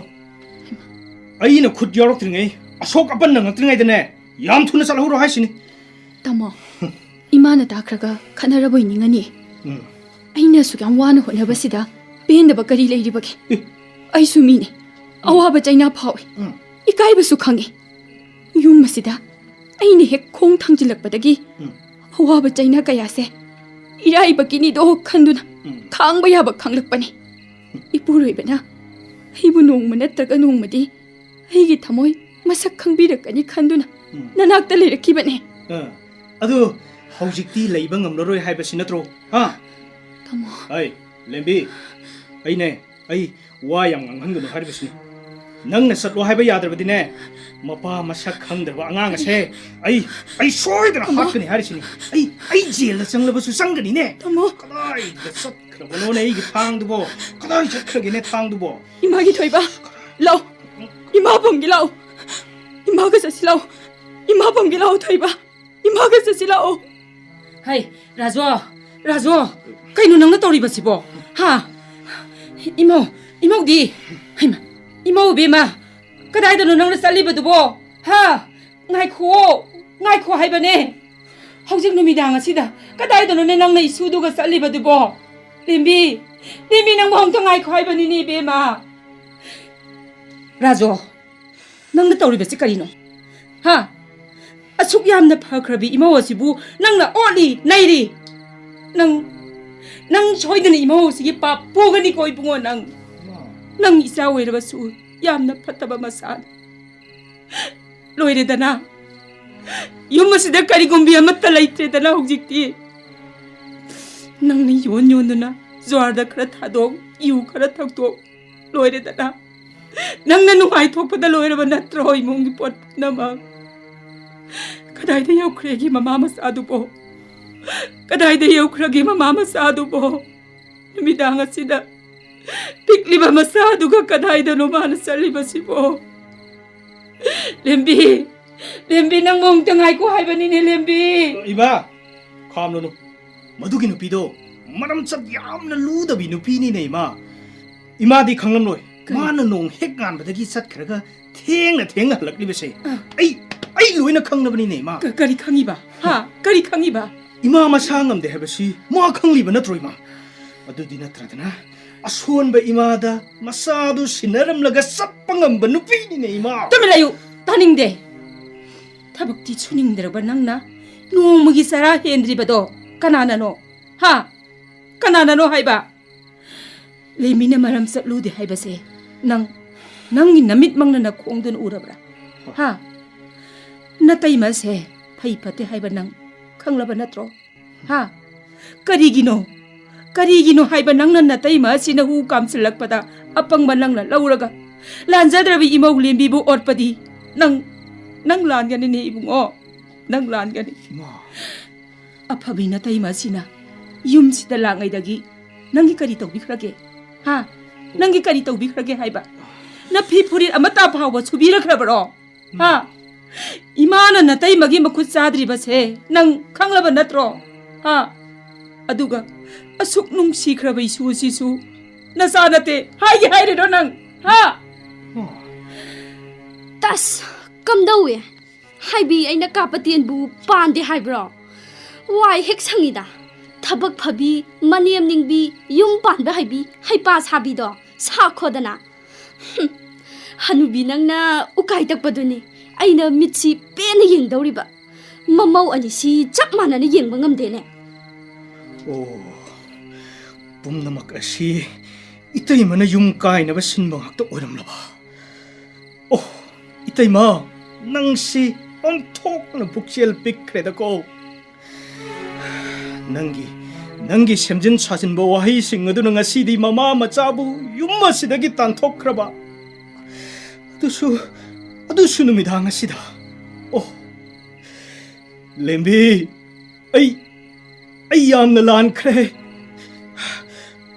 ꯑꯩꯅ ꯈꯨꯠ ꯌꯥꯎꯔꯛꯇ꯭ꯔꯤꯉꯩ, ꯑꯁꯣꯛ ꯑꯄꯟ ꯅꯪꯉꯛꯇ꯭ꯔꯤꯉꯩꯗꯅꯦ, ꯌꯥꯝ ꯊꯨꯅ ꯆꯠꯍꯧꯔꯣ ꯍꯥꯏꯁꯤꯅꯤ꯫ ꯇꯥꯃꯣ, ꯏꯃꯥꯅ ꯇꯥꯈ꯭ꯔꯒ ꯈꯠꯅꯔꯕꯣꯏ ꯅꯤꯡꯉꯅꯤ꯫ ꯎꯝ꯫ ꯑꯩꯅ ꯑꯁꯨꯛ ꯌꯥꯝ ꯋꯥꯅ ꯍꯣꯠꯅꯕꯁꯤꯗ ꯄꯦꯟꯗꯕ ꯀꯔꯤ ꯂꯩꯔꯤꯕꯒꯦ? ꯑꯦ꯫ ꯑꯩꯁꯨ ꯃꯤꯅꯤ꯫ ꯑꯋꯥꯕ ꯆꯩꯅꯥ ꯐꯥꯎꯏ꯫ ꯎꯝ꯫ ꯏꯀꯥꯏꯕꯁꯨ ꯈꯪꯏ꯫ ꯌꯨꯝ ꯑꯁꯤꯗ ꯑꯩꯅ ꯍꯦꯛ ꯈꯣꯡ ꯊꯥꯡꯖꯤꯜꯂꯛꯄꯗꯒꯤ ꯎꯝ꯫ ꯑꯋꯥꯕ ꯆꯩꯅꯥ ꯀꯌꯥꯁꯦ ꯏꯔꯥꯏꯕꯛꯀꯤꯅꯤꯗꯣ ꯈꯟꯗꯨꯅ ꯎꯝ꯫ ꯈꯥꯡꯕ ꯌꯥꯕ ꯈꯪꯂꯛꯄꯅꯤ꯫ ꯏꯄꯨꯔꯣꯏꯕꯅ ꯑꯩꯕꯨ ꯅꯣꯡꯃ ꯅꯠꯇ꯭ꯔꯒ ꯅꯣꯡꯃꯗꯤ ꯑꯩꯒꯤ ꯊꯃꯣꯏ ꯃꯁꯛ ꯈꯪꯕꯤꯔꯛꯀꯅꯤ ꯈꯟꯗꯨꯅ ꯎꯝ꯫ ꯅꯅꯥꯛꯇ ꯂꯩꯔꯛꯈꯤꯕꯅꯦ꯫ ꯑ, ꯑꯗꯨ ꯍꯧꯖꯤꯛꯇꯤ ꯂꯩꯕ ꯉꯝꯂꯔꯣꯏ ꯍꯥꯏꯕꯁꯤ ꯅꯠꯇ꯭ꯔꯣ? ꯍꯥ? ꯇꯥꯃꯣ꯫ ꯑꯩ, ꯂꯦꯝꯕꯤ, ꯑꯩꯅꯦ, ꯑꯩ ꯋꯥ ꯌꯥꯝ ꯉꯥꯡꯍꯟꯒꯅꯨ ꯍꯥꯏꯔꯤꯕꯁꯤꯅꯤ꯫ ꯅꯪꯅ ꯆꯠꯂꯣ ꯍꯥꯏꯕ ꯌꯥꯗ꯭ꯔꯕꯗꯤꯅꯦ, ꯃꯄꯥ ꯃꯁꯛ ꯈꯪꯗ꯭ꯔꯕ ꯑꯉꯥꯡ ꯑꯁꯦ ꯑꯩ, ꯑꯩ ꯁꯣꯏꯗꯅ ꯇꯥꯃꯣ꯫ ꯍꯥꯠꯀꯅꯤ ꯍꯥꯏꯔꯤꯁꯤꯅꯤ꯫ ꯑꯩ, ꯑꯩ ꯖꯦꯜꯗ ꯆꯪꯂꯕꯁꯨ ꯆꯪꯒꯅꯤꯅꯦ꯫ ꯇꯥꯃꯣ꯫ ꯀꯗꯥꯏꯗ ꯆꯠꯈ꯭ꯔꯕꯅꯣꯅꯦ ꯑꯩꯒꯤ ꯊꯥꯡꯗꯨꯕꯣ? ꯀꯗꯥꯏ ꯆꯠꯈ꯭ꯔꯒꯦꯅꯦ ꯊꯥꯡꯗꯨꯕꯣ? ꯏꯃꯥꯒꯤ ꯊꯣꯏꯕ, ꯂꯥꯎ꯫ ꯏꯃꯥ ꯄꯝꯒꯦ ꯂꯥꯎ꯫ ꯏꯃꯥꯒ ꯆꯠꯁꯤ ꯂꯥꯎ꯫ ꯏꯃꯥ ꯄꯝꯒꯦ ꯂꯥꯎ ꯊꯣꯏꯕ꯫ ꯏꯃꯥꯒ ꯆꯠꯁꯤ ꯂꯥꯛꯑꯣ꯫ ꯍꯩ, ꯔꯥꯖꯨ, ꯔꯥꯖꯨ, ꯀꯩꯅꯣ ꯅꯪꯅ ꯇꯧꯔꯤꯕꯁꯤꯕꯣ? ꯍꯥ? ꯏꯃꯧ, ꯏꯃꯧꯗꯤ? ꯍꯩꯃꯥ, ꯏꯃꯧ ꯏꯕꯦꯝꯃ, ꯀꯗꯥꯏꯗꯅꯣ ꯅꯪꯅ ꯆꯠꯂꯤꯕꯗꯨꯕꯣ? ꯍꯥ? ꯉꯥꯏꯈꯨꯑꯣ, ꯉꯥꯏꯈꯣ ꯍꯥꯏꯕꯅꯦ꯫ ꯍꯧꯖꯤꯛ ꯅꯨꯃꯤꯗꯥꯡ ꯑꯁꯤꯗ ꯀꯗꯥꯏꯗꯅꯣꯅꯦ ꯅꯪꯅ ꯏꯁꯨꯗꯨꯒ ꯆꯠꯂꯤꯕꯗꯨꯕꯣ? ꯂꯦꯝꯕꯤ, ꯂꯦꯝꯕꯤ, ꯅꯪꯕꯨ ꯑꯝꯇ ꯉꯥꯏꯈꯣ ꯍꯥꯏꯕꯅꯤꯅꯦ ꯏꯕꯦꯝꯃ꯫ ꯔꯥꯖꯨ, ꯅꯪꯅ ꯇꯧꯔꯤꯕꯁꯤ ꯀꯔꯤꯅꯣ? ꯍꯥ? ꯑꯁꯨꯛ ꯌꯥꯝꯅ ꯐꯈ꯭ꯔꯕꯤ ꯏꯃꯧ ꯑꯁꯤꯕꯨ ꯅꯪꯅ ꯑꯣꯠꯂꯤ, ꯅꯩꯔꯤ꯫ ꯅꯪ, ꯅꯪ ꯁꯣꯏꯗꯅ ꯏꯃꯧ ꯑꯁꯤꯒꯤ ꯄꯥꯞ ꯄꯨꯒꯅꯤꯀꯣ ꯏꯕꯨꯡꯉꯣ ꯅꯪ꯫ ꯅꯪ ꯏꯆꯥ ꯑꯣꯏꯔꯕꯁꯨ ꯌꯥꯝꯅ ꯐꯠꯇꯕ ꯃꯆꯥꯅꯤ꯫ ꯂꯣꯏꯔꯦꯗꯅ꯫ ꯌꯨꯝ ꯑꯁꯤꯗ ꯀꯔꯤꯒꯨꯝꯕꯤ ꯑꯃꯠꯇ ꯂꯩꯇ꯭ꯔꯦꯗꯅ ꯍꯧꯖꯤꯛꯇꯤ꯫ ꯅꯪꯅ ꯌꯣꯟ ꯌꯣꯟꯗꯨꯅ ꯖ꯭ꯋꯥꯔꯗ ꯈꯔ ꯊꯥꯗꯣꯛ, ꯌꯨ ꯈꯔ ꯊꯛꯇꯣꯛ, ꯂꯣꯏꯔꯦꯗꯅ꯫ ꯅꯪꯅ ꯅꯨꯡꯉꯥꯏꯊꯣꯛꯄꯗ ꯂꯣꯏꯔꯕ ꯅꯠꯇ꯭ꯔꯣ ꯏꯃꯨꯡꯒꯤ ꯄꯣꯠ ꯄꯨꯝꯅꯃꯛ? ꯀꯗꯥꯏꯗ ꯌꯧꯈ꯭ꯔꯦꯒꯤ ꯃꯃꯥ ꯃꯆꯥꯗꯨꯕꯣ? ꯀꯗꯥꯏꯗ ꯌꯧꯈ꯭ꯔꯒꯦ ꯃꯃꯥ ꯃꯆꯥꯗꯨꯕꯣ? ꯅꯨꯃꯤꯗꯥꯡ ꯑꯁꯤꯗ ꯄꯤꯛꯂꯤꯕ ꯃꯆꯥꯗꯨꯒ ꯀꯗꯥꯏꯗꯅꯣ ꯃꯥꯅ ꯆꯠꯂꯤꯕꯁꯤꯕꯣ? ꯂꯦꯝꯕꯤ, ꯂꯦꯝꯕꯤ, ꯅꯪꯕꯨ ꯑꯃꯨꯛꯇ ꯉꯥꯏꯈꯣ ꯍꯥꯏꯕꯅꯤꯅꯦ, ꯂꯦꯝꯕꯤ꯫ ꯏꯃꯥ, ꯈꯥꯝꯂꯨꯅꯨ꯫ ꯃꯗꯨꯒꯤ ꯅꯨꯄꯤꯗꯣ ꯃꯔꯝꯆꯠ ꯌꯥꯝꯅ ꯂꯨꯗꯕꯤ ꯅꯨꯄꯤꯅꯤꯅꯦ, ꯏꯃꯥ꯫ ꯏꯃꯥꯗꯤ ꯈꯪꯂꯝꯂꯣꯏ꯫ ꯀꯔꯤ? ꯃꯥꯅ ꯅꯣꯡ ꯍꯦꯛ ꯉꯥꯟꯕꯗꯒꯤ ꯆꯠꯈ꯭ꯔꯒ ꯊꯦꯡꯅ ꯊꯦꯡꯅ ꯍꯜꯂꯛꯂꯤꯕꯁꯦ ꯑꯥ꯫ ꯑꯩ, ꯑꯩ ꯂꯣꯏꯅ ꯈꯪꯅꯕꯅꯤꯅꯦ, ꯏꯃꯥ꯫ ꯀ-, ꯀꯔꯤ ꯈꯪꯉꯤꯕ? ꯍꯥ? ꯀꯔꯤ ꯈꯪꯉꯤꯕ? ꯏꯃꯥ ꯃꯁꯥ ꯉꯝꯗꯦ ꯍꯥꯏꯕꯁꯤ ꯃꯥ ꯈꯪꯂꯤꯕ ꯅꯠꯇ꯭ꯔꯣ, ꯏꯃꯥ? ꯑꯗꯨꯗꯤ ꯅꯠꯇ꯭ꯔꯗꯅ ꯑꯁꯣꯟꯕ ꯏꯃꯥꯗ ꯃꯆꯥꯗꯨ ꯁꯤꯟꯅꯔꯝꯂꯒ ꯆꯠꯄ ꯉꯝꯕ ꯅꯨꯄꯤꯅꯤꯅꯦ, ꯏꯃꯥ꯫ ꯇꯨꯃꯤꯟ ꯂꯩꯌꯨ! ꯇꯥꯅꯤꯡꯗꯦ! ꯊꯕꯛꯇꯤ ꯁꯨꯅꯤꯡꯗ꯭ꯔꯕ ꯅꯪꯅ ꯅꯣꯡꯃꯒꯤ ꯆꯔꯥ ꯍꯦꯟꯗ꯭ꯔꯤꯕꯗꯣ ꯀꯅꯥꯅꯅꯣ? ꯍꯥ? ꯀꯅꯥꯅꯅꯣ ꯍꯥꯏꯕ? ꯂꯦꯝꯃꯤꯅ ꯃꯔꯝ ꯆꯠꯂꯨꯗꯦ ꯍꯥꯏꯕꯁꯦ ꯅꯪ, ꯅꯪꯒꯤ ꯅꯃꯤꯠꯃꯛꯅ ꯅꯈꯣꯡꯗꯨꯅ ꯎꯔꯕ꯭ꯔꯥ? ꯍꯥ? ꯅꯇꯩꯃꯁꯦ ꯐꯩ ꯐꯠꯇꯦ ꯍꯥꯏꯕ ꯅꯪ ꯈꯪꯂꯕ ꯅꯠꯇ꯭ꯔꯣ? ꯍꯥ? ꯀꯔꯤꯒꯤꯅꯣ? ꯀꯔꯤꯒꯤꯅꯣ ꯍꯥꯏꯕ ꯅꯪꯅ ꯅꯇꯩꯃ ꯑꯁꯤꯅ ꯍꯨ ꯀꯥꯝꯁꯤꯜꯂꯛꯄꯗ ꯑꯄꯪꯕ ꯅꯪꯅ ꯂꯧꯔꯒ ꯂꯥꯟꯖꯗ꯭ꯔꯕꯤ ꯏꯃꯧ ꯂꯦꯝꯕꯤꯕꯨ ꯑꯣꯠꯄꯗꯤ ꯅꯪ, ꯅꯪ ꯂꯥꯟꯒꯅꯤꯅꯦ ꯏꯕꯨꯡꯉꯣ, ꯅꯪ ꯂꯥꯟꯒꯅꯤ꯫ ꯏꯃꯥ꯫ ꯑꯐꯕꯤ ꯅꯇꯩꯃ ꯑꯁꯤꯅ ꯌꯨꯝꯁꯤꯗ ꯂꯥꯛꯉꯩꯗꯒꯤ ꯅꯪꯒꯤ ꯀꯔꯤ ꯇꯧꯕꯤꯈ꯭ꯔꯒꯦ? ꯍꯥ? ꯅꯪꯒꯤ ꯀꯔꯤ ꯇꯧꯕꯤꯈ꯭ꯔꯒꯦ ꯍꯥꯏꯕ? ꯅꯐꯤ ꯐꯨꯔꯤꯠ ꯑꯃꯠꯇ ꯐꯥꯎꯕ ꯁꯨꯕꯤꯔꯛꯈ꯭ꯔꯕꯔꯣ? ꯍꯥ? ꯏꯃꯥꯅ ꯅꯇꯩꯃꯒꯤ ꯃꯈꯨꯠ ꯆꯥꯗ꯭ꯔꯤꯕꯁꯦ ꯅꯪ ꯈꯪꯂꯕ ꯅꯠꯇ꯭ꯔꯣ? ꯍꯥ? ꯑꯗꯨꯒ ꯑꯁꯨꯛ ꯅꯨꯡꯁꯤꯈ꯭ꯔꯕ ꯏꯁꯨ ꯑꯁꯤꯁꯨ ꯅꯆꯥ ꯅꯠꯇꯦ ꯍꯥꯏꯒꯦ ꯍꯥꯏꯔꯤꯔꯣ ꯅꯪ? ꯍꯥ? ꯇꯁ! ꯀꯝꯗꯧꯏ? ꯍꯥꯏꯕꯤ ꯑꯩꯅ ꯀꯥꯞꯄ ꯇꯦꯟꯕꯨ ꯄꯥꯟꯗꯦ ꯍꯥꯏꯕ꯭ꯔꯣ? ꯋꯥꯏ ꯍꯦꯛ ꯁꯪꯉꯤꯗ꯫ ꯊꯕꯛ ꯐꯕꯤ, ꯃꯅꯦꯝ ꯅꯤꯡꯕꯤ, ꯌꯨꯝ ꯄꯥꯟꯕ ꯍꯩꯕꯤ, ꯍꯩꯄꯥ ꯁꯥꯕꯤꯗꯣ ꯁꯥꯈꯣꯗꯅ꯫ ꯍꯝ, ꯍꯅꯨꯕꯤ ꯅꯪꯅ ꯎꯀꯥꯏ ꯇꯛꯄꯗꯨꯅꯤ ꯑꯩꯅ ꯃꯤꯠꯁꯤ ꯄꯦꯟꯅ ꯌꯦꯡꯗꯧꯔꯤꯕ꯫ ꯃꯃꯧ ꯑꯅꯤꯁꯤ ꯆꯞ ꯃꯥꯟꯅꯅ ꯌꯦꯡꯕ ꯉꯝꯗꯦꯅꯦ꯫ ꯑꯣ, ꯄꯨꯝꯅꯃꯛ ꯑꯁꯤ ꯏꯇꯩꯃꯅ ꯌꯨꯝ ꯀꯥꯏꯅꯕ ꯁꯤꯟꯕ ꯉꯥꯛꯇ ꯑꯣꯏꯔꯝꯂꯕ? ꯑꯣ, ꯏꯇꯩꯃ, ꯅꯪꯁꯤ ꯑꯣꯟꯊꯣꯛꯅ ꯄꯨꯛꯆꯦꯜ ꯄꯤꯛꯈ꯭ꯔꯦꯗꯀꯣ꯫ ꯅꯪꯒꯤ, ꯅꯪꯒꯤ ꯁꯦꯝꯖꯤꯟ ꯁꯥꯖꯤꯟꯕ ꯋꯥꯍꯩꯁꯤꯡ ꯑꯗꯨꯅ ꯉꯁꯤꯗꯤ ꯃꯃꯥ ꯃꯆꯥꯕꯨ ꯌꯨꯝ ꯑꯁꯤꯗꯒꯤ ꯇꯥꯟꯊꯣꯛꯈ꯭ꯔꯕ꯫ ꯑꯗꯨꯁꯨ, ꯑꯗꯨꯁꯨ ꯅꯨꯃꯤꯗꯥꯡ ꯑꯁꯤꯗ꯫ ꯑꯣ, ꯂꯦꯝꯕꯤ, ꯑꯩ, ꯑꯩ ꯌꯥꯝꯅ ꯂꯥꯟꯈ꯭ꯔꯦ꯫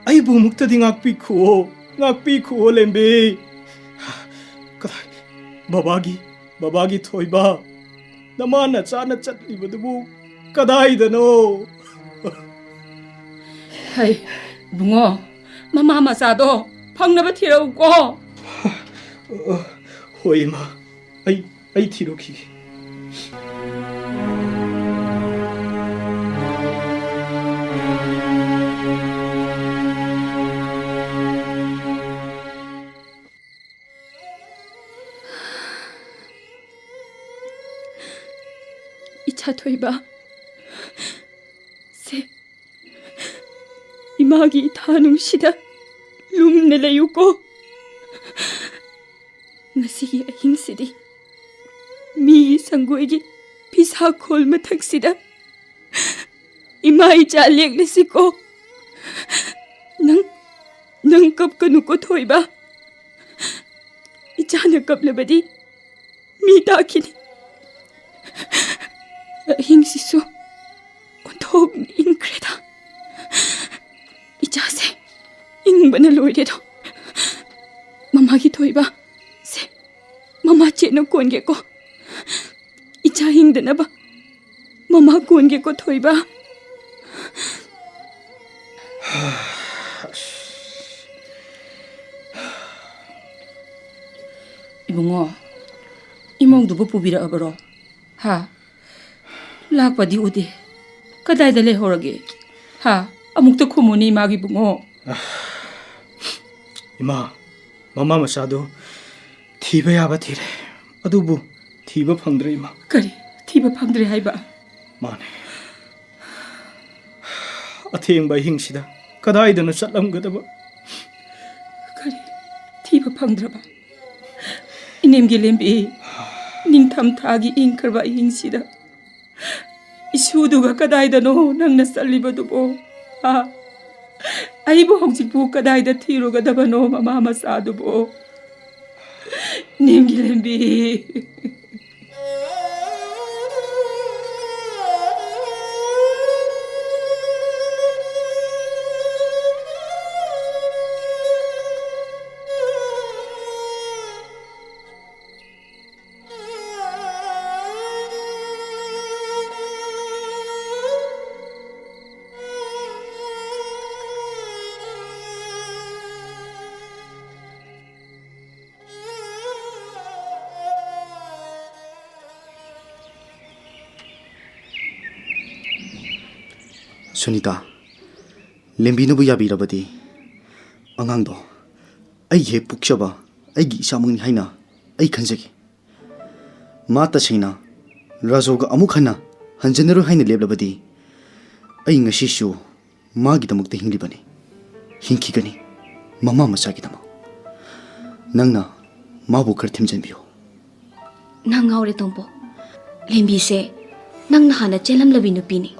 ꯑꯩꯕꯨ ꯑꯃꯨꯛꯇꯗꯤ ꯉꯥꯛꯄꯤꯈꯨꯑꯣ, ꯉꯥꯛꯄꯤꯈꯨꯑꯣ, ꯂꯦꯝꯕꯤ꯫ ꯀꯗꯥꯏ, ꯕꯕꯥꯒꯤ, ꯕꯕꯥꯒꯤ ꯊꯣꯏꯕ, ꯅꯃꯥ ꯅꯆꯥꯅ ꯆꯠꯂꯤꯕꯗꯨꯕꯨ ꯀꯗꯥꯏꯗꯅꯣ? ꯍꯩ, ꯏꯕꯨꯡꯉꯣ, ꯃꯃꯥ ꯃꯆꯥꯗꯣ ꯐꯪꯅꯕ ꯊꯤꯔꯛꯎꯀꯣ꯫ ꯑ, ꯍꯣꯏ, ꯏꯃꯥ꯫ ꯑꯩ, ꯑꯩ ꯊꯤꯔꯨꯈꯤꯒꯦ꯫ ꯏꯆꯥ ꯊꯣꯏꯕ, ꯁꯦ, ꯏꯃꯥꯒꯤ ꯏꯊꯥ ꯅꯨꯡꯁꯤꯗ ꯂꯨꯝꯅ ꯂꯩꯌꯨꯀꯣ꯫ ꯉꯁꯤꯒꯤ ꯑꯍꯤꯡꯁꯤꯗꯤ ꯃꯤꯒꯤ ꯁꯪꯒꯣꯏꯒꯤ ꯐꯤꯁꯥ ꯈꯣꯜ ꯃꯊꯛꯁꯤꯗ ꯏꯃꯥ ꯏꯆꯥ ꯂꯦꯛꯂꯁꯤꯀꯣ꯫ ꯅꯪ, ꯅꯪ ꯀꯞꯀꯅꯨꯀꯣ ꯊꯣꯏꯕ꯫ ꯏꯆꯥꯅ ꯀꯞꯂꯕꯗꯤ ꯃꯤ ꯇꯥꯈꯤꯅꯤ꯫ ꯑꯍꯤꯡꯁꯤꯁꯨ ꯑꯣꯟꯊꯣꯛꯅ ꯏꯪꯈ꯭ꯔꯦꯗ꯫ ꯏꯆꯥꯁꯦ ꯏꯪꯕꯅ ꯂꯣꯏꯔꯦꯗꯣ꯫ ꯃꯃꯥꯒꯤ ꯊꯣꯏꯕ, ꯁꯦ, ꯃꯃꯥ ꯆꯦꯠꯅ ꯀꯣꯟꯒꯦꯀꯣ꯫ ꯏꯆꯥ ꯍꯤꯡꯗꯅꯕ ꯃꯃꯥ ꯀꯣꯟꯒꯦꯀꯣ ꯊꯣꯏꯕ꯫ ꯏꯕꯨꯡꯉꯣ, ꯏꯃꯧꯗꯨꯕꯨ ꯄꯨꯕꯤꯔꯛꯑꯕꯔꯣ? ꯍꯥ? ꯂꯥꯛꯄꯗꯤ ꯎꯗꯦ꯫ ꯀꯗꯥꯏꯗ ꯂꯩꯍꯧꯔꯒꯦ? ꯍꯥ? ꯑꯃꯨꯛꯇ ꯈꯨꯝꯃꯨꯅꯦ, ꯏꯃꯥꯒꯤ ꯏꯕꯨꯡꯉꯣ꯫ ꯏꯃꯥ, ꯃꯃꯥ ꯃꯆꯥꯗꯣ ꯊꯤꯕ ꯌꯥꯕ ꯊꯤꯔꯦ, ꯑꯗꯨꯕꯨ ꯊꯤꯕ ꯐꯪꯗ꯭ꯔꯦ, ꯏꯃꯥ꯫ ꯀꯔꯤ? ꯊꯤꯕ ꯐꯪꯗ꯭ꯔꯦ ꯍꯥꯏꯕ? ꯃꯥꯅꯦ꯫ ꯑꯊꯦꯡꯕ ꯑꯍꯤꯡꯁꯤꯗ ꯀꯗꯥꯏꯗꯅꯣ ꯆꯠꯂꯝꯒꯗꯕ? ꯀꯔꯤ? ꯊꯤꯕ ꯐꯪꯗ꯭ꯔꯕ? ꯏꯅꯦꯝꯒꯤ ꯂꯦꯝꯕꯤ, ꯅꯤꯡꯊꯝ ꯊꯥꯒꯤ ꯏꯪꯈ꯭ꯔꯕ ꯑꯍꯤꯡꯁꯤꯗ ꯏꯁꯨꯗꯨꯒ ꯀꯗꯥꯏꯗꯅꯣ ꯅꯪꯅ ꯆꯠꯂꯤꯕꯗꯨꯕꯣ? ꯍꯥ? ꯑꯩꯕꯨ ꯍꯧꯖꯤꯛꯄꯨ ꯀꯗꯥꯏꯗ ꯊꯤꯔꯨꯒꯗꯕꯅꯣ, ꯃꯃꯥ ꯃꯆꯥꯗꯨꯕꯣ? ꯅꯦꯝꯒꯤ ꯂꯦꯝꯕꯤ꯫ ꯀꯅꯤꯇꯥ, ꯂꯦꯝꯕꯤꯅꯕꯨ ꯌꯥꯕꯤꯔꯕꯗꯤ ꯑꯉꯥꯡꯗꯣ ꯑꯩꯒꯤ ꯍꯦꯛ ꯄꯣꯛꯆꯕ ꯑꯩꯒꯤ ꯏꯆꯥꯃꯛꯅꯤ ꯍꯥꯏꯅ ꯑꯩ ꯈꯟꯖꯒꯦ꯫ ꯃꯥ ꯇꯁꯦꯡꯅ ꯔꯥꯖꯣꯒ ꯑꯃꯨꯛ ꯍꯟꯅ ꯍꯟꯖꯟꯅꯔꯣꯏ ꯍꯥꯏꯅ ꯂꯦꯞꯂꯕꯗꯤ ꯑꯩ ꯉꯁꯤꯁꯨ ꯃꯥꯒꯤꯗꯃꯛꯇ ꯍꯤꯡꯂꯤꯕꯅꯤ, ꯍꯤꯡꯈꯤꯒꯅꯤ, ꯃꯃꯥ ꯃꯆꯥꯒꯤꯗꯃꯛ꯫ ꯅꯪꯅ ꯃꯥꯕꯨ ꯈꯔ ꯊꯦꯝꯖꯤꯟꯕꯤꯌꯨ꯫ ꯅꯪ ꯉꯥꯎꯔꯦ ꯇꯣꯝꯄꯣ꯫ ꯂꯦꯝꯕꯤꯁꯦ ꯅꯪꯅ ꯍꯥꯟꯅ ꯆꯦꯜꯂꯝꯂꯕꯤ ꯅꯨꯄꯤꯅꯤ꯫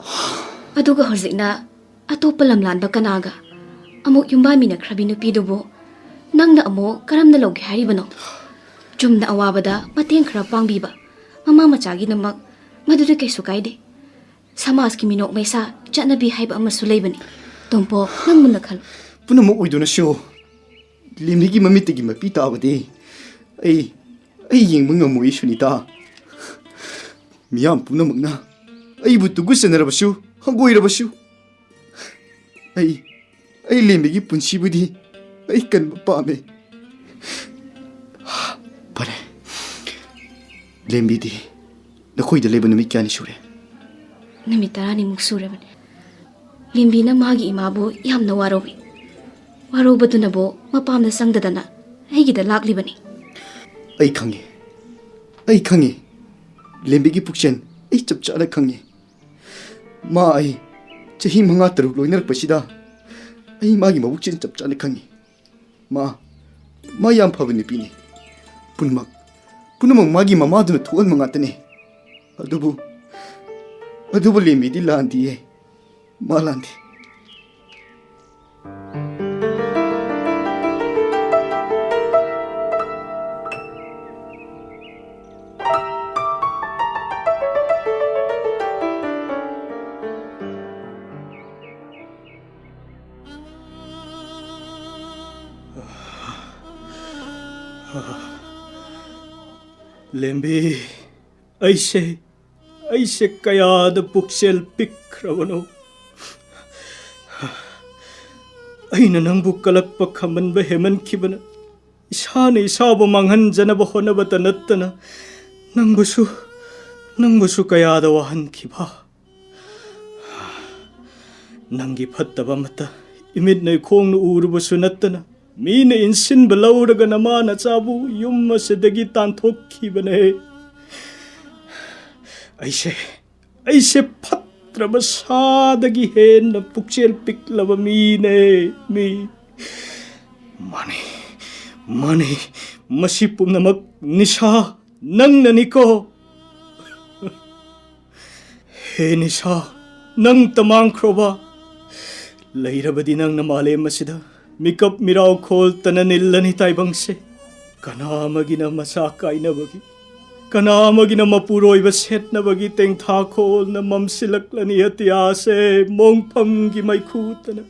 ꯑꯗꯨꯒ ꯍꯧꯖꯤꯛꯅ ꯑꯇꯣꯞꯄ ꯂꯝꯂꯥꯟꯕ ꯀꯅꯥꯒ ꯑꯃꯨꯛ ꯌꯨꯝꯕꯥꯟꯃꯤꯟꯅꯈ꯭ꯔꯕꯤ ꯅꯨꯄꯤꯗꯨꯕꯨ ꯅꯪꯅ ꯑꯃꯨꯛ ꯀꯔꯝꯅ ꯂꯧꯒꯦ ꯍꯥꯏꯔꯤꯕꯅꯣ? ꯆꯨꯝꯅ ꯑꯋꯥꯕꯗ ꯃꯇꯦꯡ ꯈꯔ ꯄꯥꯡꯕꯤꯕ ꯃꯃꯥ ꯃꯆꯥꯒꯤꯗꯃꯛ, ꯃꯗꯨꯗꯤ ꯀꯩꯁꯨ ꯀꯥꯏꯗꯦ꯫ ꯁꯃꯥꯖꯀꯤ ꯃꯤꯅꯣꯛ ꯃꯩꯁꯥ, ꯆꯠꯅꯕꯤ ꯍꯥꯏꯕ ꯑꯃꯁꯨ ꯂꯩꯕꯅꯤ꯫ ꯇꯣꯝꯄꯣ, ꯅꯪ ꯃꯨꯟꯅ ꯈꯜꯂꯨ꯫ ꯄꯨꯝꯅꯃꯛ ꯑꯣꯏꯗꯨꯅꯁꯨ ꯂꯦꯝꯕꯤꯒꯤ ꯃꯃꯤꯠꯇꯒꯤ ꯃꯄꯤ ꯇꯥꯕꯗꯤ ꯑꯩ, ꯑꯩ ꯌꯦꯡꯕ ꯉꯝꯃꯣꯏ, ꯁꯨꯅꯤꯇꯥ꯫ ꯃꯤꯌꯥꯝ ꯄꯨꯝꯅꯃꯛꯅ ꯑꯩꯕꯨ ꯇꯨꯀꯠꯆꯅꯔꯕꯁꯨ, ꯍꯪꯒꯣꯏꯔꯕꯁꯨ, ꯑꯩ, ꯑꯩ ꯂꯦꯝꯕꯤꯒꯤ ꯄꯨꯟꯁꯤꯕꯨꯗꯤ ꯑꯩ ꯀꯟꯕ ꯄꯥꯝꯃꯦ꯫ ꯐꯔꯦ, ꯂꯦꯝꯕꯤꯗꯤ ꯅꯈꯣꯏꯗ ꯂꯩꯕ ꯅꯨꯃꯤꯠ ꯀꯌꯥꯅꯤ ꯁꯨꯔꯦ? ꯅꯨꯃꯤꯠ ꯇꯔꯥꯅꯤꯃꯨꯛ ꯁꯨꯔꯕꯅꯤ꯫ ꯂꯦꯝꯕꯤꯅ ꯃꯥꯒꯤ ꯏꯃꯥꯕꯨ ꯌꯥꯝꯅ ꯋꯥꯔꯧꯏ꯫ ꯋꯥꯔꯧꯕꯗꯨꯅꯕꯨ ꯃꯄꯥꯝꯗ ꯆꯪꯗꯗꯅ ꯑꯩꯒꯤꯗ ꯂꯥꯛꯂꯤꯕꯅꯤ꯫ ꯑꯩ ꯈꯪꯉꯤ, ꯑꯩ ꯈꯪꯉꯤ꯫ ꯂꯦꯝꯕꯤꯒꯤ ꯄꯨꯛꯆꯦꯜ ꯑꯩ ꯆꯞ ꯆꯥꯅ ꯈꯪꯉꯤ꯫ ꯃꯥ ꯑꯩ ꯆꯍꯤ ꯃꯉꯥ ꯇꯔꯨꯛ ꯂꯣꯏꯅꯔꯛꯄꯁꯤꯗ ꯑꯩ ꯃꯥꯒꯤ ꯃꯕꯨꯛꯆꯦꯜ ꯆꯞ ꯆꯥꯅ ꯈꯪꯉꯤ꯫ ꯃꯥ, ꯃꯥ ꯌꯥꯝ ꯐꯕ ꯅꯨꯄꯤꯅꯤ꯫ ꯄꯨꯝꯅꯃꯛ, ꯄꯨꯝꯅꯃꯛ ꯃꯥꯒꯤ ꯃꯃꯥꯗꯨꯅ ꯊꯣꯛꯍꯟꯕ ꯉꯥꯛꯇꯅꯤ꯫ ꯑꯗꯨꯕꯨ, ꯑꯗꯨꯕꯨ ꯂꯦꯝꯕꯤꯗꯤ ꯂꯥꯟꯗꯤꯌꯦ꯫ ꯃꯥ ꯂꯥꯟꯗꯦ꯫ ꯂꯦꯝꯕꯤ, ꯑꯩꯁꯦ, ꯑꯩꯁꯦ ꯀꯌꯥꯗ ꯄꯨꯛꯆꯦꯜ ꯄꯤꯛꯈ꯭ꯔꯕꯅꯣ꯫ ꯑꯩꯅ ꯅꯪꯕꯨ ꯀꯂꯛꯄ ꯈꯝꯕꯟꯕ ꯍꯦꯟꯃꯟꯈꯤꯕꯅ ꯏꯁꯥꯅ ꯏꯁꯥꯕꯨ ꯃꯥꯡꯍꯟꯖꯅꯕ ꯍꯣꯠꯅꯕꯇ ꯅꯠꯇꯅ ꯅꯪꯕꯨꯁꯨ, ꯅꯪꯕꯨꯁꯨ ꯀꯌꯥꯗ ꯋꯥꯍꯟꯈꯤꯕ꯫ ꯅꯪꯒꯤ ꯐꯠꯇꯕ ꯑꯃꯠꯇ ꯏꯃꯤꯠꯅ ꯏꯈꯣꯡꯅ ꯎꯔꯨꯕꯁꯨ ꯅꯠꯇꯅ, ꯃꯤꯅ ꯏꯟꯁꯤꯟꯕ ꯂꯧꯔꯒ ꯅꯃꯥ ꯅꯆꯥꯕꯨ ꯌꯨꯝ ꯑꯁꯤꯗꯒꯤ ꯇꯥꯟꯊꯣꯛꯈꯤꯕꯅꯦ꯫ ꯑꯩꯁꯦ, ꯑꯩꯁꯦ ꯐꯠꯇ꯭ꯔꯕ ꯁꯥꯗꯒꯤ ꯍꯦꯟꯅ ꯄꯨꯛꯆꯦꯜ ꯄꯤꯛꯂꯕ ꯃꯤꯅꯦ, ꯃꯤ꯫ ꯃꯥꯅꯤ, ꯃꯥꯅꯤ, ꯃꯁꯤ ꯄꯨꯝꯅꯃꯛ ꯅꯤꯁꯥ ꯅꯪꯅꯅꯤꯀꯣ꯫ ꯍꯦ ꯅꯤꯁꯥ, ꯅꯪꯇ ꯃꯥꯡꯈ꯭ꯔꯣꯕ꯫ ꯂꯩꯔꯕꯗꯤ ꯅꯪꯅ ꯃꯥꯂꯦꯝ ꯑꯁꯤꯗ ꯃꯤꯀꯞ ꯃꯤꯔꯥꯎ ꯈꯣꯜꯇꯅ ꯅꯤꯜꯂꯅꯤ ꯇꯥꯏꯕꯪꯁꯦ꯫ ꯀꯅꯥ ꯑꯃꯒꯤꯅ ꯃꯆꯥ ꯀꯥꯏꯅꯕꯒꯤ, ꯀꯅꯥ ꯑꯃꯒꯤꯅ ꯃꯄꯨꯔꯣꯏꯕ ꯁꯦꯠꯅꯕꯒꯤ ꯇꯦꯡꯊꯥ ꯈꯣꯜꯅ ꯃꯝꯁꯤꯜꯂꯛꯂꯅꯤ ꯑꯇꯤꯌꯥꯁꯦ ꯃꯣꯡꯐꯝꯒꯤ ꯃꯩꯈꯨꯇꯅ꯫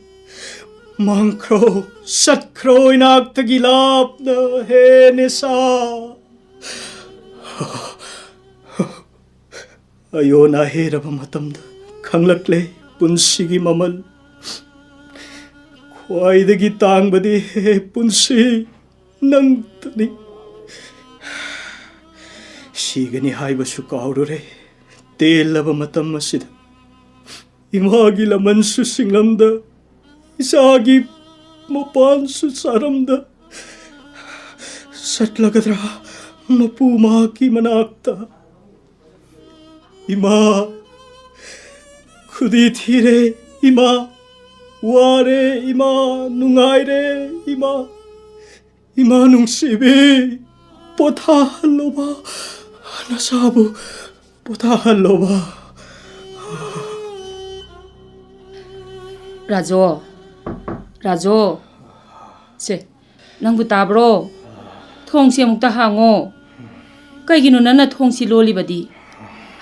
ꯃꯥꯡꯈ꯭ꯔꯣ, ꯆꯠꯈ꯭ꯔꯣ ꯏꯅꯥꯛꯇꯒꯤ ꯂꯥꯞꯅ, ꯍꯦ ꯅꯤꯁꯥ꯫ ꯑꯌꯣꯟ ꯑꯍꯦꯔꯕ ꯃꯇꯝꯗ ꯈꯪꯂꯛꯂꯦ ꯄꯨꯟꯁꯤꯒꯤ ꯃꯃꯜ꯫ ꯈ꯭ꯋꯥꯏꯗꯒꯤ ꯇꯥꯡꯕꯗꯤ, ꯍꯦ ꯄꯨꯟꯁꯤ, ꯅꯪꯇꯅꯤ꯫ ꯁꯤꯒꯅꯤ ꯍꯥꯏꯕꯁꯨ ꯀꯥꯎꯔꯨꯔꯦ ꯇꯦꯜꯂꯕ ꯃꯇꯝ ꯑꯁꯤꯗ꯫ ꯏꯃꯥꯒꯤ ꯂꯃꯟꯁꯨ ꯁꯤꯡꯂꯝꯗ, ꯏꯆꯥꯒꯤ ꯃꯄꯥꯟꯁꯨ ꯆꯥꯔꯝꯗ, ꯆꯠꯂꯒꯗ꯭ꯔꯥ ꯃꯄꯨ ꯃꯍꯥꯛꯀꯤ ꯃꯅꯥꯛꯇ? ꯏꯃꯥ, ꯈꯨꯗꯤ ꯊꯤꯔꯦ ꯏꯃꯥ, ꯋꯥꯔꯦ ꯏꯃꯥ, ꯅꯨꯡꯉꯥꯏꯔꯦ ꯏꯃꯥ꯫ ꯏꯃꯥ ꯅꯨꯡꯁꯤꯕꯤ, ꯄꯣꯊꯥꯍꯜꯂꯣꯕ, ꯅꯁꯥꯕꯨ ꯄꯣꯊꯥꯍꯜꯂꯣꯕ꯫ ꯔꯥꯖꯣ, ꯔꯥꯖꯣ, ꯁꯦ, ꯅꯪꯕꯨ ꯇꯥꯕ꯭ꯔꯣ? ꯊꯣꯡꯁꯦ ꯑꯃꯨꯛꯇ ꯍꯥꯡꯉꯣ꯫ ꯀꯩꯒꯤꯅꯣ ꯅꯪꯅ ꯊꯣꯡꯁꯤ ꯂꯣꯜꯂꯤꯕꯗꯤ?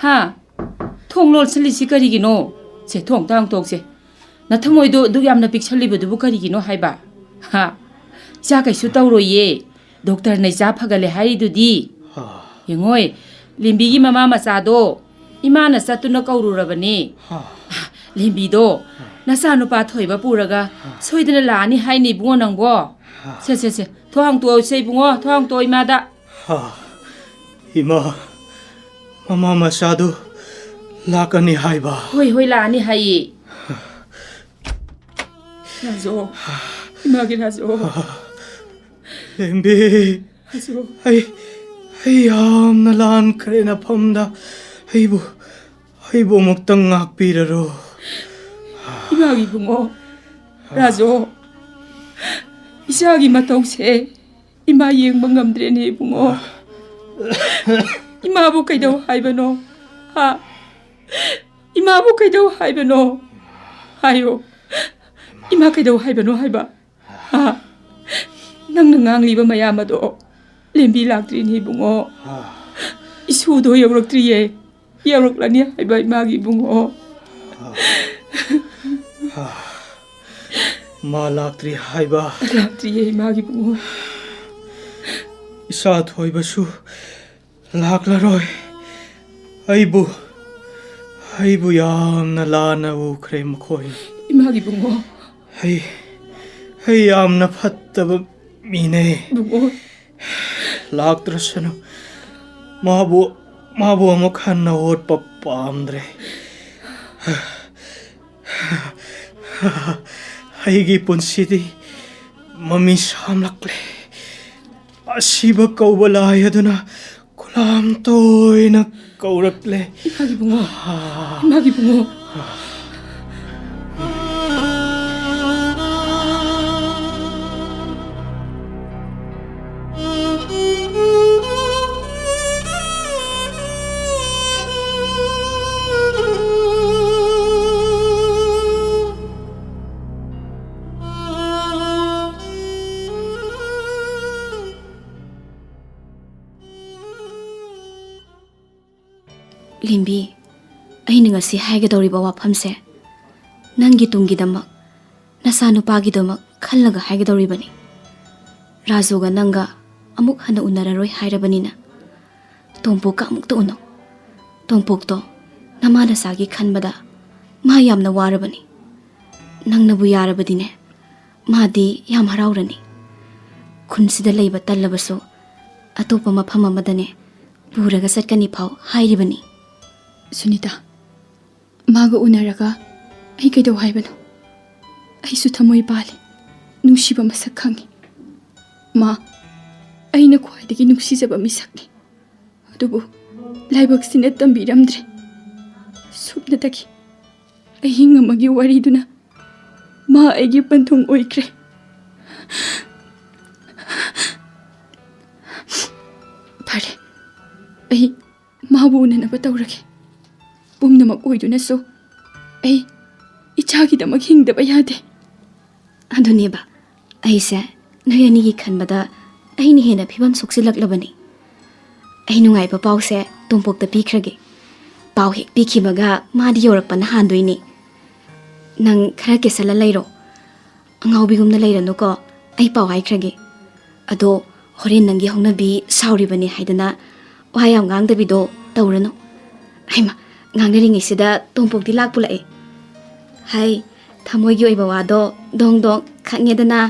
ꯍꯥ? ꯊꯣꯡ ꯂꯣꯜꯁꯤꯜꯂꯤꯁꯤ ꯀꯔꯤꯒꯤꯅꯣ? ꯁꯦ, ꯊꯣꯡ ꯑꯝꯇ ꯍꯥꯡꯇꯣꯛꯁꯦ꯫ ꯅꯊꯃꯣꯏꯗꯣ ꯑꯗꯨꯛ ꯌꯥꯝꯅ ꯄꯤꯛꯁꯜꯂꯤꯕꯗꯨꯕꯨ ꯀꯔꯤꯒꯤꯅꯣ ꯍꯥꯏꯕ? ꯍꯥ? ꯏꯆꯥ ꯀꯩꯁꯨ ꯇꯧꯔꯣꯏꯌꯦ꯫ ꯗꯣꯛꯇꯔꯅ ꯏꯆꯥ ꯐꯒꯠꯂꯦ ꯍꯥꯏꯔꯤꯗꯨꯗꯤ꯫ ꯍꯥ꯫ ꯌꯦꯡꯉꯣꯏ, ꯂꯦꯝꯕꯤꯒꯤ ꯃꯃꯥ ꯃꯆꯥꯗꯣ ꯏꯃꯥꯅ ꯆꯠꯇꯨꯅ ꯀꯧꯔꯨꯔꯕꯅꯦ꯫ ꯍꯥ꯫ ꯂꯦꯝꯕꯤꯗꯣ ꯅꯆꯥꯅꯨꯄꯥ ꯊꯣꯏꯕ ꯄꯨꯔꯒ ꯁꯣꯏꯗꯅ ꯂꯥꯛꯑꯅꯤ ꯍꯥꯏꯅꯤ ꯏꯕꯨꯡꯉꯣ ꯅꯪꯕꯣ꯫ ꯍꯥ꯫ ꯁꯦ, ꯁꯦ, ꯁꯦ, ꯊꯣꯡ ꯍꯥꯡꯇꯣꯛꯑꯣꯁꯦ ꯏꯕꯨꯡꯉꯣ, ꯊꯣꯡ ꯍꯥꯡꯇꯣꯛꯑꯣ ꯏꯃꯥꯗ꯫ ꯍꯥ, ꯏꯃꯥ, ꯃꯃꯥ ꯃꯆꯥꯗꯨ ꯂꯥꯛꯀꯅꯤ ꯍꯥꯏꯕ? ꯍꯣꯏ, ꯍꯣꯏ, ꯂꯥꯛꯑꯅꯤ ꯍꯥꯏꯌꯦ꯫ ꯔꯥꯖꯨ, ꯏꯃꯥꯒꯤ ꯔꯥꯖꯨ꯫ ꯂꯦꯝꯕꯤ, ꯔꯥꯖꯨ꯫ ꯑꯩ, ꯑꯩ ꯌꯥꯝꯅ ꯂꯥꯟꯈ꯭ꯔꯦ ꯅꯐꯝꯗ꯫ ꯑꯩꯕꯨ, ꯑꯩꯕꯨ ꯑꯃꯨꯛꯇꯪ ꯉꯥꯛꯄꯤꯔꯔꯣ꯫ ꯏꯃꯥꯒꯤ ꯏꯕꯨꯡꯉꯣ, ꯔꯥꯖꯨ, ꯏꯆꯥꯒꯤ ꯃꯇꯧꯁꯦ ꯏꯃꯥ ꯌꯦꯡꯕ ꯉꯝꯗ꯭ꯔꯦꯅꯦ ꯏꯕꯨꯡꯉꯣ꯫ ꯏꯃꯥꯕꯨ ꯀꯩꯗꯧ ꯍꯥꯏꯕꯅꯣ? ꯍꯥ? ꯏꯃꯥꯕꯨ ꯀꯩꯗꯧ ꯍꯥꯏꯕꯅꯣ? ꯍꯥꯏꯌꯣ꯫ ꯏꯃꯥ ꯀꯩꯗꯧ ꯍꯥꯏꯕꯅꯣ ꯍꯥꯏꯕ? ꯍꯥ? ꯅꯪꯅ ꯉꯥꯡꯂꯤꯕ ꯃꯌꯥꯝ ꯑꯗꯣ ꯂꯦꯝꯕꯤ ꯂꯥꯛꯇ꯭ꯔꯤꯅꯦ ꯏꯕꯨꯡꯉꯣ꯫ ꯏꯁꯨꯗꯣ ꯌꯧꯔꯛꯇ꯭ꯔꯤꯌꯦ꯫ ꯌꯧꯔꯛꯂꯅꯤ ꯍꯥꯏꯕ ꯏꯃꯥꯒꯤ ꯏꯕꯨꯡꯉꯣ꯫ ꯃꯥ ꯂꯥꯛꯇ꯭ꯔꯤ ꯍꯥꯏꯕ? ꯂꯥꯛꯇ꯭ꯔꯤꯌꯦ ꯏꯃꯥꯒꯤ ꯏꯕꯨꯡꯉꯣ꯫ ꯏꯆꯥ ꯊꯣꯏꯕꯁꯨ ꯂꯥꯛꯂꯔꯣꯏ꯫ ꯑꯩꯕꯨ, ꯑꯩꯕꯨ ꯌꯥꯝꯅ ꯂꯥꯟꯅ ꯎꯈ꯭ꯔꯦ ꯃꯈꯣꯏꯅ꯫ ꯏꯃꯥꯒꯤ ꯏꯕꯨꯡꯉꯣ꯫ ꯑꯩ, ꯑꯩ ꯌꯥꯝꯅ ꯐꯠꯇꯕ ꯃꯤꯅꯦ꯫ ꯏꯕꯨꯡꯉꯣ꯫ ꯂꯥꯛꯇ꯭ꯔꯁꯅꯨ꯫ ꯃꯥꯕꯨ, ꯃꯥꯕꯨ ꯑꯃꯨꯛ ꯍꯟꯅ ꯑꯣꯠꯄ ꯄꯥꯝꯗ꯭ꯔꯦ꯫ ꯑꯩꯒꯤ ꯄꯨꯟꯁꯤꯗꯤ ꯃꯃꯤ ꯁꯥꯝꯂꯛꯂꯦ꯫ ꯑꯁꯤꯕ ꯀꯧꯕ ꯂꯥꯏ ꯑꯗꯨꯅ ꯈꯨꯂꯥꯝ ꯇꯣꯏꯅ ꯀꯧꯔꯛꯂꯦ꯫ ꯏꯃꯥꯒꯤ ꯏꯕꯨꯡꯉꯣ꯫ ꯏꯃꯥꯒꯤ ꯏꯕꯨꯡꯉꯣ꯫ ꯂꯤꯝꯕꯤ, ꯑꯩꯅ ꯉꯁꯤ ꯍꯥꯏꯒꯗꯧꯔꯤꯕ ꯋꯥꯐꯝꯁꯦ ꯅꯪꯒꯤ ꯇꯨꯡꯒꯤꯗꯃꯛ, ꯅꯆꯥꯅꯨꯄꯥꯒꯤꯗꯃꯛ ꯈꯜꯂꯒ ꯍꯥꯏꯒꯗꯧꯔꯤꯕꯅꯤ꯫ ꯔꯥꯖꯨꯒ ꯅꯪꯒ ꯑꯃꯨꯛ ꯍꯟꯅ ꯎꯅꯔꯔꯣꯏ ꯍꯥꯏꯔꯕꯅꯤꯅ, ꯇꯣꯝꯄꯣꯛꯀ ꯑꯃꯨꯛꯇ ꯎꯅꯧ꯫ ꯇꯣꯝꯄꯣꯛꯇꯣ ꯅꯃꯥ ꯅꯆꯥꯒꯤ ꯈꯟꯕꯗ ꯃꯥ ꯌꯥꯝꯅ ꯋꯥꯔꯕꯅꯤ꯫ ꯅꯪꯅꯕꯨ ꯌꯥꯔꯕꯗꯤꯅꯦ, ꯃꯥꯗꯤ ꯌꯥꯝ ꯍꯔꯥꯎꯔꯅꯤ꯫ ꯈꯨꯟꯁꯤꯗ ꯂꯩꯕ ꯇꯜꯂꯕꯁꯨ ꯑꯇꯣꯞꯄ ꯃꯐꯝ ꯑꯃꯗꯅꯦ ꯄꯨꯔꯒ ꯆꯠꯀꯅꯤ ꯐꯥꯎ ꯍꯥꯏꯔꯤꯕꯅꯤ꯫ ꯁꯨꯅꯤꯇꯥ, ꯃꯥꯒ ꯎꯅꯔꯒ ꯑꯩ ꯀꯩꯗꯧ ꯍꯥꯏꯕꯅꯣ? ꯑꯩꯁꯨ ꯊꯃꯣꯏ ꯄꯥꯜꯂꯤ, ꯅꯨꯡꯁꯤꯕ ꯃꯁꯛ ꯈꯪꯉꯤ꯫ ꯃꯥ ꯑꯩꯅ ꯈ꯭ꯋꯥꯏꯗꯒꯤ ꯅꯨꯡꯁꯤꯖꯕ ꯃꯤꯁꯛꯅꯤ꯫ ꯑꯗꯨꯕꯨ ꯂꯥꯏꯕꯛꯁꯤꯅ ꯇꯝꯕꯤꯔꯝꯗ꯭ꯔꯦ꯫ ꯁꯨꯞꯅꯇꯒꯤ ꯑꯍꯤꯡ ꯑꯃꯒꯤ ꯋꯥꯔꯤꯗꯨꯅ ꯃꯥ ꯑꯩꯒꯤ ꯄꯟꯊꯨꯡ ꯑꯣꯏꯈ꯭ꯔꯦ꯫ ꯐꯔꯦ, ꯑꯩ ꯃꯥꯕꯨ ꯎꯅꯅꯕ ꯇꯧꯔꯒꯦ꯫ ꯄꯨꯝꯅꯃꯛ ꯑꯣꯏꯗꯨꯅꯁꯨ ꯑꯩ ꯏꯆꯥꯒꯤꯗꯃꯛ ꯍꯤꯡꯗꯕ ꯌꯥꯗꯦ꯫ ꯑꯗꯨꯅꯦꯕ, ꯑꯩꯁꯦ ꯅꯣꯏ ꯑꯅꯤꯒꯤ ꯈꯟꯕꯗ ꯑꯩꯅ ꯍꯦꯟꯅ ꯐꯤꯕꯝ ꯁꯣꯛꯆꯤꯜꯂꯛꯂꯕꯅꯤ꯫ ꯑꯩ ꯅꯨꯡꯉꯥꯏꯕ ꯄꯥꯎꯁꯦ ꯇꯣꯝꯄꯣꯛꯇ ꯄꯤꯈ꯭ꯔꯒꯦ꯫ ꯄꯥꯎ ꯍꯦꯛ ꯄꯤꯈꯤꯕꯒ ꯃꯥꯗꯤ ꯌꯧꯔꯛꯄꯅ ꯍꯥꯟꯗꯣꯏꯅꯤ꯫ ꯅꯪ ꯈꯔ ꯀꯦꯁꯜꯂ ꯂꯩꯔꯣ꯫ ꯑꯉꯥꯎꯕꯤꯒꯨꯝꯅ ꯂꯩꯔꯅꯨꯀꯣ, ꯑꯩ ꯄꯥꯎ ꯍꯥꯏꯈ꯭ꯔꯒꯦ꯫ ꯑꯗꯣ ꯍꯣꯔꯦꯟ ꯅꯪꯒꯤ ꯍꯧꯅꯕꯤ ꯁꯥꯎꯔꯤꯕꯅꯤ ꯍꯥꯏꯗꯅ ꯋꯥ ꯌꯥꯝ ꯉꯥꯡꯗꯕꯤꯗꯣ ꯇꯧꯔꯅꯨ꯫ ꯍꯩꯃ, ꯉꯥꯡꯅꯔꯤꯉꯩꯁꯤꯗ ꯇꯣꯝꯄꯣꯛꯇꯤ ꯂꯥꯛꯄꯨ ꯂꯥꯛꯑꯦ꯫ ꯍꯥꯏ, ꯊꯃꯣꯏꯒꯤ ꯑꯣꯏꯕ ꯋꯥꯗꯣ ꯗꯣꯡ ꯗꯣꯡ ꯈꯪꯉꯦꯗꯅ꯫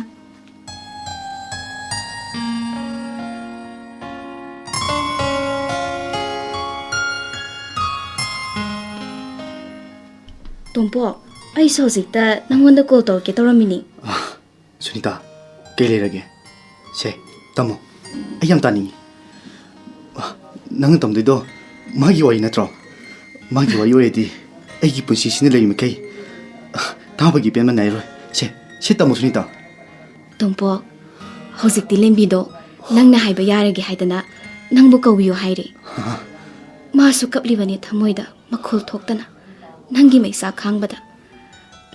ꯇꯣꯝꯄꯣꯛ, ꯑꯩꯁꯨ ꯍꯧꯖꯤꯛꯇ ꯅꯪꯉꯣꯟꯗ ꯀꯣꯜ ꯇꯧꯔꯛꯀꯦ ꯇꯧꯔꯝꯃꯤꯅꯤ꯫ ꯁꯨꯅꯤꯇꯥ, ꯀꯩ ꯂꯩꯔꯒꯦ? ꯁꯦ, ꯇꯝꯃꯣ꯫ ꯑꯩ ꯌꯥꯝ ꯇꯥꯅꯤꯡꯉꯤ꯫ ꯑ, ꯅꯪꯅ ꯇꯝꯗꯣꯏꯗꯣ ꯃꯥꯒꯤ ꯋꯥꯔꯤ ꯅꯠꯇ꯭ꯔꯣ? ꯃꯥꯒꯤ ꯋꯥꯔꯤ ꯑꯣꯏꯔꯗꯤ ꯑꯩꯒꯤ ꯄꯨꯟꯁꯤꯁꯤꯅ ꯂꯩꯔꯤ ꯃꯈꯩ, ꯑ, ꯇꯥꯕꯒꯤ ꯄꯦꯟꯕ ꯅꯥꯏꯔꯣꯏ꯫ ꯁꯦ, ꯁꯦ ꯇꯝꯃꯣ ꯁꯨꯅꯤꯇꯥ꯫ ꯇꯣꯝꯄꯣꯛ, ꯍꯧꯖꯤꯛꯇꯤ ꯂꯦꯝꯕꯤꯗꯣ ꯅꯪꯅ ꯍꯥꯏꯕ ꯌꯥꯔꯒꯦ ꯍꯥꯏꯗꯅ ꯅꯪꯕꯨ ꯀꯧꯕꯤꯌꯨ ꯍꯥꯏꯔꯦ꯫ ꯍꯥ? ꯃꯥꯁꯨ ꯀꯞꯂꯤꯕꯅꯤ ꯊꯃꯣꯏꯗ ꯃꯈꯣꯜ ꯊꯣꯛꯇꯅ, ꯅꯪꯒꯤ ꯃꯩꯆꯥꯛ ꯈꯥꯡꯕꯗ꯫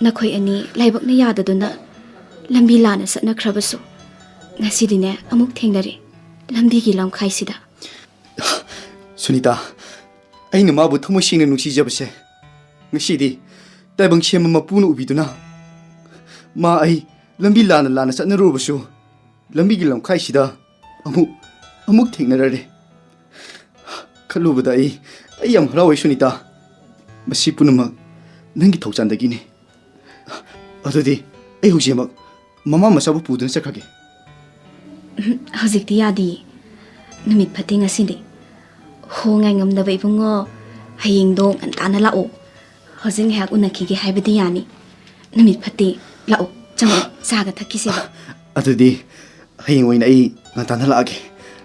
ꯅꯈꯣꯏ ꯑꯅꯤ ꯂꯥꯏꯕꯛꯅ ꯌꯥꯗꯗꯨꯅ ꯂꯝꯕꯤ ꯂꯥꯟꯅ ꯆꯠꯅꯈ꯭ꯔꯕꯁꯨ, ꯉꯁꯤꯗꯤꯅꯦ ꯑꯃꯨꯛ ꯊꯦꯡꯅꯔꯦ ꯂꯝꯕꯤꯒꯤ ꯂꯝꯈꯥꯏꯁꯤꯗ꯫ ꯁꯨꯅꯤꯇꯥ, ꯑꯩꯅ ꯃꯥꯕꯨ ꯊꯃꯣꯏ ꯁꯦꯡꯅ ꯅꯨꯡꯁꯤꯖꯕꯁꯦ ꯉꯁꯤꯗꯤ ꯇꯥꯏꯕꯪ ꯁꯦꯝꯕ ꯃꯄꯨꯅ ꯎꯕꯤꯗꯨꯅ, ꯃꯥ ꯑꯩ ꯂꯝꯕꯤ ꯂꯥꯟꯅ ꯂꯥꯟꯅ ꯆꯠꯅꯔꯨꯔꯕꯁꯨ, ꯂꯝꯕꯤꯒꯤ ꯂꯝꯈꯥꯏꯁꯤꯗ ꯑꯃꯨꯛ, ꯑꯃꯨꯛ ꯊꯦꯡꯅꯔꯔꯦ꯫ ꯈꯜꯂꯨꯕꯗ ꯑꯩ, ꯑꯩ ꯌꯥꯝ ꯍꯔꯥꯎꯋꯦ ꯁꯨꯅꯤꯇꯥ꯫ ꯃꯁꯤ ꯄꯨꯝꯅꯃꯛ ꯅꯪꯒꯤ ꯊꯧꯖꯥꯟꯗꯒꯤꯅꯤ꯫ ꯑꯗꯨꯗꯤ ꯑꯩ ꯍꯧꯖꯤꯛꯃꯛ ꯃꯃꯥ ꯃꯆꯥꯕꯨ ꯄꯨꯗꯨꯅ ꯆꯠꯈ꯭ꯔꯒꯦ꯫ ꯎꯝ, ꯍꯧꯖꯤꯛꯇꯤ ꯌꯥꯗꯤꯌꯦ꯫ ꯅꯨꯃꯤꯠ ꯐꯠꯇꯦ ꯉꯁꯤꯗꯤ꯫ ꯍꯣ, ꯉꯥꯏ ꯉꯝꯗꯕ ꯏꯕꯨꯡꯉꯣ, ꯍꯌꯦꯡꯗꯣ ꯉꯟꯇꯥꯅ ꯂꯥꯛꯑꯣ꯫ ꯍꯧꯖꯤꯛ ꯉꯥꯏꯍꯥꯛ ꯎꯅꯈꯤꯒꯦ ꯍꯥꯏꯕꯗꯤ ꯌꯥꯅꯤ꯫ ꯅꯨꯃꯤꯠ ꯐꯠꯇꯦ꯫ ꯂꯥꯛꯑꯣ, ꯆꯪꯉꯛꯑꯣ, ꯆꯥꯒ ꯊꯛꯈꯤꯁꯦꯕ꯫ ꯑꯗꯨꯗꯤ ꯍꯌꯦꯡ ꯑꯣꯏꯅ ꯑꯩ ꯉꯟꯇꯥꯅ ꯂꯥꯛꯑꯒꯦ꯫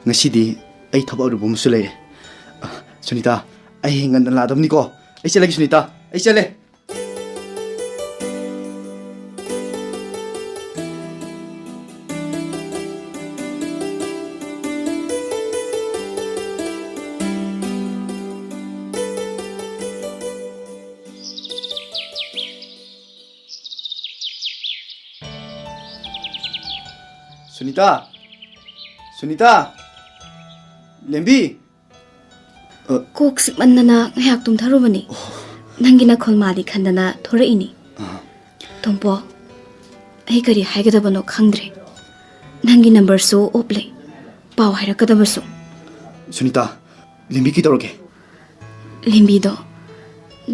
ꯉꯁꯤꯗꯤ ꯑꯩ ꯊꯕꯛ ꯑꯔꯨꯕ ꯑꯃꯁꯨ ꯂꯩꯔꯦ꯫ ꯑ, ꯁꯨꯅꯤꯇꯥ, ꯑꯩ ꯍꯌꯦꯡ ꯉꯟꯅ ꯂꯥꯛꯑꯗꯕꯅꯤꯀꯣ꯫ ꯑꯩ ꯆꯠꯂꯒꯦ, ꯁꯨꯅꯤꯇꯥ, ꯑꯩ ꯆꯠꯂꯦ꯫ ꯁꯨꯅꯤꯇꯥ! ꯁꯨꯅꯤꯇꯥ! ꯂꯦꯝꯕꯤ! ꯑ, ꯀꯣꯛ ꯆꯤꯛꯃꯟꯗꯅ ꯉꯥꯏꯍꯥꯛ ꯇꯨꯝꯊꯔꯨꯕꯅꯤ꯫ ꯑꯣ꯫ ꯅꯪꯒꯤ ꯅꯈꯣꯜ ꯃꯥꯜꯂꯤ ꯈꯟꯗꯅ ꯊꯣꯔꯛꯏꯅꯤ꯫ ꯑ꯫ ꯇꯣꯝꯄꯣ, ꯑꯩ ꯀꯔꯤ ꯍꯥꯏꯒꯗꯕꯅꯣ ꯈꯪꯗ꯭ꯔꯦ꯫ ꯅꯪꯒꯤ ꯅꯝꯕꯔꯁꯨ off ꯂꯩ꯫ ꯄꯥꯎ ꯍꯥꯏꯔꯛꯀꯗꯕꯁꯨ꯫ ꯁꯨꯅꯤꯇꯥ, ꯂꯦꯝꯕꯤ ꯀꯩꯗꯧꯔꯒꯦ? ꯂꯦꯝꯕꯤꯗꯣ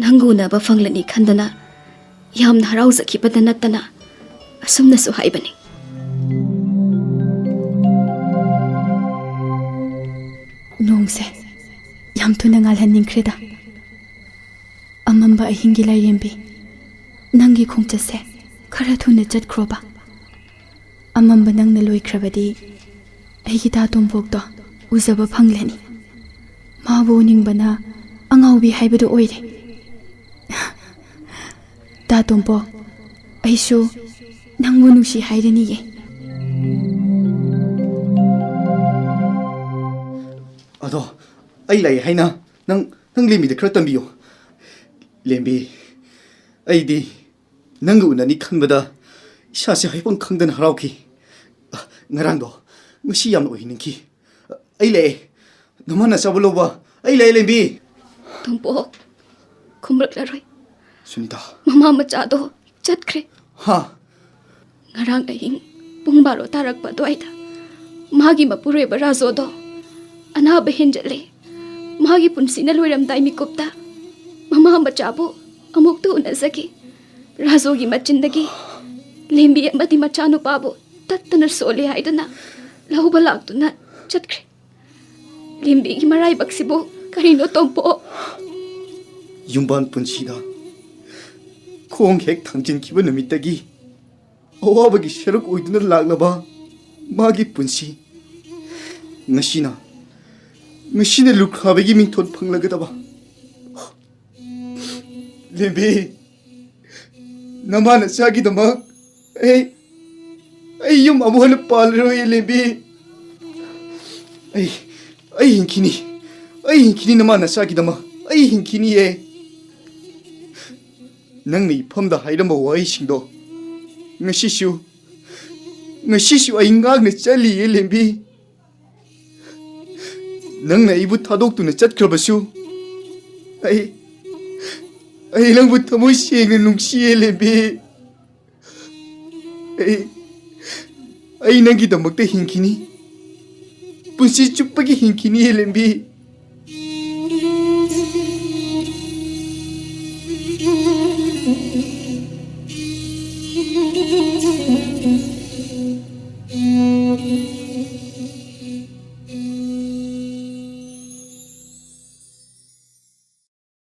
ꯅꯪꯒ ꯎꯅꯕ ꯐꯪꯂꯅꯤ ꯈꯟꯗꯅ ꯌꯥꯝꯅ ꯍꯔꯥꯎꯖꯈꯤꯕꯗ ꯅꯠꯇꯅ ꯑꯁꯨꯝꯅꯁꯨ ꯍꯥꯏꯕꯅꯤ꯫ ꯅꯣꯡꯁꯦ ꯌꯥꯝ ꯊꯨꯅ ꯉꯥꯜꯍꯟꯅꯤꯡꯈ꯭ꯔꯦꯗ꯫ ꯑꯃꯝꯕ ꯑꯍꯤꯡꯒꯤ ꯂꯥꯏꯔꯦꯝꯕꯤ, ꯅꯪꯒꯤ ꯈꯣꯡꯆꯠꯁꯦ ꯈꯔ ꯊꯨꯅ ꯆꯠꯈ꯭ꯔꯣꯕ꯫ ꯑꯃꯝꯕ ꯅꯪꯅ ꯂꯣꯏꯈ꯭ꯔꯕꯗꯤ ꯑꯩꯒꯤ ꯇꯥ ꯇꯣꯝꯄꯣꯛꯇꯣ ꯎꯖꯕ ꯐꯪꯂꯅꯤ꯫ ꯃꯥꯕꯨ ꯎꯅꯤꯡꯕꯅ ꯑꯉꯥꯎꯕꯤ ꯍꯥꯏꯕꯗꯨ ꯑꯣꯏꯔꯦ꯫ ꯇꯥ ꯇꯣꯝꯄꯣꯛ, ꯑꯩꯁꯨ ꯅꯪꯕꯨ ꯅꯨꯡꯁꯤ ꯍꯥꯏꯔꯅꯤꯌꯦ꯫ ꯑꯗꯣ ꯑꯩ ꯂꯩ ꯍꯥꯏꯅ ꯅꯪ, ꯅꯪ ꯂꯦꯝꯕꯤꯗ ꯈꯔ ꯇꯝꯕꯤꯌꯨ꯫ ꯂꯦꯝꯕꯤ, ꯑꯩꯗꯤ ꯅꯪꯒ ꯎꯅꯅꯤ ꯈꯟꯕꯗ ꯏꯁꯥꯁꯦ ꯍꯥꯏꯐꯝ ꯈꯪꯗꯅ ꯍꯔꯥꯎꯈꯤ꯫ ꯑ, ꯉꯔꯥꯡꯗꯣ ꯉꯁꯤ ꯌꯥꯝꯅ ꯑꯣꯏꯍꯟꯅꯤꯡꯈꯤ꯫ ꯑ, ꯑꯩ ꯂꯥꯛꯑꯦ꯫ ꯅꯃꯥ ꯅꯆꯥꯕꯨ ꯂꯧꯕ ꯑꯩ ꯂꯥꯛꯑꯦ, ꯂꯦꯝꯕꯤ꯫ ꯇꯣꯝꯄꯣꯛ ꯈꯨꯝꯂꯛꯂꯔꯣꯏ꯫ ꯁꯨꯅꯤꯇꯥ꯫ ꯃꯃꯥ ꯃꯆꯥꯗꯣ ꯆꯠꯈ꯭ꯔꯦ꯫ ꯍꯥ? ꯉꯔꯥꯡ ꯑꯍꯤꯡ ꯄꯨꯡ ꯕꯥꯔꯣ ꯇꯥꯔꯛꯄ ꯑꯗꯨꯋꯥꯏꯗ ꯃꯥꯒꯤ ꯃꯄꯨꯔꯣꯏꯕ ꯔꯥꯖꯣꯗꯣ ꯑꯅꯥꯕ ꯍꯦꯟꯖꯜꯂꯦ꯫ ꯃꯥꯒꯤ ꯄꯨꯟꯁꯤꯅ ꯂꯣꯏꯔꯝꯗꯥꯏ ꯃꯤꯀꯨꯞꯇ ꯃꯃꯥ ꯃꯆꯥꯕꯨ ꯑꯃꯨꯛꯇ ꯎꯅꯖꯒꯦ꯫ ꯔꯥꯖꯣꯒꯤ ꯃꯆꯤꯟꯗꯒꯤ ꯂꯦꯝꯕꯤ ꯑꯃꯗꯤ ꯃꯆꯥꯅꯨꯄꯥꯕꯨ ꯇꯠꯇꯅ ꯁꯣꯜꯂꯦ ꯍꯥꯏꯗꯨꯅ ꯂꯧꯕ ꯂꯥꯛꯇꯨꯅ ꯆꯠꯈ꯭ꯔꯦ꯫ ꯂꯦꯝꯕꯤꯒꯤ ꯃꯔꯥꯏꯕꯛꯁꯤꯕꯨ ꯀꯔꯤꯅꯣ, ꯇꯣꯝꯄꯣꯛ? ꯌꯨꯝꯕꯥꯟ ꯄꯨꯟꯁꯤꯗ ꯈꯣꯡ ꯍꯦꯛ ꯊꯥꯡꯖꯤꯟꯈꯤꯕ ꯅꯨꯃꯤꯠꯇꯒꯤ ꯑꯋꯥꯕꯒꯤ ꯁꯔꯨꯛ ꯑꯣꯏꯗꯨꯅ ꯂꯥꯛꯂꯕ ꯃꯥꯒꯤ ꯄꯨꯟꯁꯤ꯫ ꯉꯁꯤꯅ, ꯉꯁꯤꯅ ꯂꯨꯈ꯭ꯔꯥꯕꯤꯒꯤ ꯃꯤꯡꯊꯣꯜ ꯐꯪꯂꯒꯗꯕ꯫ ꯂꯦꯝꯕꯤ, ꯅꯃꯥ ꯅꯆꯥꯒꯤꯗꯃꯛ ꯑꯩ, ꯑꯩ ꯌꯨꯝ ꯑꯃꯨꯛ ꯍꯟꯅ ꯄꯥꯜꯂꯔꯣꯏ, ꯂꯦꯝꯕꯤ꯫ ꯑꯩ, ꯑꯩ ꯍꯤꯡꯈꯤꯅꯤ, ꯑꯩ ꯍꯤꯡꯈꯤꯅꯤ, ꯅꯃꯥ ꯅꯆꯥꯒꯤꯗꯃꯛ ꯑꯩ ꯍꯤꯡꯈꯤꯅꯤꯌꯦ꯫ ꯅꯪꯅ ꯏꯐꯝꯗ ꯍꯥꯏꯔꯝꯕ ꯋꯥꯍꯩꯁꯤꯡꯗꯣ ꯉꯁꯤꯁꯨ, ꯉꯁꯤꯁꯨ ꯑꯩ ꯉꯥꯛꯅ ꯆꯠꯂꯤꯌꯦ, ꯂꯦꯝꯕꯤ꯫ ꯅꯪꯅ ꯑꯩꯕꯨ ꯊꯥꯗꯣꯛꯇꯨꯅ ꯆꯠꯈ꯭ꯔꯕꯁꯨ, ꯑꯩ, ꯑꯩ ꯅꯪꯕꯨ ꯊꯃꯣꯏ ꯁꯦꯡꯅ ꯅꯨꯡꯁꯤꯌꯦ, ꯂꯦꯝꯕꯤ꯫ ꯑꯩ, ꯑꯩ ꯅꯪꯒꯤꯗꯃꯛꯇ ꯍꯤꯡꯈꯤꯅꯤ꯫ ꯄꯨꯟꯁꯤ ꯆꯨꯞꯄꯒꯤ ꯍꯤꯡꯈꯤꯅꯤ, ꯂꯦꯝꯕꯤ꯫